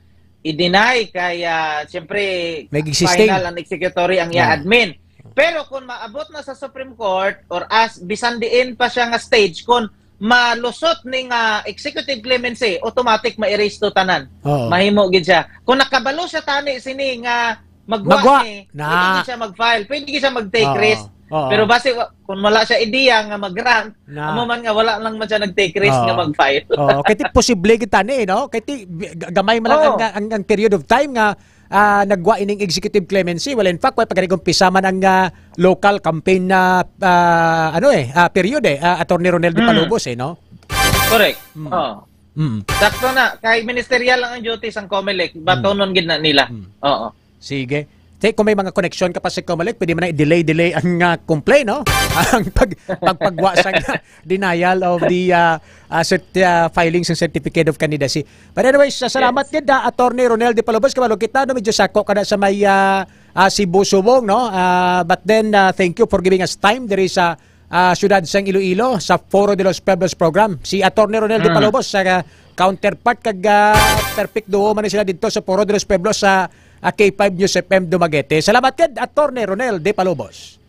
i-deny kay, ah, siyempre, Nag-existing. final and executory ang iya Yeah. admin. Pero kung maabot na sa Supreme Court or as bisan diin pa siya nga stage, kung malusot ni nga executive clemency, automatic ma-erase to tanan. Oo. Mahimo gid siya. Kung nakabalo siya tani sini nga magwa Magwa. ni, Na. pwede gid siya mag-file, pwede gid siya mag-take Oo. risk. Oo. Pero basi wa-, kung wala siya ideya nga mag-grant, Na. amo man nga wala lang man siya nag-take risk Oo. nga mag-file. Oo, kay ti posible kita ni, no? Kay ti g-, gamay man lang Oo. ang, ang, ang period of time nga, ah, nagwa ining executive clemency. Well, in fact, way pa gani umpisa man ang, ah, local campaign na, ah, ano eh, ah, period eh, ah, Attorney Ronel de Mm. Palobos eh, no? Correct. Mm. Oo. Mm. Sakto na, kay ministerial lang ang duty sang Comelec, Mm. batunon gid na nila. Mm. Oo. Sige. Te, kung may mga connection ka pa sa Comelec, pwede man na i-delay-delay ang, ah, complaint, no? Ang pag-, pagpagwa sa denial of the, ah, ah, cert-, ah, filing sa certificate of candidacy. But anyways, sa salamat Yes. gid, ah, Attorney Ronel de Palobos, kabalo kita, no, medyo sako ka na sa may, ah, ah, Cebu subong, no? Ah, but then, ah, thank you for giving us time diri sa, ah, siyudad sang Iloilo, sa Foro de los Pueblos program. Si Attorney Ronel de Mm. Palobos, sa, ah, counterpart kag, ah, perfect duo man ni sila didto sa Foro de los Pueblos sa, ah, K five News F M Dumaguete. Salamat gid, Attorney Ronel de Palobos.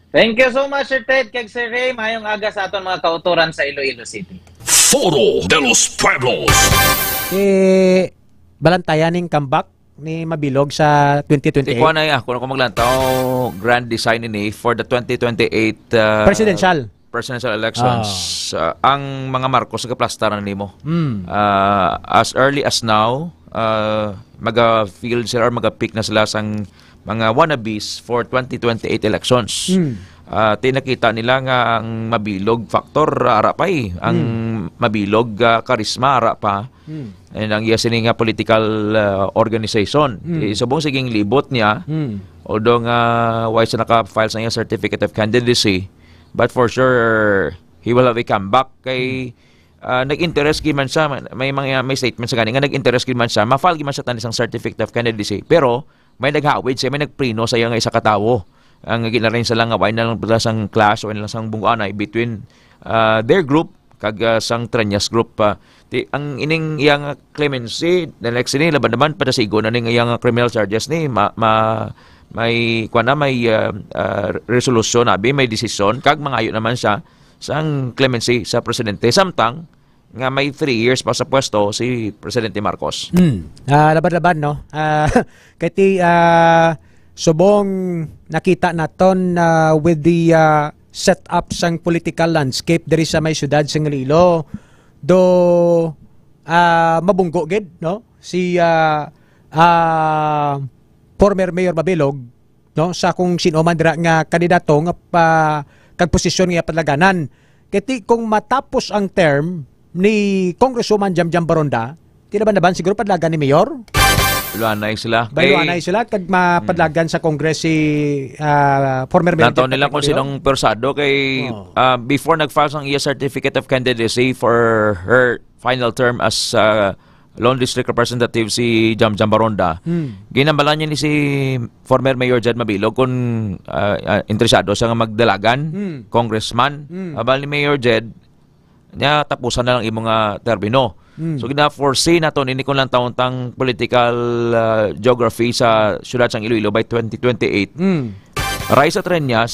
Thank you so much, Sir Ted, kag Sir Ray. Mayong aga sa aton mga kautoran sa Iloilo City. Foro de los Pueblos. Eh, balantayan ning comeback ni Mabilog sa twenty twenty-eight? Ikuha na, ah, kung ako maglantaw, grand design ini for the twenty twenty-eight, ah, Presidential. presidential elections, ah, ang mga Marcos nagaplastar na nimo. Mm. Ah, as early as now, ah, maga-field sila or maga-pick na sila sang mga wannabes for twenty twenty-eight elections. Mm. Ah, ti nakita nila nga ang mabilog factor, ah, ara pa eh. Ang Mm. mabilog, ah, karisma, ara pa. Mm. And ang iya sini nga political, ah, organization. Mm. Eh, subong siging libot niya, Mm. although nga wala siya naka-file sa iya certificate of candidacy, but for sure, he will have a comeback kay, Mm. ah, nag-interest gid man siya, may, may mga, may statement sa gani nga nag-interest gid man siya, ma-file gid man siya tani sang certificate of candidacy, pero may naghawid siya, may nagpreno sa iya nga isa ka tawo. Ang ginarin sa lang nga, wala na lang pala sang clash, wala na lang sang bungguanay between, ah, their group kag, ah, sang Treñas group. Ah, ti, ang ining iya nga clemency, the next ini, laban naman, padasigon na ning iya nga criminal charges ni, ma, ma, may, kuwan na, may, ah, ah, resolusyon, abi, may desisyon, kag mangayo naman siya sang clemency sa presidente. Samtang, nga may three years pa sa pwesto si Presidente Marcos. Hmm. Ah, laban-laban, no? Ah, kay ti, ah, subong nakita naton, ah, with the, ah, setup sang political landscape diri sa may siyudad sa Iloilo, do, ah, mabunggo gid, no? Si, ah, ah, former Mayor Mabilog, no, sa kung sino man dira nga kandidato nga pa, kag posisyon nga padlaganan. Kay ti, kung matapos ang term ni Congresswoman Jamjam Baronda, ti laban-laban siguro padlagan ni Mayor? Luanay sila. Bay, luanay sila kag mapadlagan sa Congress si, ah, former Mayor Lantaw Jeff nila kung Cadiao. Sinong persado kay, Oh. ah, before nag-file sang iya certificate of candidacy for her final term as, ah, Lone District Representative si Jam Jam Baronda, Hmm. ginambalan niya ni si former Mayor Jed Mabilog kung, ah, ah, interesado siya nga magdalagan, Hmm. congressman. Hmm. Abal ni Mayor Jed, niya tapusan na lang imo nga termino. Hmm. So, gina-foresee nato nini kung lang taon tang political, ah, geography sa siyudad sang Iloilo by twenty twenty-eight. Hmm. Raisa Treñas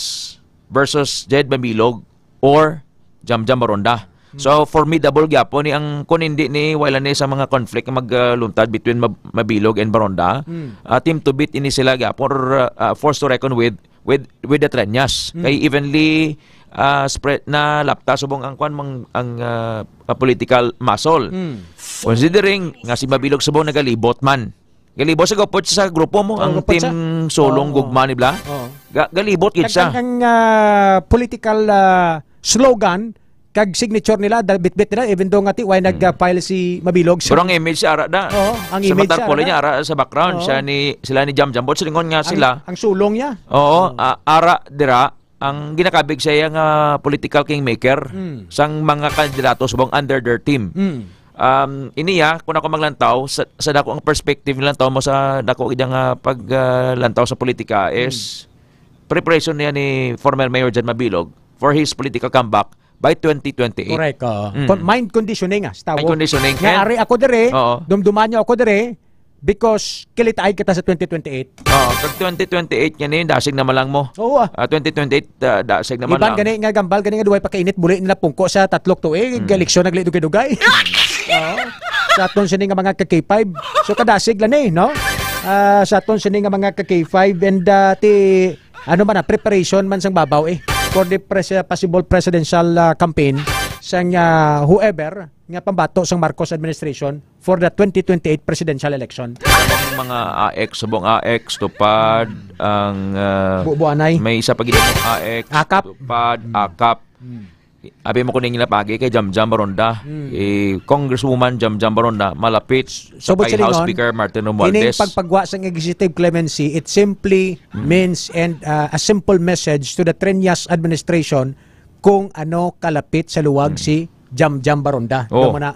versus Jed Mabilog or Jam Jam Baronda. Hmm. So, formidable gyapon ni ang, kung hindi ni, wala ni sa mga conflict nga magluntad between Mab-, Mabilog and Baronda. Hmm. Ah, team to beat ini sila gyapon, or, ah, force to reckon with, with, with the Treñas. Hmm. Kay evenly, ah, spread na lapta subong ang kwan, mang, ang, ah, ah, political muscle. Hmm. Considering nga si Mabilog subong nagalibot man. Galibot sa gupot sa grupo mo, Oh, ang gupot team sa Sulong Oh. Gugma ni bla. Oh. Ga-, galibot gid Kag siya. Ang, ang, ah, political, ah, slogan kag signature nila, da-, bitbit nila, even though nga ti, why Hmm. nag-file si Mabilog? Pero ang image sa ara da. Oo, ang Sa image sa Matarpoli ara niya, da. ara sa background, Oo. siya ni, sila ni Jam Jam. But silingon nga Ang, sila. ang sulong niya. Oo, Oo. a-, ara dira, ang ginakabig sa iya nga political kingmaker Hmm. sang mga kandidato subong under their team. Hmm. Um, ini ya, kung ako maglantaw, sa, sa dako ang perspective nilantaw mo sa dako gid nga pag, ah, lantaw sa politika is Hmm. preparation niya ni former Mayor Jed Mabilog for his political comeback by twenty twenty-eight. Correct, oo. Mm. Con-, mind conditioning, ah, sa tawo. Mind conditioning. Nga And ari ako dire, Oo. dumduman niyo ako dire, because kilitaay kita sa twenty twenty-eight. Oo, pag twenty twenty-eight nga ni, dasig naman lang mo. Oo, ah. Ah, twenty twenty-eight, ah, dasig naman Iban lang. gani nga gambal, gani nga duway pagkainit, buli nila pungko sa tatlok tuig, Mm. eleksyon nagli dugay-dugay. Oo. Sa aton sini nga mga ka K five. So, kadasig lang eh, no? Ah, sa aton sini nga mga ka K five and, ah, ti, ano man, ah, preparation man sang babaw eh for the pres-, possible presidential, ah, campaign sang, ah, whoever nga pambato sang Marcos administration for the twenty twenty-eight presidential election. Ang mga A X, subong A X, Tupad, ang, ah, Bubuanay. may isa pa gid ang A X, Akap. Tupad, Mm. Akap. Mm. Abi mo kuning napagi kay Jam Jam Baronda, Mm. eh, Congresswoman Jam Jam Baronda, malapit sa Subot kay silingon, House Speaker Martin Romualdez. Kining pagpagwa sang executive clemency, it simply Mm. means and, uh, a simple message to the Treñas administration kung ano kalapit sa luwag Mm. si Jam Jam Baronda. Oh. Tama na.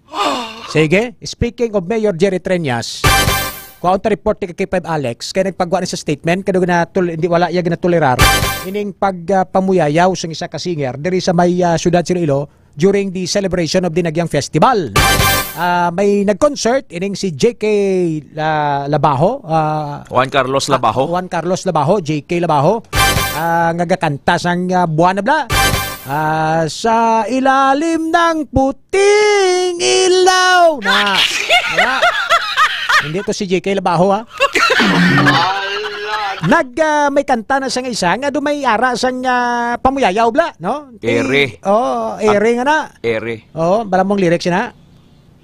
Oo. Sige, speaking of Mayor Jerry Treñas, kuhaon ta report ni K five Alex, kay nagpagwa ni sa statement, kay na tul-, hindi, wala iya ginatolerar ining pag, ah, pamuyayaw sang isa ka singer diri sa may, ah, siyudad sa Iloilo during the celebration of the Nagyang Festival. Ah, may nag-concert ining si J K La-, Labajo, ah, Juan Carlos Labajo. Juan Carlos Labajo, J K Labajo, ah, nga gakanta sang, ah, Buwan na Bla. Ah, sa ilalim ng puting ilaw na. Wala. Hindi to si J K Labajo, ha? Ala, Nag, ah, may kanta na sang isa nga do may ara sang, ah, pamuyayaw bla, no? Ere. Oh, ere nga na. Ere. Oh, bala mong lyrics na.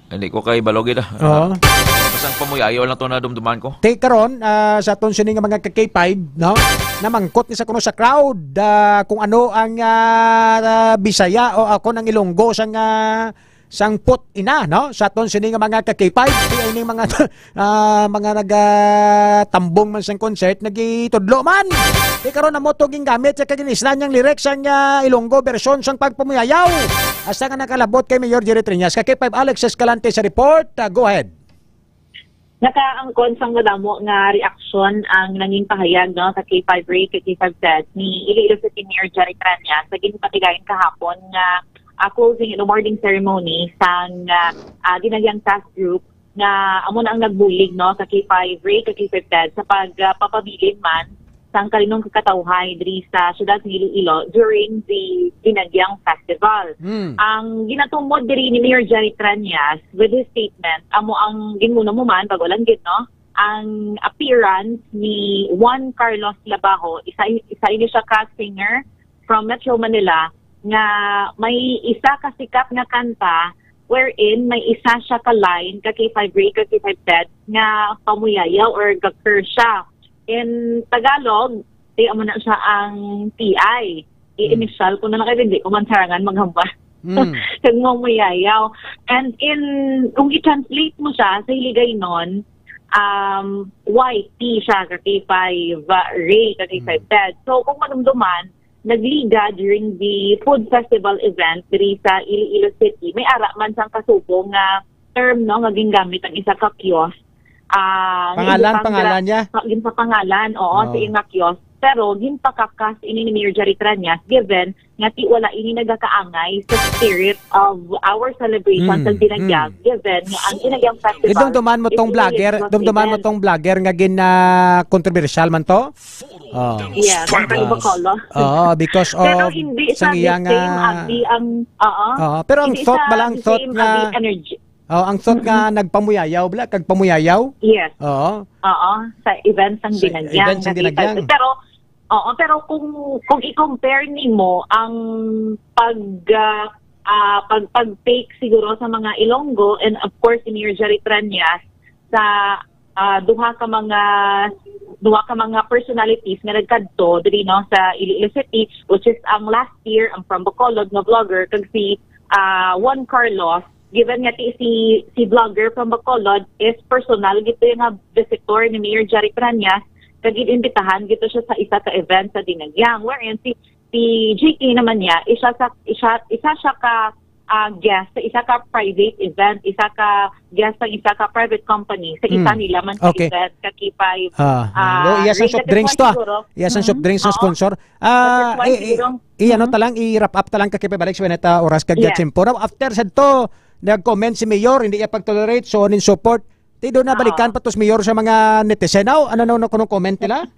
Hindi ko kay balog ito. Oo. Basta ang pamuyayaw lang to na dumduman ko. Te karon, ah, sa aton sini nga mga ka K five, no? Namangkot ni sa kuno sa crowd, ah, kung ano ang, ah, ah, Bisaya o ako ng Ilonggo sang, ah, sang put ina, no? Sa aton sini nga mga ka K five, di ay ning mga, ah, mga nagatambong man sang concert, nagitudlo man. Di karon amo to gingamit sa kaginislan niyang lyrics sang, ah, Ilonggo version sang pagpamuyayaw. Hasta nga nakalabot kay Mayor Jerry Treñas, ka K five Alex Escalante sa report. Ah, go ahead. Nakaangkon sang madamo nga reaksyon ang nanging pahayag, no, sa K five Ray, sa K five Ted, ni Iloilo City Mayor Jerry Treñas sa ginpatigayon kahapon nga, ah, closing and awarding ceremony sang, ah, ah, Dinagyang Task Group nga amo na ang nagbulig, no, sa K five Ray, sa K five Ted sa pag, ah, papabilin man sang kalinong kakatawhay diri sa siyudad sa Iloilo during the Dinagyang Festival. Mm. Ang ginatumod diri ni Mayor Jerry Treñas with his statement, amo ang ginmuna mo man, bago lang gid, no? Ang appearance ni Juan Carlos Labajo, isa, isa ini siya ka singer from Metro Manila, nga may isa ka sikat nga kanta wherein may isa siya ka line ka K five Ray, ka K five Ted, nga pamuyayaw or ga-curse siya. In Tagalog, di amo na siya ang T I. Mm. I-initial ko na lang kay hindi ko man sarangan maghambal. Mm. Kag mamuyayaw. And in, kung i-translate mo siya sa Hiligaynon, um, Y T siya, ka K five Ray, ka K five Mm. Ted. So, kung madumduman, nagliga during the food festival event diri sa Iloilo City. May ara man sang kasubong nga term, no, nga gingamit ang isa ka kiosk. Ah, nga Pangalan, ibutang pangalan dira niya? sa, yun sa pangalan, oo, sa Oh. iyang kiosk. Pero ginpakakas ini ni Mayor Jerry Treñas, given nga ti wala ini nagakaangay sa spirit of our celebration Mm, sa Dinagyang, mm. given nga ang Dinagyang Festival Eh, dumduman mo is tong really vlogger, religious dumduman mo event. tong vlogger nga gin, ah, kontrobersyal man to? Oh. Yes, ang Bacolod. Oo, because Pero of hindi sang siya the iya nga same, abi, ang, oo. Oo, pero ang Hindi thought siya ba lang, the thought same, nga abi, energy. Oh, ang thought nga Mm-mm. nagpamuyayaw, bala, kag pamuyayaw? Yes. Oo. Oo, sa event sang Sa Dinagyang, event sang nakita Dinagyang. ko. Pero, oo, pero kung, kung i-compare nimo ang pag, ah, ah, pag, pag-take siguro sa mga Ilonggo and of course si Mayor Jerry Treñas sa, ah, duha ka mga, duha ka mga personalities nga nagkadto diri, no, sa Iloilo City, which is ang last year, ang from Bacolod nga vlogger, kag si, ah, Juan Carlos, given nga ti si, si vlogger from Bacolod is personal gid to nga visitor ni Mayor Jerry Treñas, kag ginimbitahan gid to siya sa isa ka event sa Dinagyang, wherein si, si J K naman niya, isa sa, isa, isa siya ka, ah, guest sa isa ka private event, isa ka guest sa isa ka private company, sa isa Mm. nila man ka Okay. event, ka K five, Ah, ah, oh, yes, ang soft related drinks man to, ah. siguro. Yes, ang soft Mm. drinks ang Oo. sponsor. Ah, But it's fine, i-, i-, siguro. i-, ano Mm. ta lang, i-wrap up ta lang, ka K five Alex, when ita oras kag Yes. tiyempo. Now, after sa to, nag-comment si Mayor, hindi iya pag-tolerate, so on and so forth. Ti do na balikan Oo. pa to si Mayor sa mga netizen. Aw, ano, ano, ano, kunong comment nila?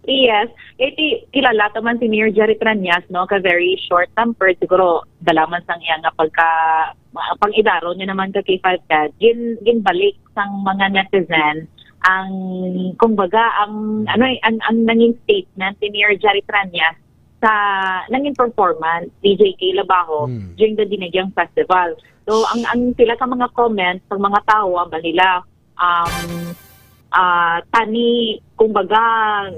Yes. Eh, ti, kilala ta man si Mayor Jerry Treñas, no, ka very short-tempered. Siguro, dala man sang iya nga pagka, pang-idaro niya naman ka K five Ted. Gin-, ginbalik sang mga netizen ang, kumbaga, ang, Mm. ano, eh, ang, ang nanging statement ni Mayor Jerry Treñas sa nanging performance ni J K Labajo Mm. during the Dinagyang Festival. So, ang, ang sila ka mga comments sang mga tawo, ang nila, um, ah, tani, kumbaga,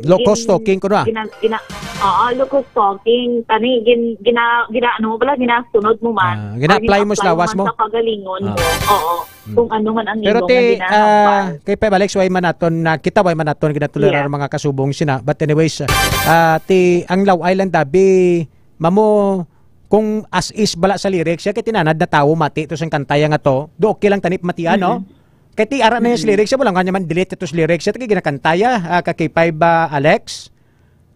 Loco gin-, stalking ko na. gina-, gina-, oo, loco stalking, tani, gin-, gina-, gina-, ano mo pala, ginasunod mo man, Ah, gina-apply mo sa lawas man mo? sa kagalingon Ah. mo. Oo. Hmm. Kung ano man ang Pero imo ti, nga ginahambal. ah, kay Pep Alex, way man naton nakita, way man naton ginatolerar Yes. ang mga kasubong sina. But anyways, ah, ti, ang laway lang dabi, mamo, kung as is bala sa lyrics, siya kay tinanad na tawo mati to sang kantaya nga to, do okay lang tani pamatian, no? Mm-hmm. Kay ti ara na yung Mm-hmm. lyrics, siya mo lang kanya man delete ito sa lyrics, siya ti ginakantaya, ah, ka K five ba, Alex?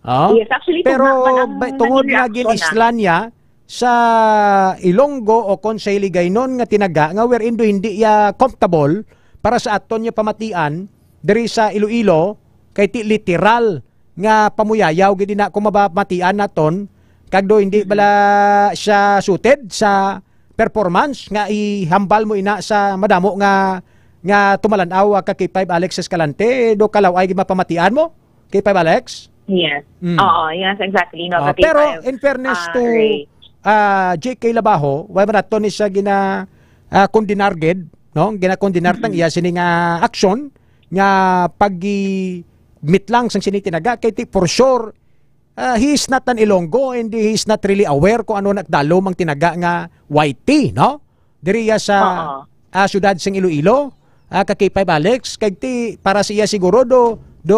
Oh? Yes, actually, Pero tugma man ang ba-, tungod nanging nga reaksyon, ah. gin-islan niya sa Ilonggo o kon sa Hiligaynon nga tinaga nga wherein do hindi iya comfortable para sa aton nga pamatian diri sa Iloilo, kay ti literal nga pamuyayaw gid ina kung mabamatian naton, kag do hindi Mm-hmm. bala siya suited sa performance nga ihambal mo ina sa madamo nga, nga tumalan-aw, ah, ka K five Alex Escalante, do kalaw-ay gid mapamatian mo? K five Alex? Yes. Mm. Oo, yes, exactly. No, Ah, ka K five, pero in fairness ah, to, Ray. ah, J K Labajo, wala man nato ni siya gina, ah, kondenar gid, no? Ginakondenar tang Mm. iya sini nga aksyon nga paggimitlang sang sini tinaga kay ti for sure, ah, he is not an Ilonggo and he is not really aware kung ano nakdalom ang tinaga nga Y T, no? Diri iya sa, Oo. ah, siyudad sing Iloilo, ah, ka K five Alex, kay ti para sa iya siguro do, do,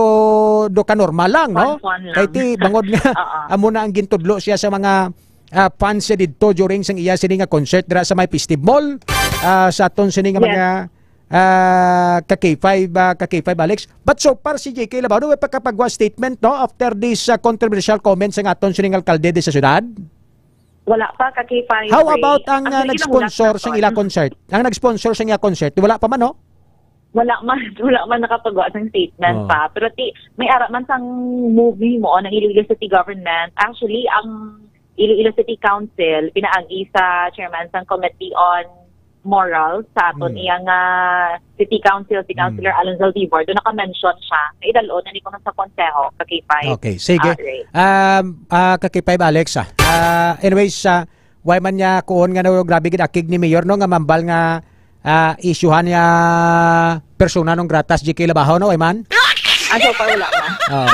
do kanormal lang, no? Fun-fun lang. Kay ti bangod nga Oo. amo na ang gintudlo siya sa mga, ah, fans siya didto during sang iya sini nga concert dira sa may Festive Mall, ah, sa aton sini nga Yes. mga, ah, ka K five, ah, ka K five Alex. But so far si J K Labajo, way pa kapagwa statement, no, after this, ah, controversial comments sang aton sining alkalde di sa syudad? Wala pa, ka K five How Ray. About ang, ah, Actually, nag-sponsor sang ila concert? Ang nag-sponsor sang iya concert, wala pa man, no? Wala man, wala man nakapagawa sang statement Oh. pa. Pero ti, may ara man sang movie mo, ang Iloilo City Government. Actually, ang Iloilo City Council, pinaagi sa chairman sang Committee on Morals sa aton Mm. iyang, ah, City Council, si Mm. Councilor Alan Zaldivar, doon naka-mention siya. Naidalon na ni ko sa konseho, ka K five. Okay, sige. Ah, Ray. Um, ah, ka K five Alex, ah. Ah, anyways, ah, why man niya kuon nga no, grabe gid akig ni Mayor, no, nga mambal nga, ah, isyuhan niya persona non grata si J K Labajo, no, why man? Ah, so far wala pa. Oh.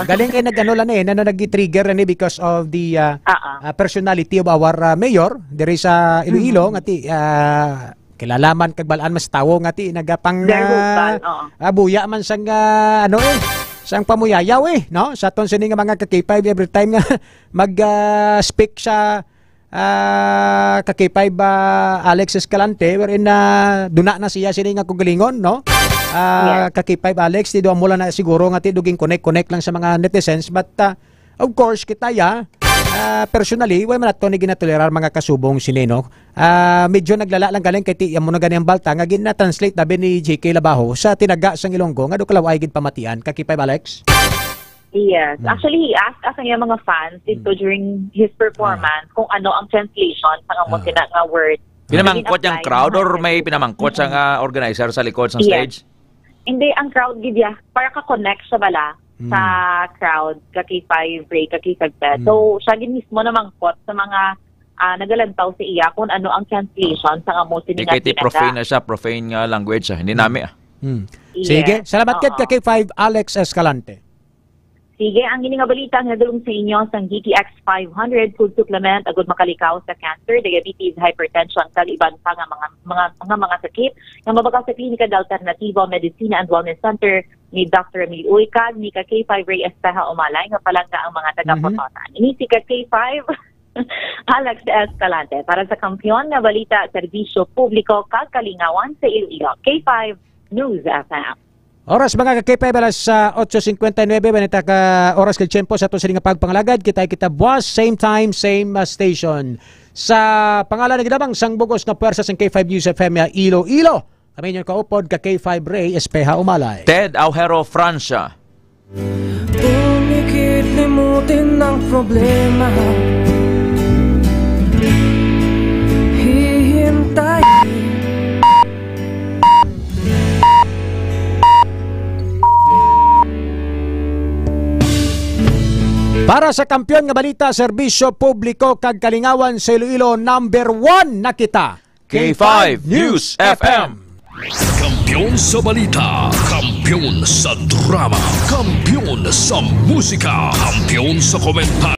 Galing kay nag-ano lang eh, nano nag-trigger lang eh because of the, ah, Ah, ah. ah, personality of our, ah, mayor diri sa Iloilo, Mm. nga ti, ah, kilala man kag balaan mas tawo nga ti nagapang, Very vocal, ah, oo. ah, buya man sang, ah, ano eh, sang pamuyayaw eh, no? Sa aton sini nga mga ka K five, every time nga mag, ah, speak sa, ah, ka K five, ah, Alex Escalante, wherein na duna na siya sini nga kugalingon, no? Ah, Yes. ka K five Alex, ti do amo lang na siguro nga ti duging connect-connect lang sa mga netizens, but, ah, of course, kita ya, ah, personally, wala man nato ni ginatolerar mga kasubong sini, no? Ah, medyo naglala lang galing kay ti, amo na gani ang balta nga gina-translate dabi ni J K Labajo sa tinaga sang Ilonggo nga do kalaway gid pamatian. Ka K five Alex? Yes. Mm. Actually, he asked us ang iyang mga fans dito Mm. during his performance Ah. kung ano ang translation sa amo Ah. sina nga word. Pinamangkot Gin-apply yung crowd or may pinamangkot sa Mm. nga organizer sa likod sa Yes. stage? Hindi, ang crowd gid ya, para ka-connect siya bala Mm. sa crowd, ka K five Ray, ka K five Ted. Mm. So, siya gid mismo namangkot sa mga, ah, nagalantaw sa iya kung ano ang translation sa amo sini Di nga kay ti tinaga. Profane na siya, profane nga language, ah. Hindi Mm. nami, ah. Mm. Yes. Sige, salamat gid Oo. ka K five Alex Escalante. Sige, ang ini nga balita nga dulong sa inyo sang D T X five hundred food supplement agud makalikaw sa cancer, diabetes, hypertension, kag iban pa nga mga, mga, mga, mga sakit nga mabakal sa Klinika de Alternativo Medicina and Wellness Center ni Doctor Emily Uy kag ni ka K five Ray Espeha Umalay nga palangga ang mga taga Mhm. Pototan. Ini si ka K five Alex Escalante para sa Kampiyon nga Balita, Serbisyo Publiko kag Kalingawan sa Iloilo, K five News F M. Oras, mga ka-K five, alas, ah, otso cincuenta y nueve, manita ka oras kag tiyempo sa ato sini nga pagpangalagad. Kita-kita buwas, same time, same, ah, station. Sa pangalan ni Gidabang sang bugos nga puwersa sang K five News F M ya Iloilo, kami inyong kaupod ka K five Ray Espeha Umalay. Ted Aujero, Francia. Pumikit limutin ang problema. Hihintay. Para sa Kampiyon nga Balita, Serbisyo Publiko kag Kalingawan sa Iloilo, number one na kita. K five News F M. Kampiyon sa balita, kampiyon sa drama, kampiyon sa musika, kampiyon sa komentaryo.